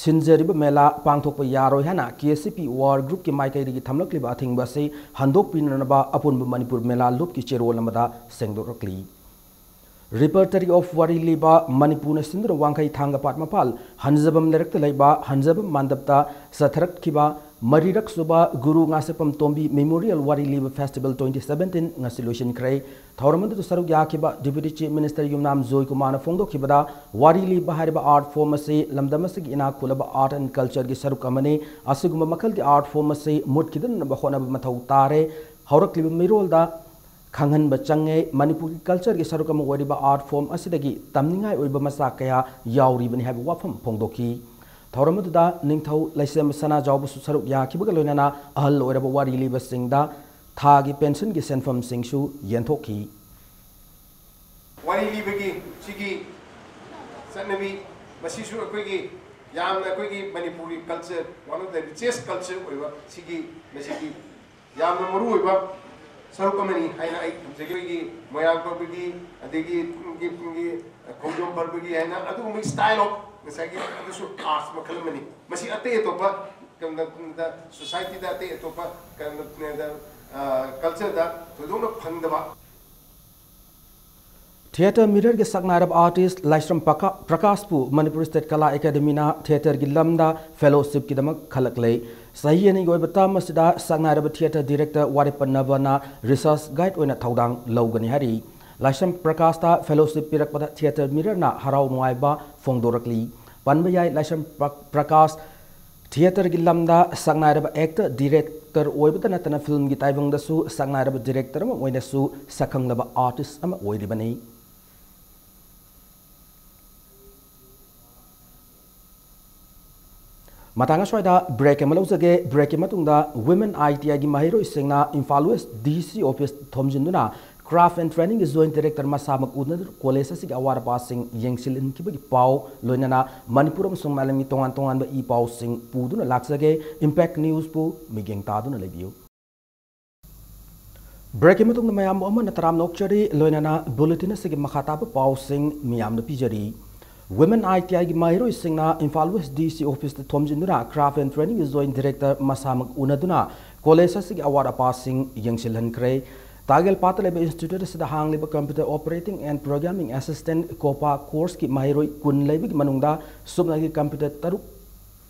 ꯁꯤꯟꯖꯔꯤꯕ ꯃꯦꯂꯥ ꯄꯥꯡꯊꯣꯛꯄ ꯌꯥꯔꯣꯏ ꯍꯥꯏꯅ ꯀꯦ ꯑꯦꯁ ꯁꯤ ꯄꯤ ꯋꯥꯔ ꯒ꯭ꯔꯨꯞꯀꯤ ꯃꯥꯏꯀꯩꯗꯒꯤ ꯊꯝꯂꯛꯂꯤꯕ ꯑꯊꯤꯡꯕ ꯑꯁꯤ ꯍꯟꯗꯣꯛꯄꯤꯅꯅꯕ ꯑꯄꯨꯟꯕ ꯃꯅꯤꯄꯨꯔ ꯃꯦꯂꯥ ꯂꯨꯞꯀꯤ ꯆꯦꯔꯣꯜ ꯑꯃꯗ ꯁꯦꯡꯗꯣꯛꯂꯛꯂꯤ꯫ Repertory of ꯋꯥꯔꯤ ꯂꯤꯕ ꯃꯅꯤꯄꯨꯔꯅ ꯁꯤꯟꯗꯨꯅ ꯋꯥꯡꯈꯩ ꯊꯥꯡꯒ ꯄꯥꯠ ꯃꯄꯥꯜ ꯍꯟꯖꯕꯝ ꯂꯩꯔꯛꯇ ꯂꯩꯕ ꯍꯟꯖꯕꯝ ꯃꯥꯟꯗꯞꯇ ꯆꯠꯊꯔꯛꯈꯤꯕ ꯃꯔꯤꯔꯛ ꯁꯨꯕ ꯒꯨꯔꯨ ꯉꯥꯁꯦꯞꯄꯝ ꯇꯣꯝꯕꯤ Memorial ꯋꯥꯔꯤ ꯂꯤꯕ Festival twenty seventeen ꯉꯁꯤ ꯂꯣꯏꯁꯤꯟꯈ꯭ꯔꯦ꯫ ꯊꯧꯔꯝ ꯑꯗꯨꯗ ꯁꯔꯨꯛ ꯌꯥꯈꯤꯕ Deputy Chief Minister ꯌꯨꯝꯅꯥꯝ ꯖꯣꯏꯀꯨꯃꯥꯔꯅ ꯐꯣꯡꯗꯣꯛꯈꯤꯕꯗ, ꯋꯥꯔꯤ ꯂꯤꯕ ꯍꯥꯏꯔꯤꯕ art form ꯑꯁꯤ ꯂꯝꯗꯝ ꯑꯁꯤꯒꯤ ꯏꯅꯥꯛ ꯈꯨꯜꯂꯕ art and cultureꯒꯤ ꯁꯔꯨꯛ ꯑꯃꯅꯤ꯫ ꯑꯁꯤꯒꯨꯝꯕ ꯃꯈꯜꯒꯤ art form ꯑꯁꯤ ꯃꯨꯠꯈꯤꯗꯅꯕ ꯍꯣꯠꯅꯕ ꯃꯊꯧ ꯇꯥꯔꯦ꯫ ꯍꯧꯔꯛꯂꯤꯕ ꯃꯤꯔꯣꯜꯗ ꯈꯪꯍꯟꯕ ꯆꯪꯉꯦ꯫ ꯃꯅꯤꯄꯨꯔꯒꯤ cultureꯒꯤ ꯁꯔꯨꯛ ꯑꯃ ꯑꯣꯏꯔꯤꯕ art form ꯑꯁꯤꯗꯒꯤ ꯇꯝꯅꯤꯡꯉꯥꯏ ꯑꯣꯏꯕ ꯃꯆꯥꯛ ꯀꯌꯥ ꯌꯥꯎꯔꯤꯕꯅꯤ ꯍꯥꯏꯕ ꯋꯥꯐꯝ ꯐꯣꯡꯗꯣꯛꯈꯤ꯫ ꯊꯧꯔꯝ ꯑꯗꯨꯗ ꯅꯤꯡꯊꯧ ꯂꯩꯁꯦꯝꯕ ꯁꯅꯥꯖꯥꯎꯕꯁꯨ ꯁꯔꯨꯛ ꯌꯥꯈꯤꯕꯒ ꯂꯣꯏꯅꯅ ꯑꯍꯜ ꯑꯣꯏꯔꯕ ꯋꯥꯔꯤ ꯂꯤꯕꯁꯤꯡꯗ ꯊꯥꯒꯤ pensionꯒꯤ ꯁꯦꯟꯐꯝꯁꯤꯡꯁꯨ ꯌꯦꯟꯊꯣꯛꯈꯤ꯫ ꯋꯥꯔꯤ ꯂꯤꯕꯒꯤ ꯁꯤꯒꯤ ꯆꯠꯅꯕꯤ, ꯃꯁꯤꯁꯨ ꯑꯩꯈꯣꯏꯒꯤ ꯌꯥꯝꯅ ꯑꯩꯈꯣꯏꯒꯤ ꯃꯅꯤꯄꯨꯔꯒꯤ culture, one of the richest culture ꯑꯣꯏꯕ ꯁꯤꯒꯤ, ꯃꯁꯤꯒꯤ ꯌꯥꯝꯅ ꯃꯔꯨꯑꯣꯏꯕ ꯁꯔꯨꯛ ꯑꯃꯅꯤ ꯍꯥꯏꯅ ꯑꯩ ꯊꯝꯖꯒꯦ꯫ ꯑꯩꯈꯣꯏꯒꯤ ꯃꯣꯏꯔꯥꯡ ꯄꯔꯕꯒꯤ, ꯑꯗꯒꯤ ꯈꯣꯡꯖꯣꯝ ꯄꯔꯕꯒꯤ ꯍꯥꯏꯅ ꯑꯗꯨꯒꯨꯝꯕꯒꯤ style of ꯉꯁꯥꯏꯒꯤ ꯑꯗꯨꯁꯨ arts ꯃꯈꯜ ꯑꯃꯅꯤ꯫ ꯃꯁꯤ ꯑꯇꯩ ꯑꯇꯣꯞꯄ societyꯗ, ꯑꯇꯩ ꯑꯇꯣꯞꯄ cultureꯗ ꯊꯣꯏꯗꯣꯛꯅ ꯐꯪꯗꯕ꯫ Theatre Mirrorꯒꯤ ꯁꯛꯅꯥꯏꯔꯕ artist ꯂꯥꯏꯁ꯭ꯔꯝ ꯄ꯭ꯔꯀꯥ-, ꯄ꯭ꯔꯀꯥꯁꯄꯨ ꯃꯅꯤꯄꯨꯔ State ꯀꯂꯥ ꯑꯦꯀꯥꯗꯃꯤꯅ theatreꯒꯤ ꯂꯝꯗ fellowshipꯀꯤꯗꯃꯛ ꯈꯜꯂꯛꯂꯦ꯫ ꯆꯍꯤ ꯑꯅꯤꯒꯤ ꯑꯣꯏꯕ term ꯑꯁꯤꯗ ꯁꯛꯅꯥꯏꯔꯕ theatre director ꯋꯥꯔꯦꯞꯄ ꯅꯕꯅ research guide ꯑꯣꯏꯅ ꯊꯧꯗꯥꯡ ꯂꯧꯒꯅꯤ ꯍꯥꯏꯔꯤ꯫ ꯂꯥꯏꯁ꯭ꯔꯝ ꯄ꯭ꯔꯀꯥꯁꯇ fellowship ꯄꯤꯔꯛꯄꯗ Theatre Mirrorꯅ ꯍꯔꯥꯎ ꯅꯨꯡꯉꯥꯏꯕ ꯐꯣꯡꯗꯣꯔꯛꯂꯤ꯫ ꯄꯟꯕ ꯌꯥꯏ, ꯂꯥꯏꯁ꯭ꯔꯝ ꯄ꯭ꯔ-, ꯄ꯭ꯔꯀꯥꯁ theatreꯒꯤ ꯂꯝꯗ ꯁꯛꯅꯥꯏꯔꯕ actor, director ꯑꯣꯏꯕꯇ ꯅꯠꯇꯅ filmꯒꯤ ꯇꯥꯏꯕꯪꯗꯁꯨ ꯁꯛꯅꯥꯏꯔꯕ director ꯑꯃ ꯑꯣꯏꯅꯁꯨ ꯁꯛꯈꯪꯂꯕ artist ꯑꯃ ꯑꯣꯏꯔꯤꯕꯅꯤ꯫ ꯃꯇꯥꯡ ꯑꯁ꯭ꯋꯥꯏꯗ break ꯑꯃ ꯂꯧꯖꯒꯦ꯫ Breakꯀꯤ ꯃꯇꯨꯡꯗ Women ITIꯒꯤ ꯃꯍꯩꯔꯣꯏꯁꯤꯡꯅ Imphal West DC office ꯊꯣꯝꯖꯤꯟꯗꯨꯅ Craft and Trainingꯒꯤ Joint Director ꯃꯁꯥꯃꯛ ꯎꯅꯗꯨꯅ college ꯑꯁꯤꯒꯤ ꯑꯋꯥꯠ ꯑꯄꯥꯁꯤꯡ ꯌꯦꯡꯁꯤꯜꯍꯟꯈꯤꯕꯒꯤ ꯄꯥꯎ, ꯂꯣꯏꯅꯅ ꯃꯅꯤꯄꯨꯔ ꯑꯃꯁꯨꯡ ꯃꯥꯂꯦꯝꯒꯤ ꯇꯣꯉꯥꯟ ꯇꯣꯉꯥꯟꯕ ꯏ ꯄꯥꯎꯁꯤꯡ ꯄꯨꯗꯨꯅ ꯂꯥꯛꯆꯒꯦ꯫ Impact Newsꯄꯨ ꯃꯤꯠꯌꯦꯡ ꯇꯥꯗꯨꯅ ꯂꯩꯕꯤꯌꯨ꯫ Breakꯀꯤ ꯃꯇꯨꯡꯗ ꯃꯌꯥꯝꯕꯨ ꯑꯃꯅ ꯇꯔꯥꯝꯅ ꯑꯣꯛꯆꯔꯤ, ꯂꯣꯏꯅꯅ bulletin ꯑꯁꯤꯒꯤ ꯃꯈꯥ ꯇꯥꯕ ꯄꯥꯎꯁꯤꯡ ꯃꯤꯌꯥꯝꯗ ꯄꯤꯖꯔꯤ꯫ Women ITIꯒꯤ ꯃꯍꯩꯔꯣꯏꯁꯤꯡꯅ Imphal West DC officeꯇ ꯊꯣꯝꯖꯤꯟꯗꯨꯅ Craft and Trainingꯒꯤ Joint Director ꯃꯁꯥꯃꯛ ꯎꯅꯗꯨꯅ college ꯑꯁꯤꯒꯤ ꯑꯋꯥꯠ ꯑꯄꯥꯁꯤꯡ ꯌꯦꯡꯁꯤꯜꯍꯟꯈ꯭ꯔꯦ꯫ ꯇꯥꯒꯦꯜꯄꯥꯠꯇ ꯂꯩꯕ institute ꯑꯁꯤꯗ ꯍꯥꯡꯂꯤꯕ Computer Operating and Programming Assistant, COPA, courseꯀꯤ ꯃꯍꯩꯔꯣꯏ ꯀꯨꯟ ꯂꯩꯕꯒꯤ ꯃꯅꯨꯡꯗ ꯁꯨꯞꯅꯒꯤ computer ꯇꯔꯨꯛ,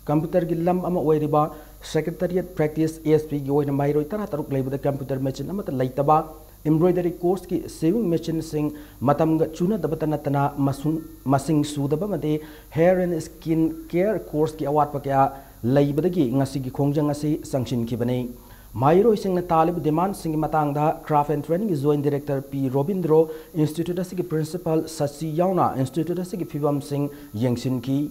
computerꯒꯤ ꯂꯝ ꯑꯃ ꯑꯣꯏꯔꯤꯕ Secretariat practice S P ꯒꯤ ꯑꯣꯏꯅ ꯃꯍꯩꯔꯣꯏ ꯇꯔꯥꯇꯔꯨꯛ ꯂꯩꯕꯗ computer machine ꯑꯃꯠꯇ ꯂꯩꯇꯕ, embroidery course ꯀꯤ sewing machine ꯁꯤꯡ ꯃꯇꯝꯒ ꯆꯨꯅꯗꯕꯇ ꯅꯠꯇꯅ ꯃꯁꯨꯡ-, ꯃꯁꯤꯡ ꯁꯨꯗꯕ ꯑꯃꯗꯤ hair and skin care course ꯀꯤ ꯑꯋꯥꯠꯄ ꯀꯌꯥ ꯂꯩꯕꯗꯒꯤ ꯉꯁꯤꯒꯤ ꯈꯣꯡꯖꯪ ꯑꯁꯤ ꯆꯪꯁꯤꯟꯈꯤꯕꯅꯤ꯫ ꯃꯍꯩꯔꯣꯏꯁꯤꯡꯅ ꯇꯥꯜꯂꯤꯕ demand ꯁꯤꯡꯒꯤ ꯃꯇꯥꯡꯗ Craft and Training ꯒꯤ Joint Director P Robindro, institute ꯑꯁꯤꯒꯤ principal ꯁꯆꯤ ꯌꯥꯎꯅ institute ꯑꯁꯤꯒꯤ ꯐꯤꯕꯝꯁꯤꯡ ꯌꯦꯡꯁꯤꯟꯈꯤ꯫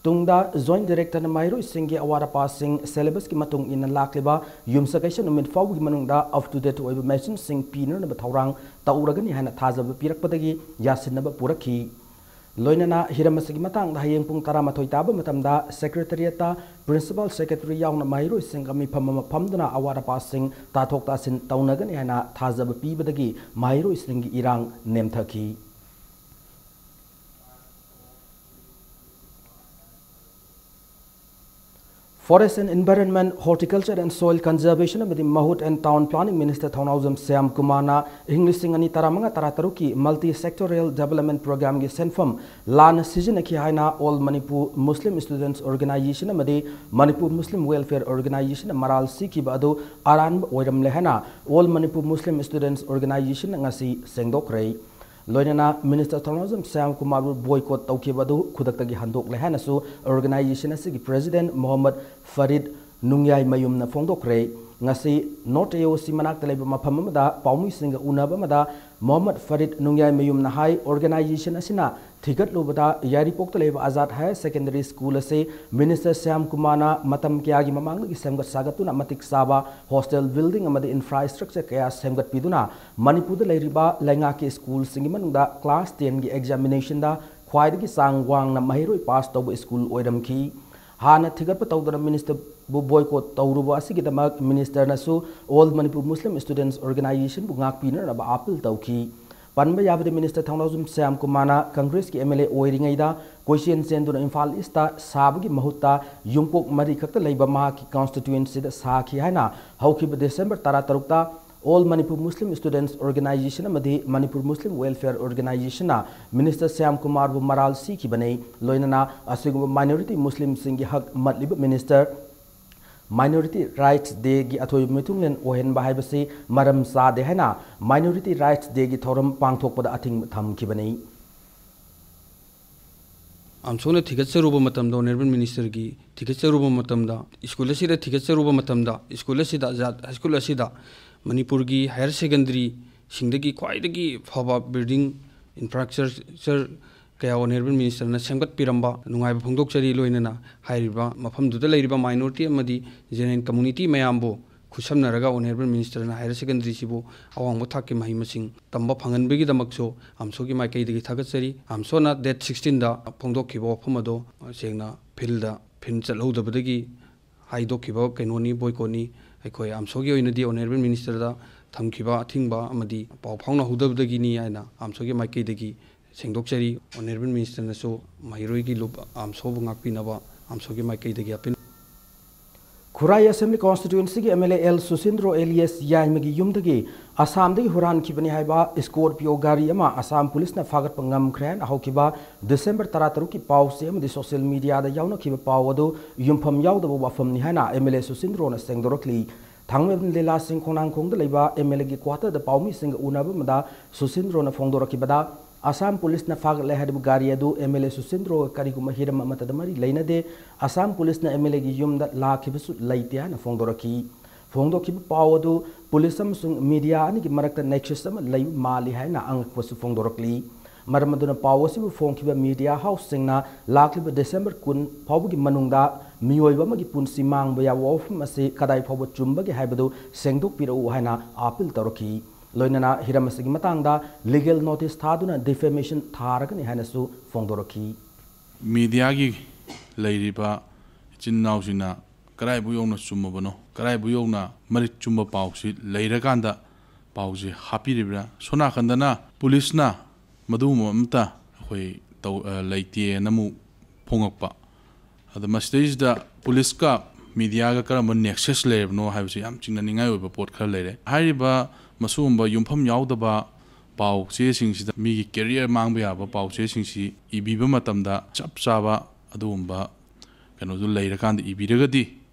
ꯇꯨꯡꯗ Joint Director ꯅ ꯃꯍꯩꯔꯣꯏꯁꯤꯡꯒꯤ ꯑꯋꯥꯠ ꯑꯄꯥꯁꯤꯡ, syllabus ꯀꯤ ꯃꯇꯨꯡ ꯏꯟꯅ ꯂꯥꯛꯂꯤꯕ ꯌꯨꯝꯁꯀꯩꯁ ꯅꯨꯃꯤꯠ ꯐꯥꯎꯕꯒꯤ ꯃꯅꯨꯡꯗ up to date ꯑꯣꯏꯕ machine ꯁꯤꯡ ꯄꯤꯅꯅꯕ ꯊꯧꯔꯥꯡ ꯇꯧꯔꯒꯅꯤ ꯍꯥꯏꯅ ꯊꯥꯖꯕ ꯄꯤꯔꯛꯄꯗꯒꯤ ꯌꯥꯁꯤꯟꯅꯕ ꯄꯨꯔꯛꯈꯤ꯫ ꯂꯣꯏꯅꯅ ꯍꯤꯔꯝ ꯑꯁꯤꯒꯤ ꯃꯇꯥꯡꯗ ꯍꯌꯦꯡ ꯄꯨꯡ ꯇꯔꯥꯃꯥꯊꯣꯏ ꯇꯥꯕ ꯃꯇꯝꯗ Secretariat ꯇ principal, secretary ꯌꯥꯎꯅ ꯃꯍꯩꯔꯣꯏꯁꯤꯡꯒ ꯃꯤꯐꯝ ꯑꯃ ꯐꯝꯗꯨꯅ ꯑꯋꯥꯠ ꯑꯄꯥꯁꯤꯡ ꯇꯥꯊꯣꯛ ꯇꯥꯁꯤꯟ ꯇꯧꯅꯒꯅꯤ ꯍꯥꯏꯅ ꯊꯥꯖꯕ ꯄꯤꯕꯗꯒꯤ ꯃꯍꯩꯔꯣꯏꯁꯤꯡꯒꯤ ꯏꯔꯥꯡ ꯅꯦꯝꯊꯈꯤ꯫ Forest and Environment, Horticulture and Soil Conservation ꯑꯃꯗꯤ ꯃꯍꯨꯠ and Town Planning Minister ꯊꯧꯅꯥꯎꯖꯝ ꯁ꯭ꯌꯥꯝ ꯀꯨꯃꯥꯔꯅ ꯏꯪ ꯂꯤꯁꯤꯡ ꯑꯅꯤ ꯇꯔꯥꯃꯉꯥ ꯇꯔꯥꯇꯔꯨꯛꯀꯤ Multi Sectoral Development Program ꯒꯤ ꯁꯦꯟꯐꯝ ꯂꯥꯟꯅ ꯁꯤꯖꯤꯟꯅꯈꯤ ꯍꯥꯏꯅ All Manipur Muslim Students Organisation ꯑꯃꯗꯤ Manipur Muslim Welfare Organisation ꯅ ꯃꯔꯥꯜ ꯁꯤꯈꯤꯕ ꯑꯗꯨ ꯑꯔꯥꯟꯕ ꯑꯣꯏꯔꯝꯂꯦ ꯍꯥꯏꯅ All Manipur Muslim Students Organisation ꯅ ꯉꯁꯤ ꯁꯦꯡꯗꯣꯛꯈ꯭ꯔꯦ꯫ ꯂꯣꯏꯅꯅ Minister ꯊꯧꯅꯥꯎꯖꯝ ꯁ꯭ꯌꯥꯝ ꯀꯨꯃꯥꯔꯕꯨ boycott ꯇꯧꯈꯤꯕ ꯑꯗꯨ ꯈꯨꯗꯛꯇꯒꯤ ꯍꯟꯗꯣꯛꯂꯦ ꯍꯥꯏꯅꯁꯨ organisation ꯑꯁꯤꯒꯤ President ꯃꯣꯍꯝꯃꯗ ꯐꯔꯤꯗ ꯅꯨꯡꯌꯥꯏꯃꯌꯨꯝꯅ ꯐꯣꯡꯗꯣꯛꯈ꯭ꯔꯦ꯫ ꯉꯁꯤ North A O C ꯃꯅꯥꯛꯇ ꯂꯩꯕ ꯃꯐꯝ ꯑꯃꯗ ꯄꯥꯎꯃꯤꯁꯤꯡꯒ ꯎꯅꯕ ꯑꯃꯗ ꯃꯣꯍꯝꯃꯗ ꯐꯔꯤꯗ ꯅꯨꯡꯌꯥꯏꯃꯌꯨꯝꯅ ꯍꯥꯏ, organisation ꯑꯁꯤꯅ ꯊꯤꯒꯠꯂꯨꯕꯗ ꯌꯥꯏꯔꯤꯄꯣꯛꯇ ꯂꯩꯕ Azad Higher Secondary School ꯑꯁꯤ Minister ꯁ꯭ꯌꯥꯝ ꯀꯨꯃꯥꯔꯅ ꯃꯇꯝ ꯀꯌꯥꯒꯤ ꯃꯃꯥꯡꯗꯒꯤ ꯁꯦꯝꯒꯠ ꯁꯥꯒꯠꯇꯨꯅ ꯃꯇꯤꯛ ꯆꯥꯕ hostel building ꯑꯃꯗꯤ infrastructure ꯀꯌꯥ ꯁꯦꯝꯒꯠꯄꯤꯗꯨꯅ ꯃꯅꯤꯄꯨꯔꯗ ꯂꯩꯔꯤꯕ ꯂꯩꯉꯥꯛꯀꯤ school ꯁꯤꯡꯒꯤ ꯃꯅꯨꯡꯗ class ten ꯒꯤ examination ꯗ ꯈ꯭ꯋꯥꯏꯗꯒꯤ ꯆꯥꯡ ꯋꯥꯡꯅ ꯃꯍꯩꯔꯣꯏ pass ꯇꯧꯕ school ꯑꯣꯏꯔꯝꯈꯤ꯫ ꯍꯥꯟꯅ ꯊꯤꯒꯠꯄ ꯇꯧꯗꯅ Minister ꯕꯨ boycott ꯇꯧꯔꯨꯕ ꯑꯁꯤꯒꯤꯗꯃꯛ Minister ꯅꯁꯨ All Manipur Muslim Students Organisation ꯕꯨ ꯉꯥꯛꯄꯤꯅꯅꯕ appeal ꯇꯧꯈꯤ꯫ ꯄꯟꯕ ꯌꯥꯕꯗꯤ, Minister ꯊꯧꯅꯥꯎꯖꯝ ꯁ꯭ꯌꯥꯝ ꯀꯨꯃꯥꯔꯅ Congress ꯀꯤ M L A ꯑꯣꯏꯔꯤꯉꯩꯗ ꯀꯣꯏꯆꯦꯟ ꯆꯦꯟꯗꯨꯅ ꯏꯝꯐꯥꯜ East ꯇ ꯁꯥꯕꯒꯤ ꯃꯍꯨꯠꯇ ꯌꯨꯝꯀꯣꯛ ꯃꯔꯤꯈꯛꯇ ꯂꯩꯕ ꯃꯍꯥꯛꯀꯤ constituency ꯗ ꯁꯥꯈꯤ ꯍꯥꯏꯅ ꯍꯧꯈꯤꯕ December ꯇꯔꯥꯇꯔꯨꯛꯇ All Manipur Muslim Students Organisation ꯑꯃꯗꯤ Manipur Muslim Welfare Organisation ꯅ Minister ꯁ꯭ꯌꯥꯝ ꯀꯨꯃꯥꯔꯕꯨ ꯃꯔꯥꯜ ꯁꯤꯈꯤꯕꯅꯤ꯫ ꯂꯣꯏꯅꯅ ꯑꯁꯤꯒꯨꯝꯕ minority Muslim ꯁꯤꯡꯒꯤ ꯍꯛ ꯃꯠꯂꯤꯕ Minister Minority Rights Day ꯒꯤ ꯑꯊꯣꯏꯕ ꯃꯤꯊꯨꯡꯂꯦꯟ ꯑꯣꯏꯍꯟꯕ ꯍꯥꯏꯕꯁꯤ ꯃꯔꯝ ꯆꯥꯗꯦ ꯍꯥꯏꯅ Minority Rights Day ꯒꯤ ꯊꯧꯔꯝ ꯄꯥꯡꯊꯣꯛꯄꯗ ꯑꯊꯤꯡꯕ ꯊꯝꯈꯤꯕꯅꯤ꯫ ꯑꯝꯁꯣꯛꯅ ꯊꯤꯒꯠꯆꯔꯨꯕ ꯃꯇꯝꯗ, ꯑꯣꯅꯔꯦꯕꯜ ꯃꯤꯅꯤꯁꯇꯔꯒꯤ ꯊꯤꯒꯠꯆꯔꯨꯕ ꯃꯇꯝꯗ, ꯁ꯭ꯀꯨꯜ ꯑꯁꯤꯗ ꯊꯤꯒꯠꯆꯔꯨꯕ ꯃꯇꯝꯗ, ꯁ꯭ꯀꯨꯜ ꯑꯁꯤꯗ, ꯖꯥꯠ ꯍꯥꯏ ꯁ꯭ꯀꯨꯜ ꯑꯁꯤꯗ ꯃꯅꯤꯄꯨꯔꯒꯤ ꯍꯥꯌꯔ ꯁꯦꯀꯦꯟꯗꯔꯤꯁꯤꯡꯗꯒꯤ ꯈ꯭ꯋꯥꯏꯗꯒꯤ ꯐꯕ ꯕꯤꯜꯗꯤꯡ ꯏꯟꯐ꯭ꯔꯥꯁ꯭ꯇ꯭ꯔꯛꯆꯔ ꯀꯌꯥ ꯑꯣꯅꯔꯦꯕꯜ ꯃꯤꯅꯤꯁꯇꯔꯅ ꯁꯦꯝꯒꯠꯄꯤꯔꯝꯕ ꯅꯨꯡꯉꯥꯏꯕ ꯐꯣꯡꯗꯣꯛꯆꯔꯤ꯫ ꯂꯣꯏꯅꯅ ꯍꯥꯏꯔꯤꯕ ꯃꯐꯝꯗꯨꯗ ꯂꯩꯔꯤꯕ ꯃꯥꯏꯅꯣꯔꯤꯇꯤ ꯑꯃꯗꯤ ꯖꯦꯅꯔꯦꯜ ꯀꯝꯃꯨꯅꯤꯇꯤ ꯃꯌꯥꯝꯕꯨ ꯈꯨꯠꯁꯝꯅꯔꯒ ꯑꯣꯅꯔꯦꯕꯜ ꯃꯤꯅꯤꯁꯇꯔꯅ ꯍꯥꯌꯔ ꯁꯦꯀꯦꯟꯗꯔꯤꯁꯤꯕꯨ ꯑꯋꯥꯡꯕ ꯊꯥꯛꯀꯤ ꯃꯍꯩ ꯃꯁꯤꯡ ꯇꯝꯕ ꯐꯪꯍꯟꯕꯒꯤꯗꯃꯛꯁꯨ ꯑꯝꯁꯣꯒꯤ ꯃꯥꯏꯀꯩꯗꯒꯤ ꯊꯥꯒꯠꯆꯔꯤ꯫ ꯑꯝꯁꯣꯅ ꯗꯦꯠ ꯁꯤꯛꯁꯇꯤꯟꯗ ꯐꯣꯡꯗꯣꯛꯈꯤꯕ ꯋꯥꯐꯝ ꯑꯗꯣ ꯁꯦꯡꯅ ꯐꯤꯜꯗ ꯐꯤꯜ ꯆꯠꯍꯧꯗꯕꯗꯒꯤ ꯍꯥꯏꯗꯣꯛꯈꯤꯕ ꯀꯩꯅꯣꯅꯤ, ꯕꯣꯏꯀꯣꯠꯅꯤ꯫ ꯑꯩꯈꯣꯏ ꯑꯝꯁꯣꯒꯤ ꯑꯣꯏꯅꯗꯤ ꯑꯣꯅꯔꯦꯕꯜ ꯃꯤꯅꯤꯁꯇꯔꯗ ꯊꯝꯈꯤꯕ ꯑꯊꯤꯡꯕ ꯑꯃꯗꯤ ꯄꯥꯎ ꯐꯥꯎꯅꯍꯧꯗꯕꯗꯒꯤꯅꯤ ꯍꯥꯏꯅ ꯑꯝꯁꯣꯒꯤ ꯃꯥꯏꯀꯩꯗꯒꯤ ꯁꯦꯡꯗꯣꯛꯆꯔꯤ꯫ ꯑꯣꯅꯔꯦꯕꯜ ꯃꯤꯅꯤꯁꯇꯔꯅꯁꯨ ꯃꯍꯩꯔꯣꯏꯒꯤ ꯂꯨꯞ ꯑꯝꯁꯣꯕꯨ ꯉꯥꯛꯄꯤꯅꯕ ꯑꯝꯁꯣꯒꯤ ꯃꯥꯏꯀꯩꯗꯒꯤ ꯑꯄꯤꯜ꯫ ꯈꯨꯔꯥꯏ ꯑꯦꯁꯦꯝꯕ꯭ꯂꯤ ꯀꯣꯟꯁꯇꯤꯇ꯭ꯋꯦꯟꯁꯤꯒꯤ M L A L Susindro alias ꯌꯥꯏꯃꯒꯤ ꯌꯨꯝꯗꯒꯤ ꯑꯁꯥꯝꯗꯒꯤ ꯍꯨꯔꯥꯟꯈꯤꯕꯅꯤ ꯍꯥꯏꯕ ꯁ꯭ꯀꯣꯔꯄꯤꯌꯣ ꯒꯥꯔꯤ ꯑꯃ ꯑꯁꯥꯝ ꯄꯨꯂꯤꯁꯅ ꯐꯥꯒꯠꯄ ꯉꯝꯈ꯭ꯔꯦ ꯍꯥꯏꯅ ꯍꯧꯈꯤꯕ ꯗꯤꯁꯦꯝꯕꯔ ꯇꯔꯥꯇꯔꯨꯛꯀꯤ ꯄꯥꯎꯆꯦ ꯑꯃꯗꯤ ꯁꯣꯁꯤꯌꯦꯜ ꯃꯤꯗꯤꯌꯥꯗ ꯌꯥꯎꯅꯈꯤꯕ ꯄꯥꯎ ꯑꯗꯨ ꯌꯨꯝꯐꯝ ꯌꯥꯎꯗꯕ ꯋꯥꯐꯝꯅꯤ ꯍꯥꯏꯅ ꯑꯦꯝ ꯑꯦꯜ ꯑꯦ ꯁꯨꯁꯤꯟꯗ꯭ꯔꯣꯅ ꯁꯦꯡꯗꯣꯔꯛꯂꯤ꯫ ꯊꯥꯡꯃꯩꯕꯟ ꯂꯤꯂꯥ ꯁꯤꯡ ꯈꯣꯡꯅꯥꯡꯈꯣꯡꯗ ꯂꯩꯕ ꯑꯦꯝ ꯑꯦꯜ ꯑꯦꯒꯤ ꯀ꯭ꯋꯥꯇꯔꯗ ꯄꯥꯎꯃꯤꯁꯤꯡꯒ ꯎꯅꯕ ꯑꯃꯗ ꯁꯨꯁꯤꯟꯗ꯭ꯔꯣꯅ ꯐꯣꯡꯗꯣꯔꯛꯈꯤꯕꯗ, ꯑꯁꯥꯝ ꯄꯨꯂꯤꯁꯅ ꯐꯥꯒꯠꯂꯦ ꯍꯥꯏꯔꯤꯕ ꯒꯥꯔꯤ ꯑꯗꯨ ꯑꯦꯝ ꯑꯦꯜ ꯑꯦ ꯁꯨꯁꯤꯟꯗ꯭ꯔꯣꯒ ꯀꯔꯤꯒꯨꯝꯕ ꯍꯤꯔꯝ ꯑꯃꯠꯇꯗ ꯃꯔꯤ ꯂꯩꯅꯗꯦ, ꯑꯁꯥꯝ ꯄꯨꯂꯤꯁꯅ ꯑꯦꯝ ꯑꯦꯜ ꯑꯦꯒꯤ ꯌꯨꯝꯗ ꯂꯥꯛꯈꯤꯕꯁꯨ ꯂꯩꯇꯦ ꯍꯥꯏꯅ ꯐꯣꯡꯗꯣꯔꯛꯈꯤ꯫ ꯐꯣꯡꯗꯣꯛꯈꯤꯕ ꯄꯥꯎ ꯑꯗꯨ ꯄꯨꯂꯤꯁ ꯑꯃꯁꯨꯡ ꯃꯤꯗꯤꯌꯥ ꯑꯅꯤꯒꯤ ꯃꯔꯛꯇ nexus ꯑꯃ ꯂꯩꯕ ꯃꯥꯜꯂꯤ ꯍꯥꯏꯅ ꯑꯉꯛꯄꯁꯨ ꯐꯣꯡꯗꯣꯔꯛꯂꯤ꯫ ꯃꯔꯝ ꯑꯗꯨꯅ ꯄꯥꯎ ꯑꯁꯤꯕꯨ ꯐꯣꯡꯈꯤꯕ ꯃꯤꯗꯤꯌꯥ ꯍꯥꯎꯁꯁꯤꯡꯅ ꯂꯥꯛꯂꯤꯕ ꯗꯤꯁꯦꯝꯕꯔ ꯀꯨꯟ ꯐꯥꯎꯕꯒꯤ ꯃꯅꯨꯡꯗ ꯃꯤꯑꯣꯏꯕ ꯑꯃꯒꯤ ꯄꯨꯟꯁꯤ ꯃꯥꯡꯕ ꯌꯥꯕ ꯋꯥꯐꯝ ꯑꯁꯤ ꯀꯗꯥꯏ ꯐꯥꯎꯕ ꯆꯨꯝꯕꯒꯦ ꯍꯥꯏꯕꯗꯨ ꯁꯦꯡꯗꯣꯛꯄꯤꯔꯛꯎ ꯍꯥꯏꯅ ꯑꯥꯄꯤꯜ ꯇꯧꯔꯛꯈꯤ꯫ ꯂꯣꯏꯅꯅ ꯍꯤꯔꯝ ꯑꯁꯤꯒꯤ ꯃꯇꯥꯡꯗ ꯂꯤꯒꯦꯜ ꯅꯣꯇꯤꯁ ꯊꯥꯗꯨꯅ ꯗꯤꯐꯦꯃꯦꯁꯟ ꯊꯥꯔꯒꯅꯤ ꯍꯥꯏꯅꯁꯨ ꯐꯣꯡꯗꯣꯔꯛꯈꯤ꯫ ꯃꯤꯗꯤꯌꯥꯒꯤ ꯂꯩꯔꯤꯕ ꯏꯆꯤꯟ ꯏꯅꯥꯎꯁꯤꯡꯅ ꯀꯗꯥꯏꯕꯨ ꯌꯧꯅ ꯆꯨꯝꯃꯕꯅꯣ, ꯀꯗꯥꯏꯕꯨ ꯌꯧꯅ ꯃꯔꯤꯛ ꯆꯨꯝꯕ ꯄꯥꯎꯁꯤ ꯂꯩꯔꯀꯥꯟꯗ ꯄꯥꯎꯁꯤ ꯍꯥꯞꯄꯤꯔꯤꯕ꯭ꯔꯥ? ꯁꯣꯝ ꯅꯥꯀꯟꯗꯅ ꯄꯨꯂꯤꯁꯅ ꯃꯗꯨꯒꯨꯝꯕ ꯑꯃꯠꯇ ꯑꯩꯈꯣꯏ ꯇꯧ-, ꯑ, ꯂꯩꯇꯦꯅ ꯑꯃꯨꯛ ꯐꯣꯡꯉꯛꯄ꯫ ꯑꯗ ꯃꯁꯤꯗꯩꯁꯤꯗ ꯄꯨꯂꯤꯁꯀ ꯃꯤꯗꯤꯌꯥꯒ ꯀꯔꯝꯕ nexus ꯂꯩꯔꯕꯅꯣ ꯍꯥꯏꯕꯁꯤ ꯌꯥꯝ ꯆꯤꯡꯅꯅꯤꯡꯉꯥꯏ ꯑꯣꯏꯕ ꯄꯣꯠ ꯈꯔ ꯂꯩꯔꯦ꯫ ꯍꯥꯏꯔꯤꯕ ꯃꯁꯤꯒꯨꯝꯕ ꯌꯨꯝꯐꯝ ꯌꯥꯎꯗꯕ ꯄꯥꯎ ꯆꯦꯁꯤꯡꯁꯤꯗ ꯃꯤꯒꯤ career ꯃꯥꯡꯕ ꯌꯥꯕ ꯄꯥꯎ ꯆꯦꯁꯤꯡꯁꯤ ꯏꯕꯤꯕ ꯃꯇꯝꯗ ꯆꯞ ꯆꯥꯕ ꯑꯗꯨꯒꯨꯝꯕ ꯀꯩꯅꯣꯗꯨ ꯂꯩꯔꯀꯥꯟꯗ ꯏꯕꯤꯔꯒꯗꯤ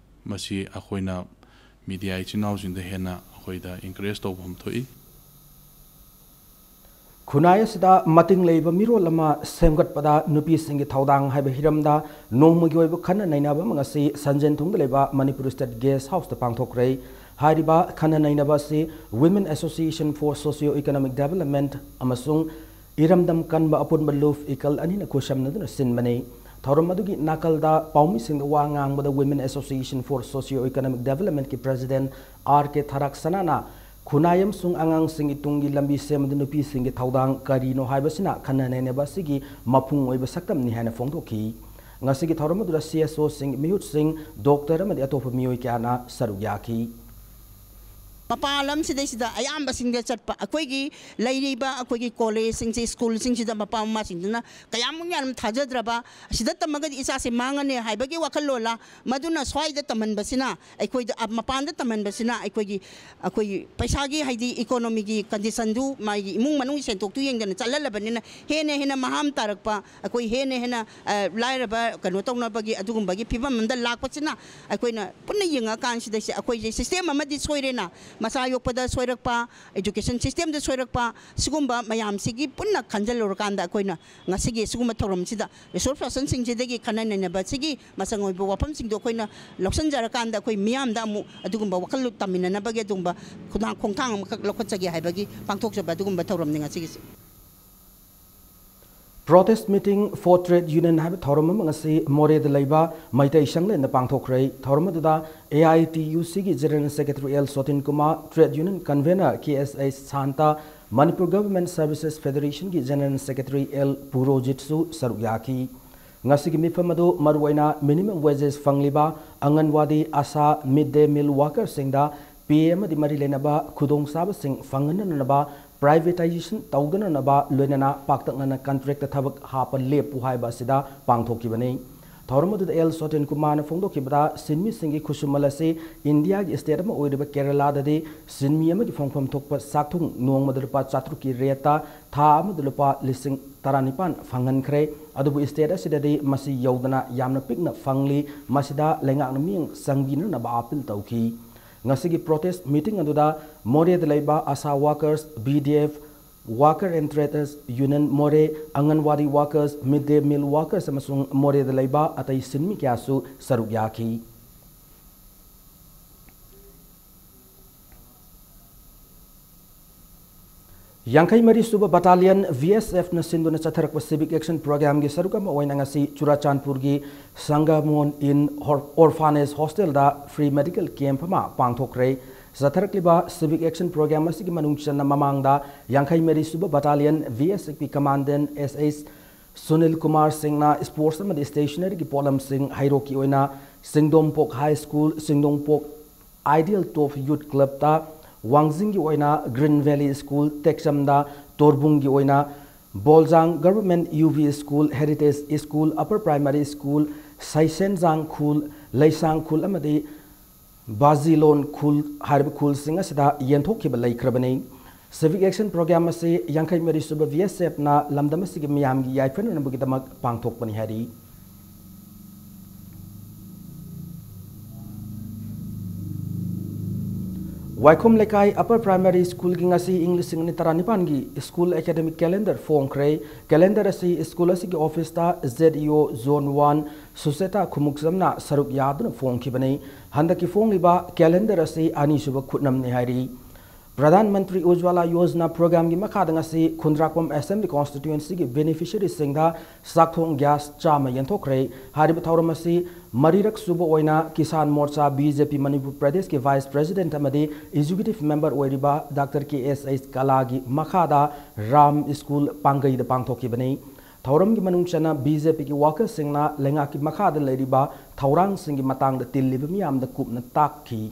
ꯃꯁꯤ ꯑꯩꯈꯣꯏꯅ ꯃꯤꯗꯤꯌꯥ ꯏꯆꯤꯟ ꯏꯅꯥꯎꯁꯤꯡꯗ ꯍꯦꯟꯅ ꯑꯩꯈꯣꯏꯗ ꯏꯟꯀꯔꯦꯖ ꯇꯧꯕ ꯑꯃ ꯊꯣꯛꯏ꯫ ꯈꯨꯟꯅꯥꯏ ꯑꯁꯤꯗ ꯃꯇꯤꯡ ꯂꯩꯕ ꯃꯤꯔꯣꯜ ꯑꯃ ꯁꯦꯝꯒꯠꯄꯗ ꯅꯨꯄꯤꯁꯤꯡꯒꯤ ꯊꯧꯗꯥꯡ ꯍꯥꯏꯕ ꯍꯤꯔꯝꯗ ꯅꯣꯡꯃꯒꯤ ꯑꯣꯏꯕ ꯈꯟꯅ ꯅꯩꯅꯕ ꯑꯃ ꯉꯁꯤ ꯁꯟꯖꯦꯟꯊꯣꯡꯗ ꯂꯩꯕ ꯃꯅꯤꯄꯨꯔ ꯁ꯭ꯇꯦꯠ ꯒꯦꯁ ꯍꯥꯎꯁꯇ ꯄꯥꯡꯊꯣꯛꯈ꯭ꯔꯦ꯫ ꯍꯥꯏꯔꯤꯕ ꯈꯟꯅ ꯅꯩꯅꯕ ꯑꯁꯤ Women Association for Socio Economic Development ꯑꯃꯁꯨꯡ ꯏꯔꯝꯗꯝ ꯀꯟꯕ ꯑꯄꯨꯟꯕ ꯂꯨꯞ ꯏꯀꯜ ꯑꯅꯤꯅ ꯈꯨꯠꯁꯝꯅꯗꯨꯅ ꯁꯤꯟꯕꯅꯤ꯫ ꯊꯧꯔꯝ ꯑꯗꯨꯒꯤ ꯅꯥꯀꯜꯗ ꯄꯥꯎꯃꯤꯁꯤꯡꯗ ꯋꯥ ꯉꯥꯡꯕꯗ Women Association for Socio Economic Developmentꯀꯤ ꯄ꯭ꯔꯦꯁꯤꯗꯦꯟꯠ ꯑꯥꯔ ꯀꯦ ꯊꯔꯥꯛꯁꯅꯥꯅ ꯈꯨꯟꯅꯥꯏ ꯑꯃꯁꯨꯡ ꯑꯉꯥꯡꯁꯤꯡꯒꯤ ꯇꯨꯡꯒꯤ ꯂꯝꯕꯤ ꯁꯦꯝꯕꯗ ꯅꯨꯄꯤꯁꯤꯡꯒꯤ ꯊꯧꯗꯥꯡ ꯀꯔꯤꯅꯣ ꯍꯥꯏꯕꯁꯤꯅ ꯈꯟꯅ ꯅꯩꯅꯕ ꯑꯁꯤꯒꯤ ꯃꯄꯨꯡ ꯑꯣꯏꯕ ꯁꯛꯇꯝꯅꯤ ꯍꯥꯏꯅ ꯐꯣꯡꯗꯣꯛꯈꯤ꯫ ꯉꯁꯤꯒꯤ ꯊꯧꯔꯝ ꯑꯗꯨꯗ ꯁꯤ ꯑꯦꯁ ꯑꯣꯁꯤꯡ, ꯃꯤꯍꯨꯠꯁꯤꯡ, ꯗꯣꯛꯇꯔ ꯑꯃꯗꯤ ꯑꯇꯣꯞꯄ ꯃꯤꯑꯣꯏ ꯀꯌꯥꯅ ꯁꯔꯨꯛ ꯌꯥꯈꯤ꯫ ꯃꯄꯥꯟ ꯂꯝꯁꯤꯗꯩꯁꯤꯗ ꯑꯌꯥꯝꯕꯁꯤꯡꯗ ꯆꯠꯄ ꯑꯩꯈꯣꯏꯒꯤ ꯂꯩꯔꯤꯕ ꯑꯩꯈꯣꯏꯒꯤ ꯀꯣꯂꯦꯖꯁꯤꯡꯁꯤ, ꯁ꯭ꯀꯨꯜꯁꯤꯡꯁꯤꯗ ꯃꯄꯥ ꯃꯃꯥꯁꯤꯡꯗꯨꯅ ꯀꯌꯥꯃꯨꯛ ꯌꯥꯝꯅ ꯊꯥꯖꯗ꯭ꯔꯕ, ꯑꯁꯤꯗ ꯇꯝꯃꯒꯗꯤ ꯏꯆꯥꯁꯦ ꯃꯥꯡꯉꯅꯤ ꯍꯥꯏꯕꯒꯤ ꯋꯥꯈꯜꯂꯣꯟꯂ, ꯃꯗꯨꯅ ꯁ꯭ꯋꯥꯏꯗ ꯇꯝꯍꯟꯕꯁꯤꯅ ꯑꯩꯈꯣꯏꯗ, ꯑ, ꯃꯄꯥꯟꯗ ꯇꯝꯍꯟꯕꯁꯤꯅ ꯑꯩꯈꯣꯏꯒꯤ, ꯑꯩꯈꯣꯏꯒꯤ ꯄꯩꯁꯥꯒꯤ, ꯍꯥꯏꯗꯤ ꯏꯀꯣꯅꯣꯃꯤꯒꯤ ꯀꯟꯗꯤꯁꯟꯗꯨ, ꯃꯥꯒꯤ ꯏꯃꯨꯡ ꯃꯅꯨꯡꯒꯤ ꯁꯦꯟꯊꯣꯛꯇꯨ ꯌꯦꯡꯗꯅ ꯆꯠꯍꯜꯂꯕꯅꯤꯅ ꯍꯦꯟꯅ ꯍꯦꯟꯅ ꯃꯍꯥꯝ ꯇꯥꯔꯛꯄ, ꯑꯩꯈꯣꯏ ꯍꯦꯟꯅ ꯍꯦꯟꯅ, ꯑ, ꯂꯥꯏꯔꯕ ꯀꯩꯅꯣ ꯇꯧꯅꯕꯒꯤ ꯑꯗꯨꯒꯨꯝꯕꯒꯤ ꯐꯤꯕꯝ ꯑꯃꯗ ꯂꯥꯛꯄꯁꯤꯅ ꯑꯩꯈꯣꯏꯅ ꯄꯨꯟꯅ ꯌꯦꯡꯉꯀꯥꯟꯁꯤꯗ ꯑꯩꯈꯣꯏꯁꯦ ꯁꯤꯁꯇꯦꯝ ꯑꯃꯗꯤ ꯁꯣꯏꯔꯦꯅ, ꯃꯆꯥ ꯌꯣꯛꯄꯗ ꯁꯣꯏꯔꯛꯄ, ꯏꯗꯨꯀꯦꯁꯟ ꯁꯤꯁꯇꯦꯝꯗ ꯁꯣꯏꯔꯛꯄ, ꯁꯤꯒꯨꯝꯕ ꯃꯌꯥꯝꯁꯤꯒꯤ ꯄꯨꯟꯅ ꯈꯟꯖꯜꯂꯨꯔꯀꯥꯟꯗ ꯑꯩꯈꯣꯏꯅ ꯉꯁꯤꯒꯤ ꯁꯤꯒꯨꯝꯕ ꯊꯧꯔꯝꯁꯤꯗ ꯔꯤꯁꯣꯔꯁ ꯄꯔꯁꯟꯁꯤꯡꯁꯤꯗꯒꯤ ꯈꯟꯅ ꯅꯩꯅꯕꯁꯤꯒꯤ ꯃꯆꯪ ꯑꯣꯏꯕ ꯋꯥꯐꯝꯁꯤꯡꯗꯣ ꯑꯩꯈꯣꯏꯅ ꯂꯧꯁꯤꯟꯖꯔꯀꯥꯟꯗ ꯑꯩꯈꯣꯏ ꯃꯤꯌꯥꯝꯗ ꯑꯃꯨꯛ ꯑꯗꯨꯒꯨꯝꯕ ꯋꯥꯈꯜ ꯇꯝꯃꯤꯟꯅꯅꯕꯒꯤ ꯑꯗꯨꯒꯨꯝꯕ ꯈꯨꯗꯥꯡ ꯈꯣꯡꯊꯥꯡ ꯑꯃꯈꯛ ꯂꯧꯈꯠꯆꯒꯦ ꯍꯥꯏꯕꯒꯤ ꯄꯥꯡꯊꯣꯛꯆꯕ ꯑꯗꯨꯒꯨꯝꯕ ꯊꯧꯔꯝꯅꯤ ꯉꯁꯤꯒꯤꯁꯤ꯫ Protest meeting for trade union ꯍꯥꯏꯕ ꯊꯧꯔꯝ ꯑꯃ ꯉꯁꯤ ꯃꯣꯔꯦꯗ ꯂꯩꯕ ꯃꯩꯇꯩ ꯁꯪꯂꯦꯟꯗ ꯄꯥꯡꯊꯣꯛꯈ꯭ꯔꯦ꯫ ꯊꯧꯔꯝ ꯑꯗꯨꯗ ꯑꯦ ꯑꯥꯏ ꯇꯤ ꯌꯨ ꯁꯤꯒꯤ general secretary L Sotin Kumar, trade union convener K S H Shanta, Manipur government services ꯐꯦꯗꯦꯔꯦꯁꯟꯒꯤ ꯖꯦꯅꯔꯦꯜ ꯁꯦꯀ꯭ꯔꯦꯇꯔꯤ ꯑꯦꯜ ꯄꯨꯔꯣꯖꯤꯠꯁꯨ ꯁꯔꯨꯛ ꯌꯥꯈꯤ꯫ ꯉꯁꯤꯒꯤ ꯃꯤꯐꯝ ꯑꯗꯨ ꯃꯔꯨꯑꯣꯏꯅ ꯃꯤꯅꯤꯃꯝ ꯋꯦꯖꯦꯁ ꯐꯪꯂꯤꯕ, ꯑꯪꯒꯟꯋꯥꯗꯤ, ꯑꯁꯥ, ꯃꯤꯗ ꯗꯦ ꯃꯤꯜ ꯋꯥꯀꯔꯁꯤꯡꯗ ꯄꯦ ꯑꯃꯗꯤ ꯃꯔꯤ ꯂꯩꯅꯕ ꯈꯨꯗꯣꯡꯆꯥꯕꯁꯤꯡ ꯐꯪꯍꯟꯅꯅꯕ, ꯄ꯭ꯔꯥꯏꯚꯦꯇꯥꯏꯖꯦꯁꯟ ꯇꯧꯗꯅꯅꯕ, ꯂꯣꯏꯅꯅ ꯄꯥꯛꯇꯛꯅꯅ ꯀꯟꯇ꯭ꯔꯦꯛꯇ ꯊꯕꯛ ꯍꯥꯞꯄ ꯂꯦꯞꯄꯨ ꯍꯥꯏꯕ ꯑꯁꯤꯗ ꯄꯥꯡꯊꯣꯛꯈꯤꯕꯅꯤ꯫ ꯊꯧꯔꯝ ꯑꯗꯨꯗ ꯑꯦꯜ ꯁꯣꯇꯤꯟ ꯀꯨꯃꯥꯔꯅ ꯐꯣꯡꯗꯣꯛꯈꯤꯕꯗ, ꯁꯤꯟꯃꯤꯁꯤꯡꯒꯤ ꯈꯨꯠꯁꯨꯃꯜ ꯑꯁꯤ ꯏꯟꯗꯤꯌꯥꯒꯤ state ꯑꯃ ꯑꯣꯏꯔꯤꯕ ꯀꯦꯔꯂꯥꯗꯗꯤ ꯁꯤꯟꯃꯤ ꯑꯃꯒꯤ ꯐꯪꯐꯝ ꯊꯣꯛꯄ ꯆꯥꯛꯊꯨꯡ ꯅꯣꯡꯃꯗ ꯂꯨꯄꯥ ꯆꯥꯇ꯭ꯔꯨꯛꯀꯤ rate ꯊꯥ ꯑꯃꯗ ꯂꯨꯄꯥ ꯂꯤꯁꯤꯡ ꯇꯔꯥꯅꯤꯄꯥꯟ ꯐꯪꯍꯟꯈ꯭ꯔꯦ꯫ ꯑꯗꯨꯕꯨ state ꯑꯁꯤꯗꯗꯤ ꯃꯁꯤ ꯌꯧꯗꯅ ꯌꯥꯝꯅ ꯄꯤꯛꯅ ꯐꯪꯂꯤ꯫ ꯃꯁꯤꯗ ꯂꯩꯉꯥꯛꯅ ꯃꯤꯠꯌꯦꯡ ꯆꯪꯕꯤꯅꯅꯕ appeal ꯇꯧꯈꯤ꯫ ꯉꯁꯤꯒꯤ protest meeting ꯑꯗꯨꯗ ꯃꯣꯔꯦꯗ ꯂꯩꯕ ASHA workers, B D F, Worker and Traders Union ꯃꯣꯔꯦ, ꯑꯪꯒꯟꯋꯥꯗꯤ workers, midday meal workers ꯑꯃꯁꯨꯡ ꯃꯣꯔꯦꯗ ꯂꯩꯕ ꯑꯇꯩ ꯁꯤꯟꯃꯤ ꯀꯌꯥꯁꯨ ꯁꯔꯨꯛ ꯌꯥꯈꯤ꯫ ꯌꯥꯡꯈꯩ ꯃꯔꯤ ꯁꯨꯕ Battalion V S Fꯅ ꯁꯤꯟꯗꯨꯅ ꯆꯠꯊꯔꯛꯄ Civic Action Programꯒꯤ ꯁꯔꯨꯛ ꯑꯃ ꯑꯣꯏꯅ ꯉꯁꯤ ꯆꯨꯔꯥꯆꯥꯟꯄꯨꯔꯒꯤ ꯁꯪꯒꯃꯣꯟ ꯏꯟ ꯍꯣꯔ-, Orphanage Hostelꯗ free medical camp ꯑꯃ ꯄꯥꯡꯊꯣꯛꯈ꯭ꯔꯦ꯫ ꯆꯠꯊꯔꯛꯂꯤꯕ Civic Action Program ꯑꯁꯤꯒꯤ ꯃꯅꯨꯡ ꯆꯟꯅ ꯃꯃꯥꯡꯗ ꯌꯥꯡꯈꯩ ꯃꯔꯤ ꯁꯨꯕ Battalion V S Fꯀꯤ Commandant S H Sunil Kumar ꯁꯤꯡꯅ sports ꯑꯃꯗꯤ stationeryꯒꯤ ꯄꯣꯠꯂꯝꯁꯤꯡ ꯍꯩꯔꯣꯛꯀꯤ ꯑꯣꯏꯅ ꯁꯤꯡꯗꯣꯡꯄꯣꯛ High School, ꯁꯤꯡꯗꯣꯡꯄꯣꯛ Ideal Top Youth Clubꯇ, ꯋꯥꯡꯖꯤꯡꯒꯤ ꯑꯣꯏꯅ Green Valley School, ꯇꯦꯛꯆꯝꯗ, ꯇꯣꯔꯕꯨꯡꯒꯤ ꯑꯣꯏꯅ ꯕꯣꯜꯖꯥꯡ Government U V School, Heritage School, Upper Primary School, ꯁꯩꯁꯦꯟꯖꯥꯡ ꯈꯨꯜ, ꯂꯩꯁꯥꯡ ꯈꯨꯜ ꯑꯃꯗꯤ ꯕꯥꯖꯤꯂꯣꯟ ꯈꯨꯜ ꯍꯥꯏꯔꯤꯕ ꯈꯨꯜꯁꯤꯡ ꯑꯁꯤꯗ ꯌꯦꯟꯊꯣꯛꯈꯤꯕ ꯂꯩꯈ꯭ꯔꯕꯅꯤ꯫ Civic Action Program ꯑꯁꯤ ꯌꯥꯡꯈꯩ ꯃꯔꯤ ꯁꯨꯕ V S Fꯅ ꯂꯝꯗꯝ ꯑꯁꯤꯒꯤ ꯃꯤꯌꯥꯝꯒꯤ ꯌꯥꯏꯐꯅꯅꯕꯒꯤꯗꯃꯛ ꯄꯥꯡꯊꯣꯛꯄꯅꯤ ꯍꯥꯏꯔꯤ꯫ ꯋꯥꯏꯈꯣꯝ ꯂꯩꯀꯥꯏ Upper Primary Schoolꯒꯤ ꯉꯁꯤ ꯏꯪ ꯂꯤꯁꯤꯡ ꯑꯅꯤ ꯇꯔꯥꯅꯤꯄꯥꯟꯒꯤ school academic calendar ꯐꯣꯡꯈ꯭ꯔꯦ꯫ Calendar ꯑꯁꯤ school ꯑꯁꯤꯒꯤ officeꯇ Z E O Zone One Sucheta ꯈꯨꯃꯨꯛꯆꯝꯅ ꯁꯔꯨꯛ ꯌꯥꯗꯨꯅ ꯐꯣꯡꯈꯤꯕꯅꯤ꯫ ꯍꯟꯗꯛꯀꯤ ꯐꯣꯡꯂꯤꯕ calendar ꯑꯁꯤ ꯑꯅꯤꯁꯨꯕ ꯈꯨꯠꯅꯝꯅꯤ ꯍꯥꯏꯔꯤ꯫ ꯄ꯭ꯔꯙꯥꯟ ꯃꯟꯇ꯭ꯔꯤ ꯎꯖ꯭ꯋꯥꯂꯥ ꯌꯣꯖꯅꯥ programꯒꯤ ꯃꯈꯥꯗ ꯉꯁꯤ ꯈꯨꯟꯗ꯭ꯔꯥꯛꯄꯝ Assembly Constituencyꯒꯤ beneficiaryꯁꯤꯡꯗ ꯆꯥꯛꯊꯣꯡ gas ꯆꯥꯝꯃ ꯌꯦꯟꯊꯣꯛꯈ꯭ꯔꯦ꯫ ꯍꯥꯏꯔꯤꯕ ꯊꯧꯔꯝ ꯑꯁꯤ ꯃꯔꯤꯔꯛ ꯁꯨꯕ ꯑꯣꯏꯅ Kisan ꯃꯣꯔꯆꯥ B J P Manipur ꯄ꯭ꯔꯗꯦꯁꯀꯤ vice president ꯑꯃꯗꯤ executive member ꯑꯣꯏꯔꯤꯕ Doctor K S H ꯀꯂꯥꯒꯤ ꯃꯈꯥꯗ ꯔꯥꯝ ꯁ꯭ꯀꯨꯜ ꯄꯥꯡꯒꯩꯗ ꯄꯥꯡꯊꯣꯛꯈꯤꯕꯅꯤ꯫ ꯊꯧꯔꯝꯒꯤ ꯃꯅꯨꯡ ꯆꯟꯅ B J Pꯒꯤ workerꯁꯤꯡꯅ ꯂꯩꯉꯥꯛꯀꯤ ꯃꯈꯥꯗ ꯂꯩꯔꯤꯕ ꯊꯧꯔꯥꯡꯁꯤꯡꯒꯤ ꯃꯇꯥꯡꯗ ꯇꯤꯜꯂꯤꯕ ꯃꯤꯌꯥꯝꯗ ꯀꯨꯞꯅ ꯇꯥꯛꯈꯤ꯫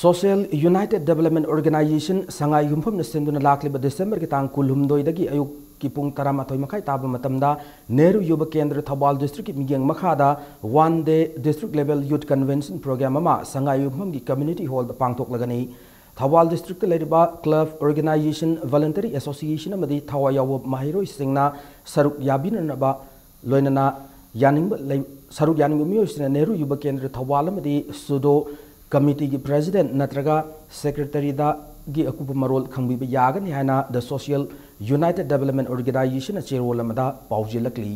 Social United Development Organization ꯁꯉꯥꯏ ꯌꯨꯝꯐꯝꯅ ꯁꯤꯟꯗꯨꯅ ꯂꯥꯛꯂꯤꯕ ꯗꯤꯁꯦꯝꯕꯔꯒꯤ ꯇꯥꯡ ꯀꯨꯟꯍꯨꯝꯗꯣꯏꯗꯒꯤ ꯑꯌꯨꯛꯀꯤ ꯄꯨꯡ ꯇꯔꯥꯃꯥꯊꯣꯏ ꯃꯈꯥꯏ ꯇꯥꯕ ꯃꯇꯝꯗ ꯅꯦꯍꯔꯨ ꯌꯨꯕ ꯀꯦꯟꯗ꯭ꯔ ꯊꯧꯕꯥꯜ ꯗꯤꯁꯇ꯭ꯔꯤꯛꯀꯤ ꯃꯤꯠꯌꯦꯡ ꯃꯈꯥꯗ one day district level youth convention program ꯑꯃ ꯁꯉꯥꯏ ꯌꯨꯝꯐꯝꯒꯤ community hallꯗ ꯄꯥꯡꯊꯣꯛꯂꯒꯅꯤ꯫ ꯊꯧꯕꯥꯜ ꯗꯤꯁꯇ꯭ꯔꯤꯛꯇ ꯂꯩꯔꯤꯕ club, organization, voluntary association ꯑꯃꯗꯤ ꯊꯋꯥꯏ ꯌꯥꯎꯕ ꯃꯍꯩꯔꯣꯏꯁꯤꯡꯅ ꯁꯔꯨꯛ ꯌꯥꯕꯤꯅꯅꯕ ꯂꯣꯏꯅꯅ ꯌꯥꯅꯤꯡꯕ ꯂꯩ-, ꯁꯔꯨꯛ ꯌꯥꯅꯤꯡꯕ ꯃꯤꯑꯣꯏꯁꯤꯡꯅ ꯅꯦꯍꯔꯨ ꯌꯨꯕ ꯀꯦꯟꯗ꯭ꯔ ꯊꯧꯕꯥꯜ ꯑꯃꯗꯤ ꯁꯨꯗꯣ ꯀꯃꯤꯇꯤꯒꯤ president ꯅꯠꯇ꯭ꯔꯒ secretaryꯗꯒꯤ ꯑꯀꯨꯞꯄ ꯃꯔꯣꯜ ꯈꯪꯕꯤꯕ ꯌꯥꯒꯅꯤ ꯍꯥꯏꯅ The Social United Development Organizationꯅ ꯆꯦꯔꯣꯜ ꯑꯃꯗ ꯄꯥꯎꯖꯦꯜꯂꯛꯂꯤ꯫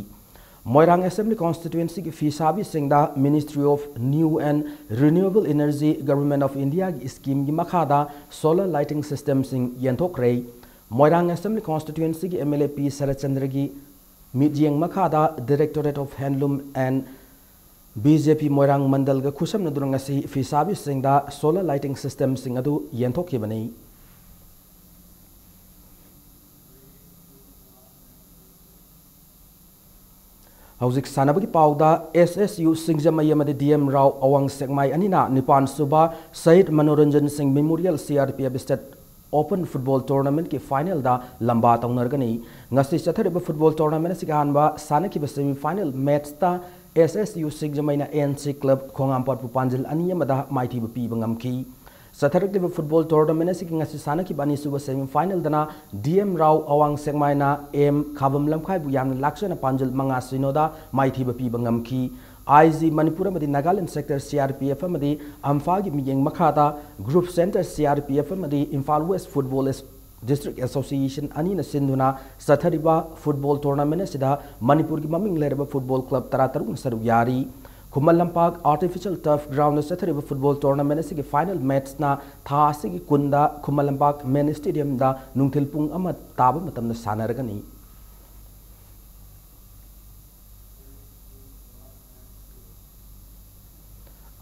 ꯃꯣꯏꯔꯥꯡ Assembly Constituencyꯒꯤ ꯐꯤꯁꯥꯕꯤꯁꯤꯡꯗ Ministry of New and Renewable Energy, Government of Indiaꯒꯤ schemeꯒꯤ ꯃꯈꯥꯗ solar lighting systemꯁꯤꯡ ꯌꯦꯟꯊꯣꯛꯈ꯭ꯔꯦ꯫ ꯃꯣꯏꯔꯥꯡ Assembly Constituencyꯒꯤ MLA ꯄꯤ ꯁꯔꯠꯆꯟꯗ꯭ꯔꯒꯤ ꯃꯤꯠꯌꯦꯡ ꯃꯈꯥꯗ Directorate of Handloom and BJP ꯃꯣꯏꯔꯥꯡ ꯃꯟꯗꯜꯒ ꯈꯨꯠꯁꯝꯅꯗꯨꯅ ꯉꯁꯤ ꯐꯤꯁꯥꯕꯤꯁꯤꯡꯗ solar lighting systemꯁꯤꯡ ꯑꯗꯨ ꯌꯦꯟꯊꯣꯛꯈꯤꯕꯅꯤ꯫ ꯍꯧꯖꯤꯛ ꯁꯥꯟꯅꯕꯒꯤ ꯄꯥꯎꯗ, SSU ꯁꯤꯡꯖꯃꯩ ꯑꯃꯗꯤ DM ꯔꯥꯎ ꯑꯋꯥꯡ ꯁꯦꯛꯃꯥꯏ ꯑꯅꯤꯅ ꯅꯤꯄꯥꯟ ꯁꯨꯕ ꯁꯍꯤꯗ ꯃꯅꯣꯔꯟꯖꯟ ꯁꯤꯡ Memorial CRPF State Open Football Tournamentꯀꯤ finalꯗ ꯂꯝꯕꯥ ꯇꯧꯅꯔꯒꯅꯤ꯫ ꯉꯁꯤ ꯆꯠꯊꯔꯤꯕ football tournament ꯑꯁꯤꯒꯤ ꯑꯍꯥꯟꯕ ꯁꯥꯟꯅꯈꯤꯕ semi final matchꯇ SSU ꯁꯤꯡꯖꯃꯩꯅ NC Club ꯈꯣꯡꯉꯥꯝꯄꯥꯠꯄꯨ ꯄꯥꯟꯖꯤꯜ ꯑꯅꯤ ꯑꯃꯗ ꯃꯥꯏꯊꯤꯕ ꯄꯤꯕ ꯉꯝꯈꯤ꯫ ꯆꯠꯊꯔꯛꯂꯤꯕ football tournament ꯑꯁꯤꯒꯤ ꯉꯁꯤ ꯁꯥꯟꯅꯈꯤꯕ ꯑꯅꯤꯁꯨꯕ semi finalꯗꯅ DM ꯔꯥꯎ ꯑꯋꯥꯡ ꯁꯦꯛꯃꯥꯏꯅ M ꯈꯥꯕꯝ ꯂꯝꯈꯥꯏꯕꯨ ꯌꯥꯝꯅ ꯂꯥꯛꯆꯅ ꯄꯥꯟꯖꯤꯜ ꯃꯉꯥ ꯁꯤꯅꯣꯗ ꯃꯥꯏꯊꯤꯕ ꯄꯤꯕ ꯉꯝꯈꯤ꯫ IG ꯃꯅꯤꯄꯨꯔ ꯑꯃꯗꯤ ꯅꯥꯒꯥꯂꯦꯟ sector CRPF ꯑꯃꯗꯤ ꯑꯝꯐꯥꯒꯤ ꯃꯤꯠꯌꯦꯡ ꯃꯈꯥꯗ Group Center CRPF ꯑꯃꯗꯤ ꯏꯝꯐꯥꯜ West Football ꯑꯦꯁ-, District Association ꯑꯅꯤꯅ ꯁꯤꯟꯗꯨꯅ ꯆꯠꯊꯔꯤꯕ football tournament ꯑꯁꯤꯗ ꯃꯅꯤꯄꯨꯔꯒꯤ ꯃꯃꯤꯡ ꯂꯩꯔꯕ football club ꯇꯔꯥꯇꯔꯨꯛꯅ ꯁꯔꯨꯛ ꯌꯥꯔꯤ꯫ ꯈꯨꯃꯟ ꯂꯝꯄꯥꯛ Artificial Turf Groundꯗ ꯆꯠꯊꯔꯤꯕ football tournament ꯑꯁꯤꯒꯤ final matchꯅ ꯊꯥ ꯑꯁꯤꯒꯤ ꯀꯨꯟꯗ ꯈꯨꯃꯟ ꯂꯝꯄꯥꯛ Main Stadiumꯗ ꯅꯨꯡꯊꯤꯜ ꯄꯨꯡ ꯑꯃ ꯇꯥꯕ ꯃꯇꯝꯗ ꯁꯥꯟꯅꯔꯒꯅꯤ꯫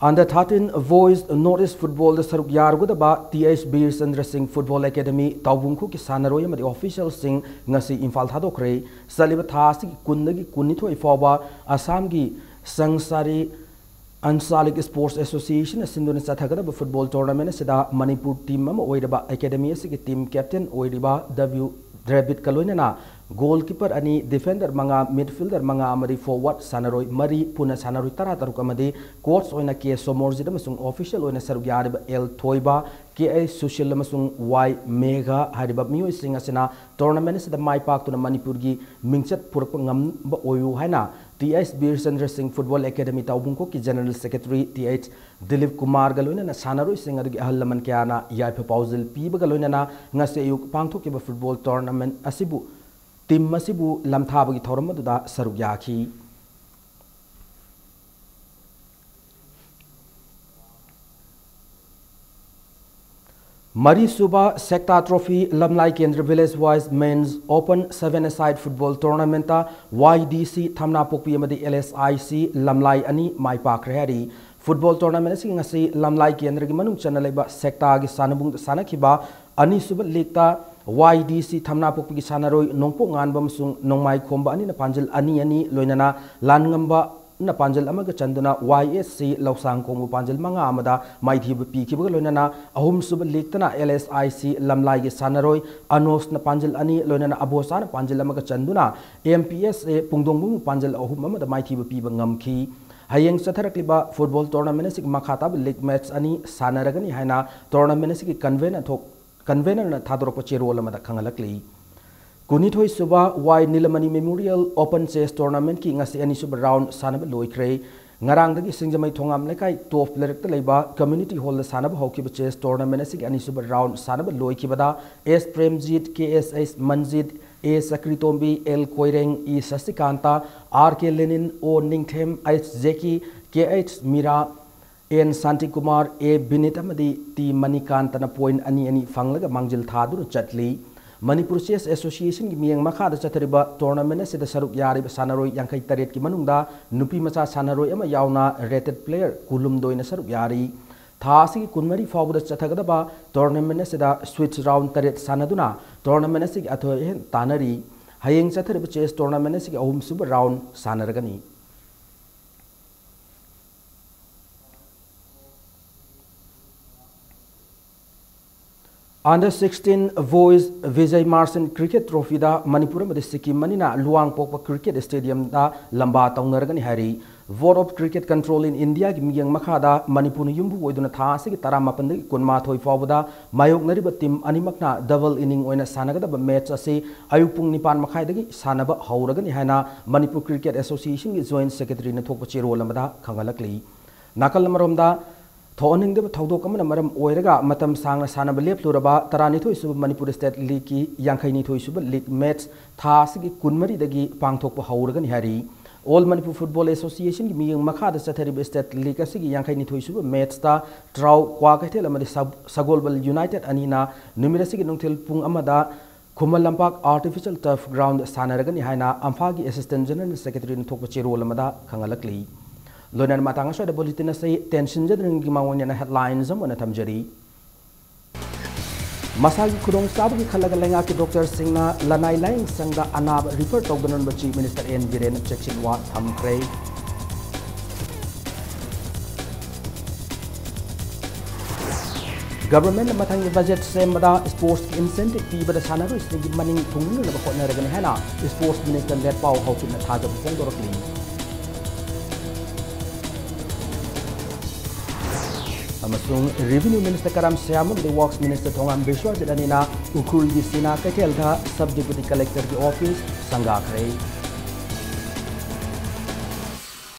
Under thirteen Voice North East Footballꯗ ꯁꯔꯨꯛ ꯌꯥꯔꯨꯒꯗꯕ T H ꯕꯤꯔꯆꯟꯗ꯭ꯔ ꯁꯤꯡ Football Academy ꯇꯥꯎꯕꯨꯡꯈꯨꯒꯤ ꯁꯥꯟꯅꯔꯣꯏ ꯑꯃꯗꯤ officialꯁꯤꯡ ꯉꯁꯤ ꯏꯝꯐꯥꯜ ꯊꯥꯗꯣꯛꯈ꯭ꯔꯦ꯫ ꯆꯠꯂꯤꯕ ꯊꯥ ꯑꯁꯤꯒꯤ ꯀꯨꯟꯗꯒꯤ ꯀꯨꯟꯅꯤꯊꯣꯏ ꯐꯥꯎꯕ ꯑꯁꯥꯝꯒꯤ ꯁꯪꯁꯥꯔꯤ ꯑꯟꯁꯥꯂꯤꯛ ꯁ꯭ꯄꯣꯔꯠꯁ ꯑꯦꯁꯣꯁꯤꯌꯦꯁꯟꯅ ꯁꯤꯟꯗꯨꯅ ꯆꯠꯊꯒꯗꯕ ꯐꯨꯠꯕꯣꯜ ꯇꯣꯔꯅꯥꯃꯦꯟꯠ ꯑꯁꯤꯗ ꯃꯅꯤꯄꯨꯔ ꯇꯤꯝ ꯑꯃ ꯑꯣꯏꯔꯤꯕ ꯑꯦꯀꯥꯗꯃꯤ ꯑꯁꯤꯒꯤ ꯇꯤꯝ ꯀꯦꯞꯇꯦꯟ ꯑꯣꯏꯔꯤꯕ ꯗꯦꯕꯤꯗ ꯗ꯭ꯔꯦꯕꯤꯠꯀ ꯂꯣꯏꯅꯅ ꯒꯣꯜꯀꯤꯄꯔ ꯑꯅꯤ, ꯗꯤꯐꯦꯟꯗꯔ ꯃꯉꯥ, ꯃꯤꯗꯐꯤꯜꯗꯔ ꯃꯉꯥ ꯑꯃꯗꯤ ꯐꯣꯔꯋꯥꯔꯗ ꯁꯥꯟꯅꯔꯣꯏ ꯃꯔꯤ, ꯄꯨꯟꯅ ꯁꯥꯟꯅꯔꯣꯏ ꯇꯔꯥꯇꯔꯨꯛ ꯑꯃꯗꯤ ꯀꯣꯆ ꯑꯣꯏꯅ ꯀꯦ ꯁꯣꯃꯣꯔꯖꯤꯠ ꯑꯃꯁꯨꯡ ꯑꯣꯐꯤꯁꯤꯌꯦꯜ ꯑꯣꯏꯅ ꯁꯔꯨꯛ ꯌꯥꯔꯤꯕ ꯑꯦꯜ ꯊꯣꯏꯕ, ꯀꯦ ꯑꯩꯆ ꯁꯨꯁꯤꯜ ꯑꯃꯁꯨꯡ ꯋꯥꯏ ꯃꯦꯘ ꯍꯥꯏꯔꯤꯕ ꯃꯤꯑꯣꯏꯁꯤꯡ ꯑꯁꯤꯅ ꯇꯣꯔꯅꯥꯃꯦꯟꯠ ꯑꯁꯤꯗ ꯃꯥꯏ ꯄꯥꯛꯇꯨꯅ ꯃꯅꯤꯄꯨꯔꯒꯤ ꯃꯤꯡꯆꯠ ꯄꯨꯔꯛꯄ ꯉꯝꯕ ꯑꯣꯏꯌꯨ ꯍꯥꯏꯅ T H Birchandra Singh football academy ꯇꯥꯎꯕꯨꯡꯈꯣꯛꯀꯤ general secretary T H Dilip ꯀꯨꯃꯥꯔꯒ ꯂꯣꯏꯅꯅ ꯁꯥꯟꯅꯔꯣꯏꯁꯤꯡ ꯑꯗꯨꯒꯤ ꯑꯍꯜ ꯂꯃꯟ ꯀꯌꯥꯅ ꯌꯥꯏꯐ ꯄꯥꯎꯖꯦꯜ ꯄꯤꯕꯒ ꯂꯣꯏꯅꯅ ꯉꯁꯤ ꯑꯌꯨꯛ ꯄꯥꯡꯊꯣꯛꯈꯤꯕ ꯐꯨꯠꯕꯣꯜ ꯇꯣꯔꯅꯥꯃꯦꯟꯠ ꯑꯁꯤꯕꯨ, ꯇꯤꯝ ꯑꯁꯤꯕꯨ ꯂꯝꯊꯥꯕꯒꯤ ꯊꯧꯔꯝ ꯑꯗꯨꯗ ꯁꯔꯨꯛ ꯌꯥꯈꯤ꯫ ꯃꯔꯤꯁꯨꯕ ꯁꯦꯛꯇꯥ ꯇ꯭ꯔꯣꯐꯤ ꯂꯝꯂꯥꯏ ꯀꯦꯟꯗ꯭ꯔ ꯚꯤꯂꯦꯖ ꯋꯥꯏꯁ ꯃꯦꯟꯁ ꯑꯣꯄꯟ ꯁꯚꯦꯟ ꯑꯦ ꯁꯥꯏꯗ ꯐꯨꯠꯕꯣꯜ ꯇꯣꯔꯅꯥꯃꯦꯟꯠꯇ ꯋꯥꯏ ꯗꯤ ꯁꯤ ꯊꯝꯅꯥꯄꯣꯛꯄꯤ ꯑꯃꯗꯤ ꯑꯦꯜ ꯑꯦꯁ ꯑꯥꯏ ꯁꯤ ꯂꯝꯂꯥꯏ ꯑꯅꯤ ꯃꯥꯏ ꯄꯥꯛꯈ꯭ꯔꯦ ꯍꯥꯏꯔꯤ꯫ ꯐꯨꯠꯕꯣꯜ ꯇꯣꯔꯅꯥꯃꯦꯟꯠ ꯑꯁꯤꯒꯤ ꯉꯁꯤ ꯂꯝꯂꯥꯏ ꯀꯦꯟꯗ꯭ꯔꯒꯤ ꯃꯅꯨꯡ ꯆꯟꯅ ꯂꯩꯕ ꯁꯦꯛꯇꯥꯒꯤ ꯁꯥꯟꯅꯕꯨꯡꯗ ꯁꯥꯟꯅꯈꯤꯕ ꯑꯅꯤꯁꯨꯕ ꯂꯤꯒꯇ ꯋꯥꯏ ꯗꯤ ꯁꯤ ꯊꯝꯅꯥꯄꯣꯛꯄꯤꯒꯤ ꯁꯥꯟꯅꯔꯣꯏ ꯅꯣꯡꯄꯣꯛ ꯉꯥꯟꯕ ꯑꯃꯁꯨꯡ ꯅꯣꯡꯃꯥꯏꯈꯣꯝꯕ ꯑꯅꯤꯅ ꯄꯥꯟꯖꯤꯜ ꯑꯅꯤ ꯑꯅꯤ, ꯂꯣꯏꯅꯅ ꯂꯥꯟꯉꯝꯕ ꯅ ꯄꯥꯟꯖꯜ ꯑꯃꯒ ꯆꯟꯗꯨꯅ ꯋꯥꯏ ꯑꯦꯁ ꯁꯤ ꯂꯧꯁꯥꯡꯈꯣꯡꯕꯨ ꯄꯥꯟꯖꯜ ꯃꯉꯥ ꯑꯃꯗ ꯃꯥꯏꯊꯤꯕ ꯄꯤꯈꯤꯕꯒ ꯂꯣꯏꯅꯅ ꯑꯍꯨꯝꯁꯨꯕ ꯂꯤꯒꯇꯅ ꯑꯦꯜ ꯑꯦꯁ ꯑꯥꯏ ꯁꯤ ꯂꯝꯂꯥꯏꯒꯤ ꯁꯥꯟꯅꯔꯣꯏ ꯑꯅꯣꯁꯅ ꯄꯥꯟꯖꯜ ꯑꯅꯤ, ꯂꯣꯏꯅꯅ ꯑꯕꯣꯁꯥꯅ ꯄꯥꯟꯖꯜ ꯑꯃꯒ ꯆꯟꯗꯨꯅ ꯑꯦꯝ ꯄꯤ ꯑꯦꯁ ꯑꯦ ꯄꯨꯡꯗꯣꯡꯕꯝꯕꯨ ꯄꯥꯟꯖꯜ ꯑꯍꯨꯝ ꯑꯃꯗ ꯃꯥꯏꯊꯤꯕ ꯄꯤꯕ ꯉꯝꯈꯤ꯫ ꯍꯌꯦꯡ ꯆꯠꯊꯔꯛꯂꯤꯕ ꯐꯨꯠꯕꯣꯜ ꯇꯣꯔꯅꯥꯃꯦꯟ ꯑꯁꯤꯒꯤ ꯃꯈꯥ ꯇꯥꯕ ꯂꯤꯒ ꯃꯦꯠꯆ ꯑꯅꯤ ꯁꯥꯟꯅꯔꯒꯅꯤ ꯍꯥꯏꯅ ꯇꯣꯔꯅꯥꯃꯦꯟ ꯑꯁꯤꯒꯤ ꯀꯟꯚꯦꯅꯔ ꯊꯣꯛ-, ꯀꯟꯚꯦꯅꯔꯅ ꯊꯥꯗꯣꯔꯛꯄ ꯆꯦꯔꯣꯜ ꯑꯃꯗ ꯈꯪꯍꯜꯂꯛꯂꯤ꯫ ꯀꯨꯟꯅꯤꯊꯣꯏ ꯁꯨꯕ ꯋꯥꯏ ꯅꯤꯂꯃꯅꯤ ꯃꯦꯃꯣꯔꯤꯌꯦꯜ ꯑꯣꯄꯟ ꯆꯦꯁ ꯇꯣꯔꯅꯥꯃꯦꯟꯠꯀꯤ ꯉꯁꯤ ꯑꯅꯤꯁꯨꯕ ꯔꯥꯎꯟ ꯁꯥꯟꯅꯕ ꯂꯣꯏꯈ꯭ꯔꯦ꯫ ꯉꯔꯥꯡꯗꯒꯤ ꯁꯤꯡꯖꯃꯩ ꯊꯣꯉꯥꯝ ꯂꯩꯀꯥꯏ ꯇꯣꯞ ꯂꯩꯔꯛꯇ ꯂꯩꯕ ꯀꯝꯃ꯭ꯌꯨꯅꯤꯇꯤ ꯍꯣꯜꯗ ꯁꯥꯟꯅꯕ ꯍꯧꯈꯤꯕ ꯆꯦꯁ ꯇꯣꯔꯅꯥꯃꯦꯟꯠ ꯑꯁꯤꯒꯤ ꯑꯅꯤꯁꯨꯕ ꯔꯥꯎꯟ ꯁꯥꯟꯅꯕ ꯂꯣꯏꯈꯤꯕꯗ ꯑꯦꯁ ꯄ꯭ꯔꯦꯝꯖꯤꯠ, ꯀꯦ ꯑꯦꯁ ꯑꯩꯆ ꯃꯟꯖꯤꯠ, ꯑꯦ ꯆꯀ꯭ꯔꯤꯇꯣꯝꯕꯤ, ꯑꯦꯜ ꯀꯣꯏꯔꯦꯡ, ꯏ ꯁꯁꯤꯀꯥꯟꯇ, ꯑꯥꯔ ꯀꯦ ꯂꯦꯅꯤꯟ, ꯑꯣ ꯅꯤꯡꯊꯦꯝ, H ꯖꯦꯀꯤ, K H Mira, and Shantikumar, ꯑꯦ ꯕꯤꯅꯤꯠ ꯑꯃꯗꯤ ꯇꯤ ꯃꯅꯤꯀꯥꯟꯇꯅ ꯄꯣꯏꯟꯠ ꯑꯅꯤ ꯑꯅꯤ ꯐꯪꯂꯒ ꯃꯥꯡꯖꯤꯜ ꯊꯥꯗꯨꯅ ꯆꯠꯂꯤ꯫ ꯃꯅꯤꯄꯨꯔ ꯆꯦꯁ ꯑꯦꯁꯣꯁꯤꯌꯦꯁꯟꯒꯤ ꯃꯤꯠꯌꯦꯡ ꯃꯈꯥꯗ ꯆꯠꯊꯔꯤꯕ ꯇꯣꯔꯅꯥꯃꯦꯟꯠ ꯑꯁꯤꯗ ꯁꯔꯨꯛ ꯌꯥꯔꯤꯕ ꯁꯥꯟꯅꯔꯣꯏ ꯌꯥꯡꯈꯩ ꯇꯔꯦꯠꯀꯤ ꯃꯅꯨꯡꯗ ꯅꯨꯄꯤ ꯃꯆꯥ ꯁꯥꯟꯅꯔꯣꯏ ꯑꯃ ꯌꯥꯎꯅ ꯔꯦꯇꯦꯗ ꯄ꯭ꯂꯦꯌꯔ ꯀꯨꯟꯍꯨꯝꯗꯣꯏꯅ ꯁꯔꯨꯛ ꯌꯥꯔꯤ꯫ ꯊꯥ ꯑꯁꯤꯒꯤ ꯀꯨꯟꯃꯔꯤ ꯐꯥꯎꯕꯗ ꯆꯠꯊꯒꯗꯕ ꯇꯣꯔꯅꯥꯃꯦꯟꯠ ꯑꯁꯤꯗ ꯁ꯭ꯋꯤꯠꯁ ꯔꯥꯎꯟ ꯇꯔꯦꯠ ꯁꯥꯟꯅꯗꯨꯅ ꯇꯣꯔꯅꯥꯃꯦꯟꯠ ꯑꯁꯤꯒꯤ ꯑꯊꯣꯏ ꯑꯍꯦꯟ ꯇꯥꯟꯅꯔꯤ꯫ ꯍꯌꯦꯡ ꯆꯠꯊꯔꯤꯕ ꯆꯦꯁ ꯇꯣꯔꯅꯥꯃꯦꯟꯠ ꯑꯁꯤꯒꯤ ꯑꯍꯨꯝꯁꯨꯕ ꯔꯥꯎꯟ ꯁꯥꯟꯅꯔꯒꯅꯤ꯫ Under sixteen Boys Vijay Marchant Cricket Trophyꯗ ꯃꯅꯤꯄꯨꯔ ꯑꯃꯗꯤ ꯁꯤꯛꯀꯤꯝ ꯑꯅꯤꯅ ꯂꯨꯋꯥꯡꯄꯣꯛꯄ Cricket Stadiumꯗ ꯂꯝꯕꯥ ꯇꯧꯅꯔꯒꯅꯤ ꯍꯥꯏꯔꯤ꯫ Board of Cricket Control in Indiaꯒꯤ ꯃꯤꯠꯌꯦꯡ ꯃꯈꯥꯗ ꯃꯅꯤꯄꯨꯔꯅ ꯌꯨꯝꯕꯨ ꯑꯣꯏꯗꯨꯅ ꯊꯥ ꯑꯁꯤꯒꯤ ꯇꯔꯥꯃꯥꯄꯟꯗꯒꯤ ꯀꯨꯟꯃꯥꯊꯣꯏ ꯐꯥꯎꯕꯗ ꯃꯥꯌꯣꯛꯅꯔꯤꯕ team ꯑꯅꯤꯃꯛꯅ double inning ꯑꯣꯏꯅ ꯁꯥꯟꯅꯒꯗꯕ match ꯑꯁꯤ ꯑꯌꯨꯛ ꯄꯨꯡ ꯅꯤꯄꯥꯟ ꯃꯈꯥꯏꯗꯒꯤ ꯁꯥꯟꯅꯕ ꯍꯧꯔꯒꯅꯤ ꯍꯥꯏꯅ ꯃꯅꯤꯄꯨꯔ Cricket Associationꯒꯤ Joint Secretaryꯅ ꯊꯣꯛꯄ ꯆꯦꯔꯣꯜ ꯑꯃꯗ ꯈꯪꯍꯜꯂꯛꯂꯤ꯫ ꯅꯥꯀꯜ ꯑꯃꯔꯣꯝꯗ, ꯊꯣꯛꯍꯟꯅꯤꯡꯗꯕ ꯊꯧꯗꯣꯛ ꯑꯃꯅ ꯃꯔꯝ ꯑꯣꯏꯔꯒ ꯃꯇꯝ ꯁꯥꯡꯅ ꯁꯥꯟꯅꯕ ꯂꯦꯞꯂꯨꯔꯕ ꯇꯔꯥꯅꯤꯊꯣꯏ ꯁꯨꯕ ꯃꯅꯤꯄꯨꯔ State Leagueꯀꯤ ꯌꯥꯡꯈꯩꯅꯤꯊꯣꯏ ꯁꯨꯕ league match ꯊꯥ ꯑꯁꯤꯒꯤ ꯀꯨꯟꯃꯔꯤꯗꯒꯤ ꯄꯥꯡꯊꯣꯛꯄ ꯍꯧꯔꯒꯅꯤ ꯍꯥꯏꯔꯤ꯫ All Manipur Football Associationꯒꯤ ꯃꯤꯠꯌꯦꯡ ꯃꯈꯥꯗ ꯆꯠꯊꯔꯤꯕ State League ꯑꯁꯤꯒꯤ ꯌꯥꯡꯈꯩꯅꯤꯊꯣꯏ ꯁꯨꯕ matchꯇ ꯇ꯭ꯔꯥꯎ ꯀ꯭ꯋꯥꯀꯩꯊꯦꯜ ꯑꯃꯗꯤ ꯁ-, ꯁꯒꯣꯜꯕꯜ United ꯑꯅꯤꯅ ꯅꯨꯃꯤꯠ ꯑꯁꯤꯒꯤ ꯅꯨꯡꯊꯤꯜ ꯄꯨꯡ ꯑꯃꯗ Khuman Lampak Artificial Turf Ground ꯁꯥꯟꯅꯔꯒꯅꯤ ꯍꯥꯏꯅ ꯑꯝꯐꯥꯒꯤ Assistant General Secretaryꯅ ꯊꯣꯛꯄ ꯆꯦꯔꯣꯜ ꯑꯃꯗ ꯈꯪꯍꯜꯂꯛꯂꯤ꯫ ꯂꯣꯏꯅꯅ ꯃꯇꯥꯡ ꯑꯁ꯭ꯋꯥꯏꯗ bulletin ꯑꯁꯤ ꯇꯦꯟꯁꯤꯟꯖꯗ꯭ꯔꯤꯉꯩꯒꯤ ꯃꯥꯡꯑꯣꯏꯅꯅ headlines ꯑꯃ ꯑꯣꯏꯅ ꯊꯝꯖꯔꯤ꯫ ꯃꯁꯥꯒꯤ ꯈꯨꯗꯣꯡꯆꯥꯕꯒꯤ ꯈꯜꯂꯒ ꯂꯩꯉꯥꯛꯀꯤ doctorꯁꯤꯡꯅ ꯂꯅꯥꯏ ꯂꯥꯌꯦꯡ ꯁꯪꯗ ꯑꯅꯥꯕ refer ꯇꯧꯗꯅꯕ Chief Minister N ꯕꯤꯔꯦꯟꯅ ꯆꯦꯛꯁꯤꯟ ꯋꯥ ꯊꯝꯈ꯭ꯔꯦ꯫ Governmentꯅ ꯃꯊꯪꯒꯤ budget ꯁꯦꯝꯕꯗ sportsꯀꯤ incentive ꯄꯤꯕꯗ ꯁꯥꯟꯅꯔꯣꯏꯁꯤꯡꯒꯤ ꯃꯅꯤꯡ ꯊꯨꯡꯅꯅꯕ ꯍꯣꯠꯅꯔꯒꯅꯤ ꯍꯥꯏꯅ Sports Minister ꯂꯦꯠꯄꯥꯎ ꯍꯥꯎꯀꯤꯞꯅ ꯊꯥꯖꯕ ꯐꯣꯡꯗꯣꯔꯛꯂꯤ꯫ ꯑꯃꯁꯨꯡ Revenue Minister ꯀꯔꯥꯝ ꯁ꯭ꯌꯥꯝ ꯑꯃꯗꯤ Works Minister ꯊꯣꯉꯥꯝ ꯕꯤꯁ꯭ꯋꯖꯤꯠ ꯑꯅꯤꯅ ꯎꯈ꯭ꯔꯨꯜꯒꯤ ꯁꯤꯅꯥ ꯀꯩꯊꯦꯜꯗ Sub Deputy Collectorꯒꯤ office ꯁꯪꯒꯥꯈ꯭ꯔꯦ꯫